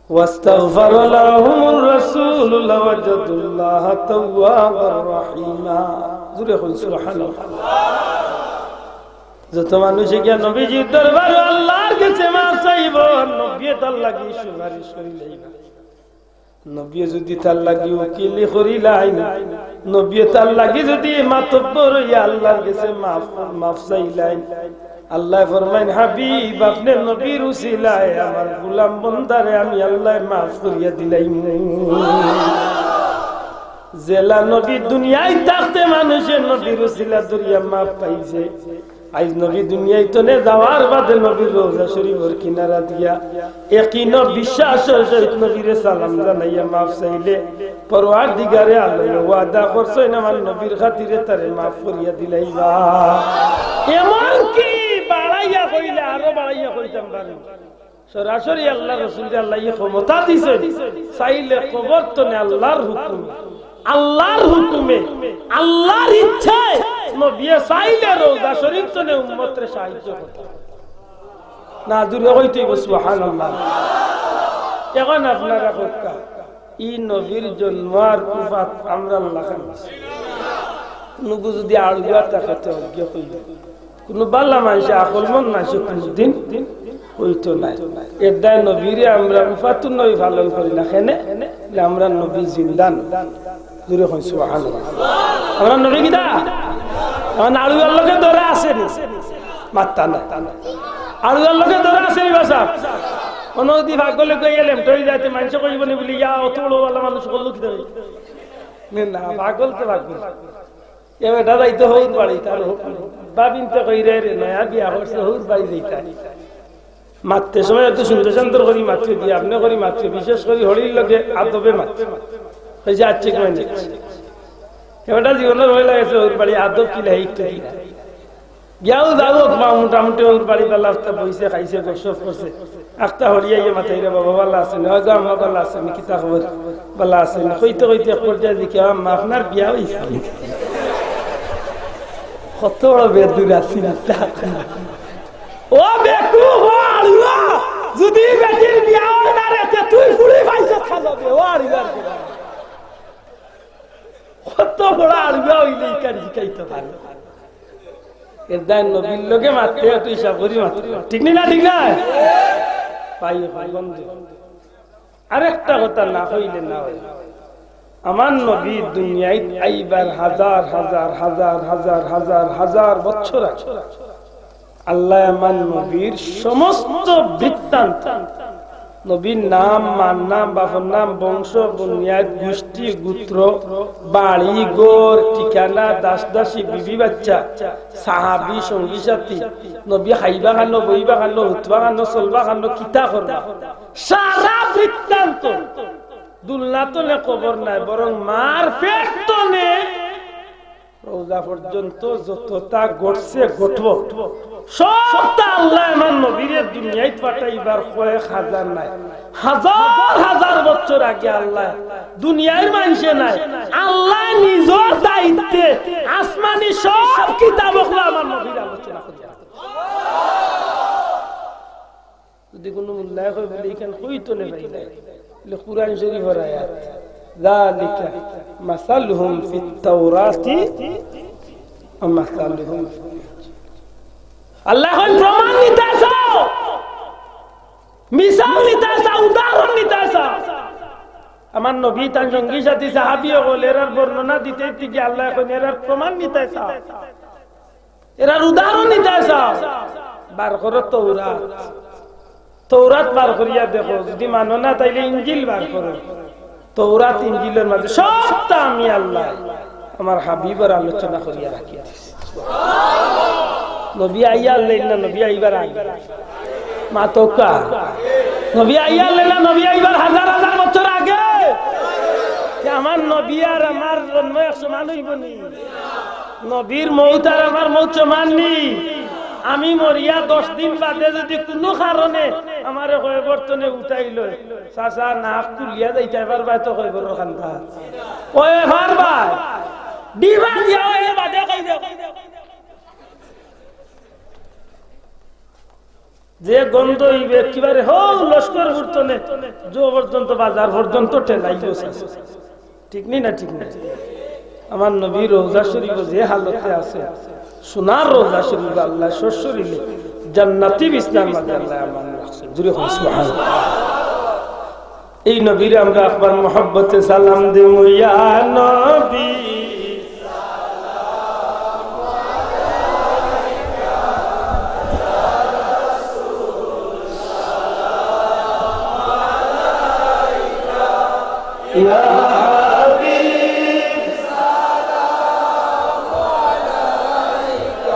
ওয়াস্তাগফারা লাহুমুর রাসূলু লাওয়াজাদুল্লাহা তাওয়াবার রাহিমা।" জোরে কইন সুবহানাল্লাহ। যত মানুষে গিয়া নবীজির দরবারো আল্লার গেছে মাফ চাইবো, নবীয়ে তার লাগি সুপারিশ করিলাইবা। নবীয়ে যদি তার লাগি উকিলি করিলাইন, নবীয়ে তার লাগি যদি মাতব্বর অইয়া আল্লার গেছে মাফ, মাফ চাইলাইন, আল্লায় ফরমাইন, "হাবিব, আপনে নবীর উসিলায় আমার গোলাম বন্দারে আমি আল্লায় মাফ করিয়া দিলাইমু।" যেলা নবী দুনিয়াত থাকতে মানুষে নবীর উসিলা ধরিয়া মাফ পাইছে, আইজ নবী দুনিয়া থনে যাওয়ার বাদে নবীর রওজা শরীফর কিনারাত গিয়া একিন বিশ্বাসর সহিত নবীরে সালাম জানাইয়া মাফ চাইলে পরওয়ারদিগারে আলমে ওয়াদা করছইন আমার নবীর খাতিরে তারে মাফ করিয়া দিলাইবা। এমনকি বাড়াইয়া কইলে আরো বাড়াইয়া কইতাম পারি। সরাসরি আল্লার রসুলরে আল্লায় ই ক্ষমতা দিছইন, চাইলে কবর তনে আল্লার হুকুমে, আল্লার হুকুমে, আল্লার ইচ্ছায় নবীয়ে চাইলে রওজা শরীফ তনে উম্মতরে সাহায্য করতা। না, জোরে কইতে অইবো সুবহানাল্লাহ। এখন আপনারা কউক্কা, ই নবীর জন্ম আর উফাত আমরার লাখান। কুনুগু যদি আড়ুয়া থাকে তে অজ্ঞ কইবে। কুনু বালা মানষে, আকলমন্দ মানষে কুনুদিন কইতো নায়। এরদায় নবীরে আমরা উফাতুন নবী পালন করি না। কেনে? যে আমরার নবী জিন্দা নবী। জোরে কইন সুবহানাল্লাহ। আমরার নবী কিতা? এখন আড়ুয়ার লগে ধরা আছে নি? মাত্তা নাই। আড়ুয়ার লগে ধরা আছে নি বাসা? কুনু যদি পাগলে কইয়া লেমটা অই যাইতে মানষে কইবো নি বুলি, "ইয়া, অত বড় বালা মানুষ করলো কিতা?" না, পাগল তো পাগল। এ বেটা যাইতো হউর বাড়ি, তার হউ-, ভাবিন্তে কইরা রে, নয়া বিয়া করছে, হউর বাড়ি যাইতা। মাততে সময় একটু সুন্দর সুন্দর করি মাতিও, দিয়া আপনে করি মাতিও, বিশেষ করি হড়ির লগে আদবে মাতিও। কইছে, "আচ্ছা, কই না।" এ বেটা জীবনর ভয় লাগেছে, হউর বাড়ি আদব কিলা, এই তো কিলা। গিয়াও যাউক, মা মোটামুটি হউর বাড়ি বালা আস্তা বইছে, খাইছে, গপসপ করছে। আখতা হড়িয়া ইয়ে মাতাইরা, "বাবা বালা আছইন?" "অয় গো আম্মা বালা আছইন, কিতা খবর?" "বালা আছইন।" কইতে কইতে এক পর্যায়ে দেখি, "আম্মা, আপনার বিয়া অইছে?" কত বড় বেদুর আছিল। ও বেকুব, ও আড়ুয়া, যদি বেটির বিয়া অয় না রে, তে তুই ফুড়ি পাইছস খালো বে, ও আড়ুয়া। কত বড় আড়ুয়া অইলে ইখান শিখাইতো পারে। এরদায় নবীর লগে মাততে একটু হিসাব করি মাততে। ঠিক নি না? ঠিক না? ভাই, বন্ধু, আরেকটা কথা না কইলে না অয়। আমার নবী দুনিয়াত আইবার হাজার হাজার, হাজার হাজার, হাজার হাজার বছর আগে আল্লায় আমার নবীর সমস্ত বৃত্তান্ত নবীর নাম, মার নাম, বাপর নাম, বংশ, বুনিয়াদ, গুষ্টি, গোত্র, বাড়ি, ঘর, ঠিকানা, দাস দাসী, বিবি, বাচ্চা, সাহাবী, সঙ্গী সাথী, নবী খাইবা খানো, বইবা খানো, হুতবা খানো, চলবা খানো, কিতা করবা, সারা বৃত্তান্ত। দুলনা তলে কবর নাই, বরং মার পেট তলে রওজা পর্যন্ত যততা ঘটছে, ঘটবো, সবতা আল্লায় আমার নবীরে দুনিয়াত পাঠাইবার কয়েক হাজার নায়, হাজার হাজার বছর আগে আল্লায়, দুনিয়ার মানষে নায়, আল্লায় নিজর দায়িত্বে আসমানি সব কিতাব অকল আমার নবীর আলোচনা করিয়া রাখছে। যদি কুনু মোল্লায় কয় বুলে, "ইখান কই তনে পাইলায়?" বুলে, "কুরআন শরীফর আয়াত, যালিকা মাসালুহুম ফিত তাওরাতি ওয়া মাসালুহুম ফিল ইনজিল।" আল্লায় কইন, "প্রমাণ নিতায় চাও, মিসাল নিতায় চাও, উদাহরণ নিতায় চাও?" আমার নবী, তান সঙ্গী সাথী, সাহাবী অকল, এরার বর্ণনা দিতে দিতে আল্লায় কইন, "এরার প্রমাণ নিতায় চাও?" এরার উদাহরণ নিতায় চাও? বার করো তৌরাত। তৌরাত বার করিয়া দেখো, যদি মানো না তাইলে ইঞ্জিল বার করো। তৌরাত ইঞ্জিলর মাঝে সবতা আমি আল্লায় আমার হাবিবর আলোচনা করিয়া রাখিয়া দিছি। নবী আইয়া আল্লাহ না, নবী আইবার আগে। মাতউক্কা। নবী আইয়া আল্লাহ না, নবী আইবার হাজার হাজার বছর আগে। তে আমার নবী আর আমার জন্ম এক সমান অইবো নি? নবীর মউত আর আমার মউত সমান নি? আমি মরিয়া দশ দিন বাদে যদি কুনু কারণে আমারে কয়বর তনে উঠাইলয়, চাচা নাক খুলিয়া যাইতায় পারবায় তো কয়বরর কান্দাত? কয় পারবায়? ডিবা দিয়া এর বাদে কইবে। যে গন্ধ অইবে একেবারে হউ লস্করপুর তনে, জো পর্যন্ত, বাজার পর্যন্ত ঠেলাইবো। ঠিক নি না? ঠিক না? আমার নবী রওজা শরীফ যে হালতে আছে, সোনার রওজা শরীফ আল্লায় সশরীরে জান্নাতি বিছনার মাঝে আল্লায় আমান রাখছে। জোরে কইন সুবহানাল্লাহ। এই নবীরে আমরা একবার মহব্বতে সালাম দিমু, ইয়া নবী। يا حبيب، سلام عليك،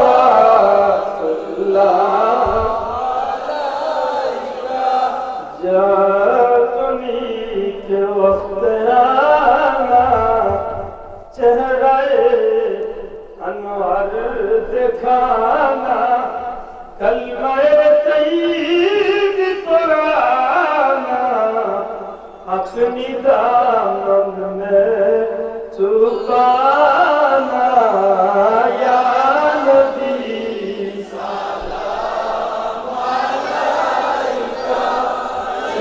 صلوات الله عليك. جاتنی کہ وقت آنا، چہرہ انور دکھانا، کلمہ طیب پڑھانا، اپنی دامن میں چھپانا، یا نبی،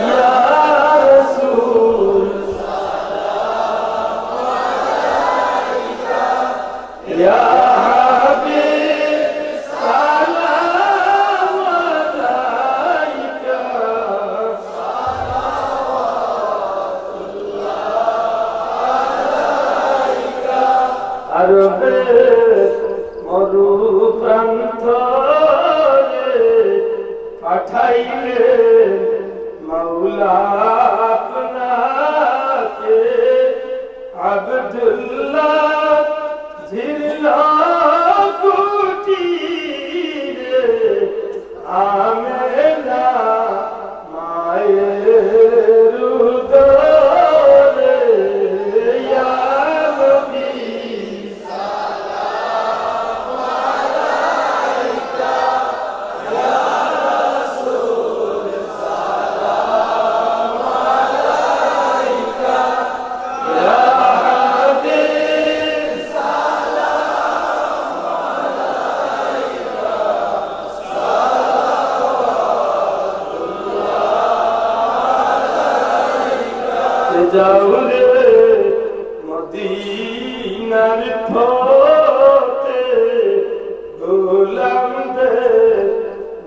یا رسول، یا حبیب، سلام علیک، صلوات اللہ علیک۔ আরবের মরু প্রান্তরে পাঠাইলেন মওলা আপনাকে, আব্দুল্লাহ জীর্ণ কুটিরে আমেনা মায়ের উদরে, ইয়া নবী, যাও রে মদিনার পথে, গোলামদের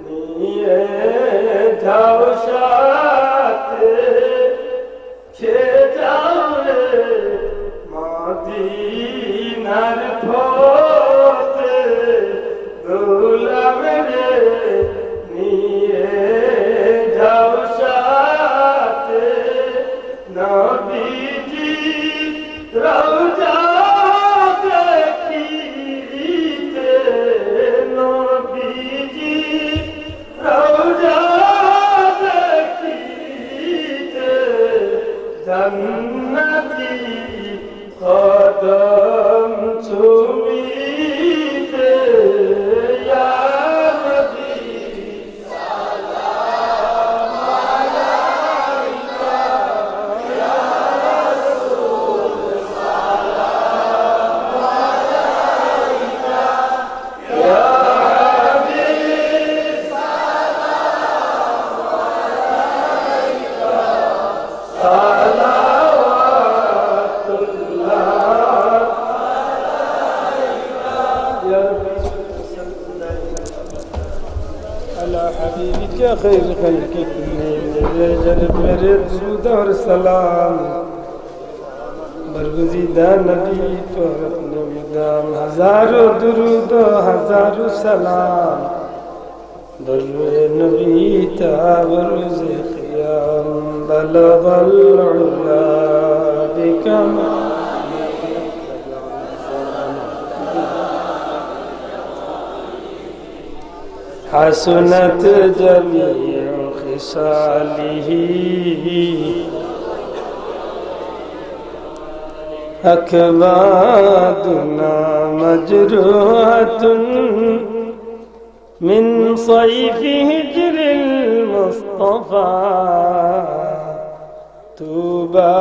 নিয়ে যাও সাথে। সে যাও রে মদিনার পথে, গোলাম রে নিয়ে রওজা দেখিতে নবীজি, রওজা দেখিতে জান্নাতি কদম চুমিতে ইয়া নবী। على حبيبك خير خلق كلهم، میرے درود اور سلام۔ برگزیدہ نبی پر اپنے مدام، ہزاروں درود و ہزاروں سلام۔ در نبی تا برز قیام، بلغ العلا بکمال، حسنت جميع خصاله، أكبادنا مجروحة من صيف هجر المصطفى، طوبى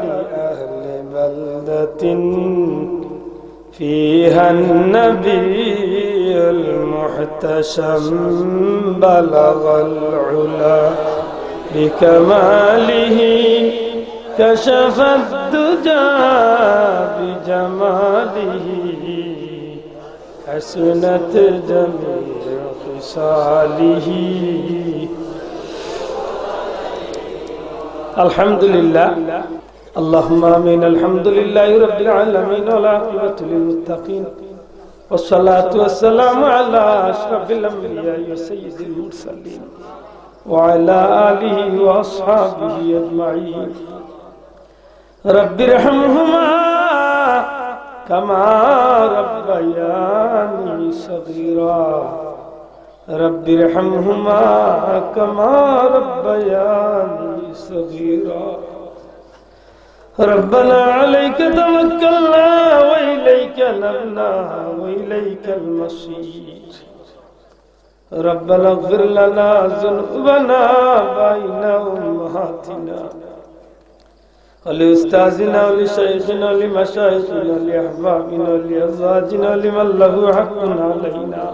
لأهل بلدة فيها النبي المحتشم، بلغ العلا بكماله، كشف الدجى بجماله، حسنت جميع خصاله. الحمد لله. اللهم آمين. الحمد لله رب العالمين، والعاقبة للمتقين، والصلاة والسلام على أشرف الأنبياء وسيد المرسلين، وعلى آله وأصحابه أجمعين. رب ارحمهما كما ربياني صغيرا. رب ارحمهما كما ربياني صغيرا. ربنا عليك توكلنا وإليك أنبنا وإليك المصير. ربنا اغفر لنا ذنوبنا بين أمهاتنا ولأستاذنا ولشيخنا ولمشايخنا ولأحبابنا ولأزواجنا ولمن له حق علينا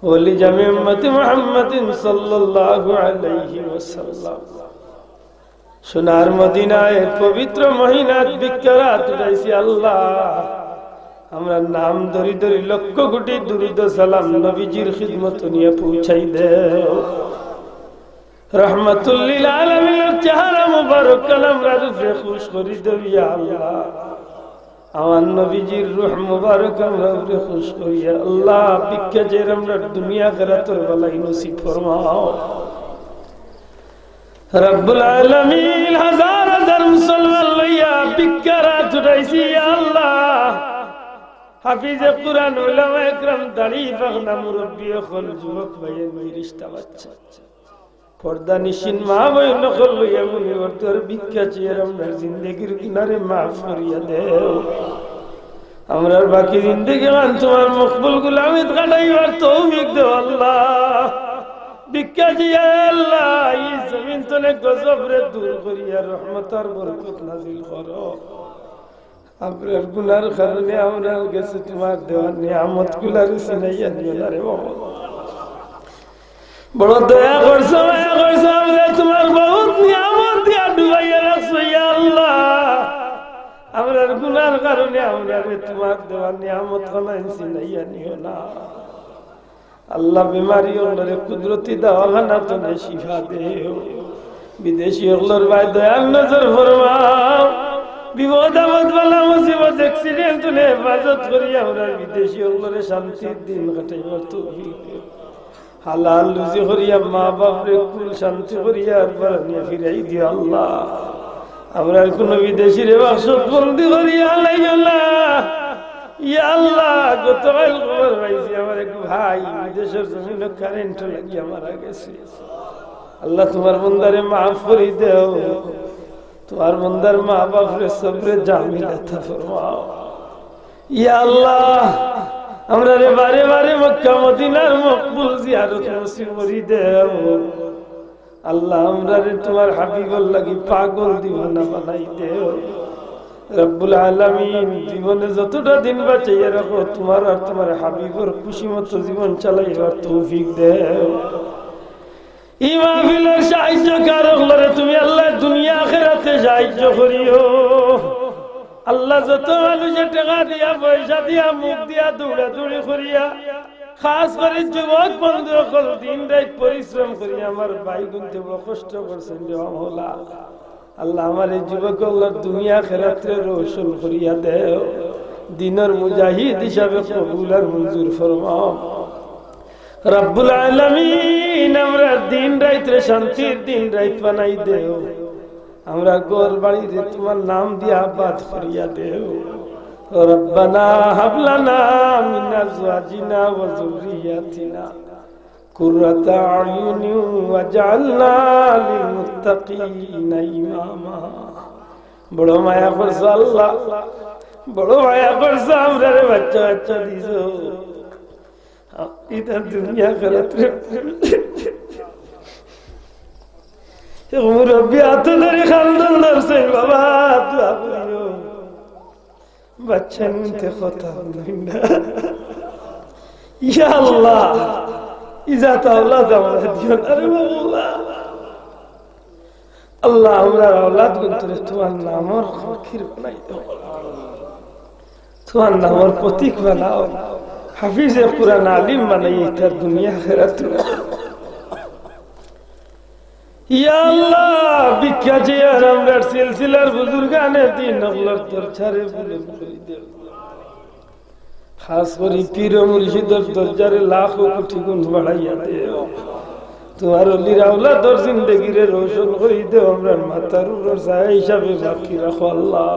ولجميع أمة محمد صلى الله عليه وسلم. সোনার মদিনায় পবিত্র মহিনাত ভিক্ষার আত উঠাইছি আল্লাহ। আমরার নাম ধরি ধরি লক্ষ কোটি দুরুদ ও সালাম নবীজির খিদমতো নিয়া পৌঁছাই দেও। রহমাতুল্লিল আলামিনের চেহারা মুবারক খান আমরার উপরে খুশ করি দেও ইয়া আল্লাহ। আমার নবীজির রূহ মুবারক আমরার উপরে খুশ করিয়া আল্লাহ, ভিক্ষা চাইয়ার আমরার দুনিয়া আখিরাতর ভালাই নসিব ফরমাও। রব্বুল আলামিন, হাজার হাজার মুসলমান লইয়া ভিক্ষার আত উঠাইছি, ইয়া আল্লাহ। হাফিজে কুরআন, উলামায়ে কেরাম, দাড়ি পাকনা মুরব্বি অকল, যুবক ভাইয়াইন, ফিরিস্তা বাচ্চা, পর্দানিশীন মা বইন অকল লইয়া মুনিবর দরবারো ভিক্ষা চাইয়ার আমরার জিন্দেগির গুনারে মাফ করিয়া দেও। আমরার বাকি জিন্দেগি খান তুমার মকবুল গুলামিত কাটাইবার তৌফিক দেও আল্লাহ। ভিক্ষা চাইয়ার আল্লাহ, ই জমিন তনে গজবরে দূর করিয়া রহমত আর বরকত নাজিল করো। আমরার গুনার কারণে আমরার গেছে তুমার দেওয়া নিয়ামত গুলারে ছিনাইয়া নিও না রে বাবা। বড় দয়া করছো, মায়া করছো, আমরারে তুমার বহুত নিয়ামত দিয়া ডুবাইয়া রাখছো, ইয়া আল্লাহ। আমরার গুনার কারণে আমরারে তুমার দেওয়া নিয়ামত খানাইন ছিনাইয়া নিও না। আল্লাহ, বেমারি অকলরে কুদরতি দাওয়াখানা তনে শিফা দেও। বিদেশি অকলর বায় দয়ার নজর ফরমাও। বিপদ আপদ, বালা মুসিবত, accident তনে হেফাজত করি আমরার বিদেশি অকলরে শান্তির দিন কাটাইবার তৌফিক দেও। হালাল রুজি করিয়া মা বাপরে কুল শান্তি করিয়া একবার আনিয়া ফিরাই দিও আল্লাহ। আমরার কুনু বিদেশিরে বাক্সত বন্দি করিয়া লাইও না। ইয়া আল্লাহ, গতকাইল খবর পাইছি, আমার এক ভাই বিদেশর জমিনো কারেন্ট লাগিয়া মারা গেছে। আল্লাহ, তুমার বন্দারে মাফ করি দেও, তুমার বন্দার মা বাপরে সবরে জামিল আতা ফরমাও। ইয়া আল্লাহ, আমরারে বারে বারে মক্কা মদিনার মকবুল জিয়ারত নসিব করি দেও। আল্লাহ, আমরারে তুমার হাবিবর লাগি পাগল দিওয়ানা বানাই দেও। রব্বুল আলামিন, জীবনে যতটা দিন বাঁচাইয়া রাখো, তুমার আর তুমার হাবিবর খুশি মতো জীবন চালাইবার তৌফিক দেও। ই মাহফিলর সাহায্যকারী অকলরে তুমি আল্লাহ দুনিয়া আখেরাতে সাহায্য করিও। আল্লাহ, যত মানুষে টেকা দিয়া, পয়সা দিয়া, মুখ দিয়া, দৌড়াদৌড়ি করিয়া, খাস করি যুবক বন্ধু অকল দিন রাইত পরিশ্রম করিয়া আমার ভাইগুনতে বড় কষ্ট করছইন রে মওলা। আল্লাহ, আমার ই যুবক অকলর দুনিয়া আখেরাতরে রোশন করিয়া দেও, দিনর মুজাহিদ হিসাবে কবুল আর মঞ্জুর ফরমাও। রব্বুল আলামিন, আমরার দিন রাইতরে শান্তির দিন রাইত বানাই দেও। আমরার ঘর বাড়িরে তুমার নাম দিয়া আবাদ করিয়া দেও। রব্বানা হাব লানা মিন আজওয়াজিনা ওয়া যুররিয়াতিনা কুররাতা আয়ুনিন ওয়াজআলনা লিল মুত্তাকিনা ইমামা। বড় মায়া করছো আল্লাহ, বড় মায়া করছো, আমরারে বাচ্চা বাচ্চা দিছো। ইতা দুনিয়া আখেরাতরে। এক মুরব্বি আতো ধরি কান্দন ধরছে, বাবা, দোয়া করিও। বাচ্চা নিতে কথা বলি না। ইয়া আল্লাহ, ইজাত আওলাদ আমরা দিও না রে বাবা। আল্লাহ, আমরার আওলাদ গুনতরে তুমার নামর ফকির বানাই দেও, তুমার নামর প্রতীক বানাও, হাফিজে কুরআন আলিম বানাই ইতার দুনিয়া আখেরাত। ইয়া আল্লাহ, ভিক্ষা চেয়ার আমরার সিলসিলার বুজুর্গানে দিন অকলর দরজারে বুলন্দ করি দেও। খাস করি পীর ও মুর্শিদর দরজারে লাখো কোটি গুণ বাড়াইয়া দেও। তুমার অলির আওলাদর জিন্দেগিরে রোশন করি দেও, আমরার মাথার উপর ছায়া হিসাবে বাকি রাখো আল্লাহ।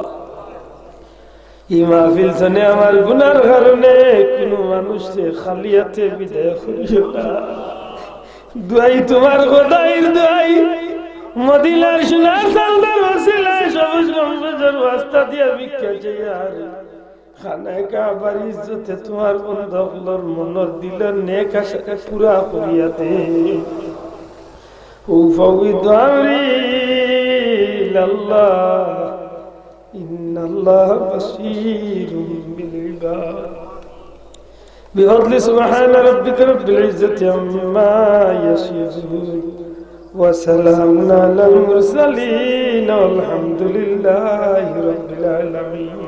ই মাহফিল থনে আমার গুনার কারণে কুনু মানুষরে খালি আতে বিদায় করিও না। দোয়াই তুমার খোদাইর দোয়াই, মদিনার সোনার চান্দার ওসিলায় সবুজ গম্বুজর ওয়াস্তা দিয়া ভিক্ষা চাইয়ার খানায়ে কাবার ইজ্জতে তুমার বন্দা অকলর মনর দিলর নেক আশা পুরা করিয়া দে। أفوض أمري إلى الله إن الله بصير بالعباد. بفضل سبحان ربك رب العزة عما يصفون وسلام على المرسلين والحمد لله رب العالمين.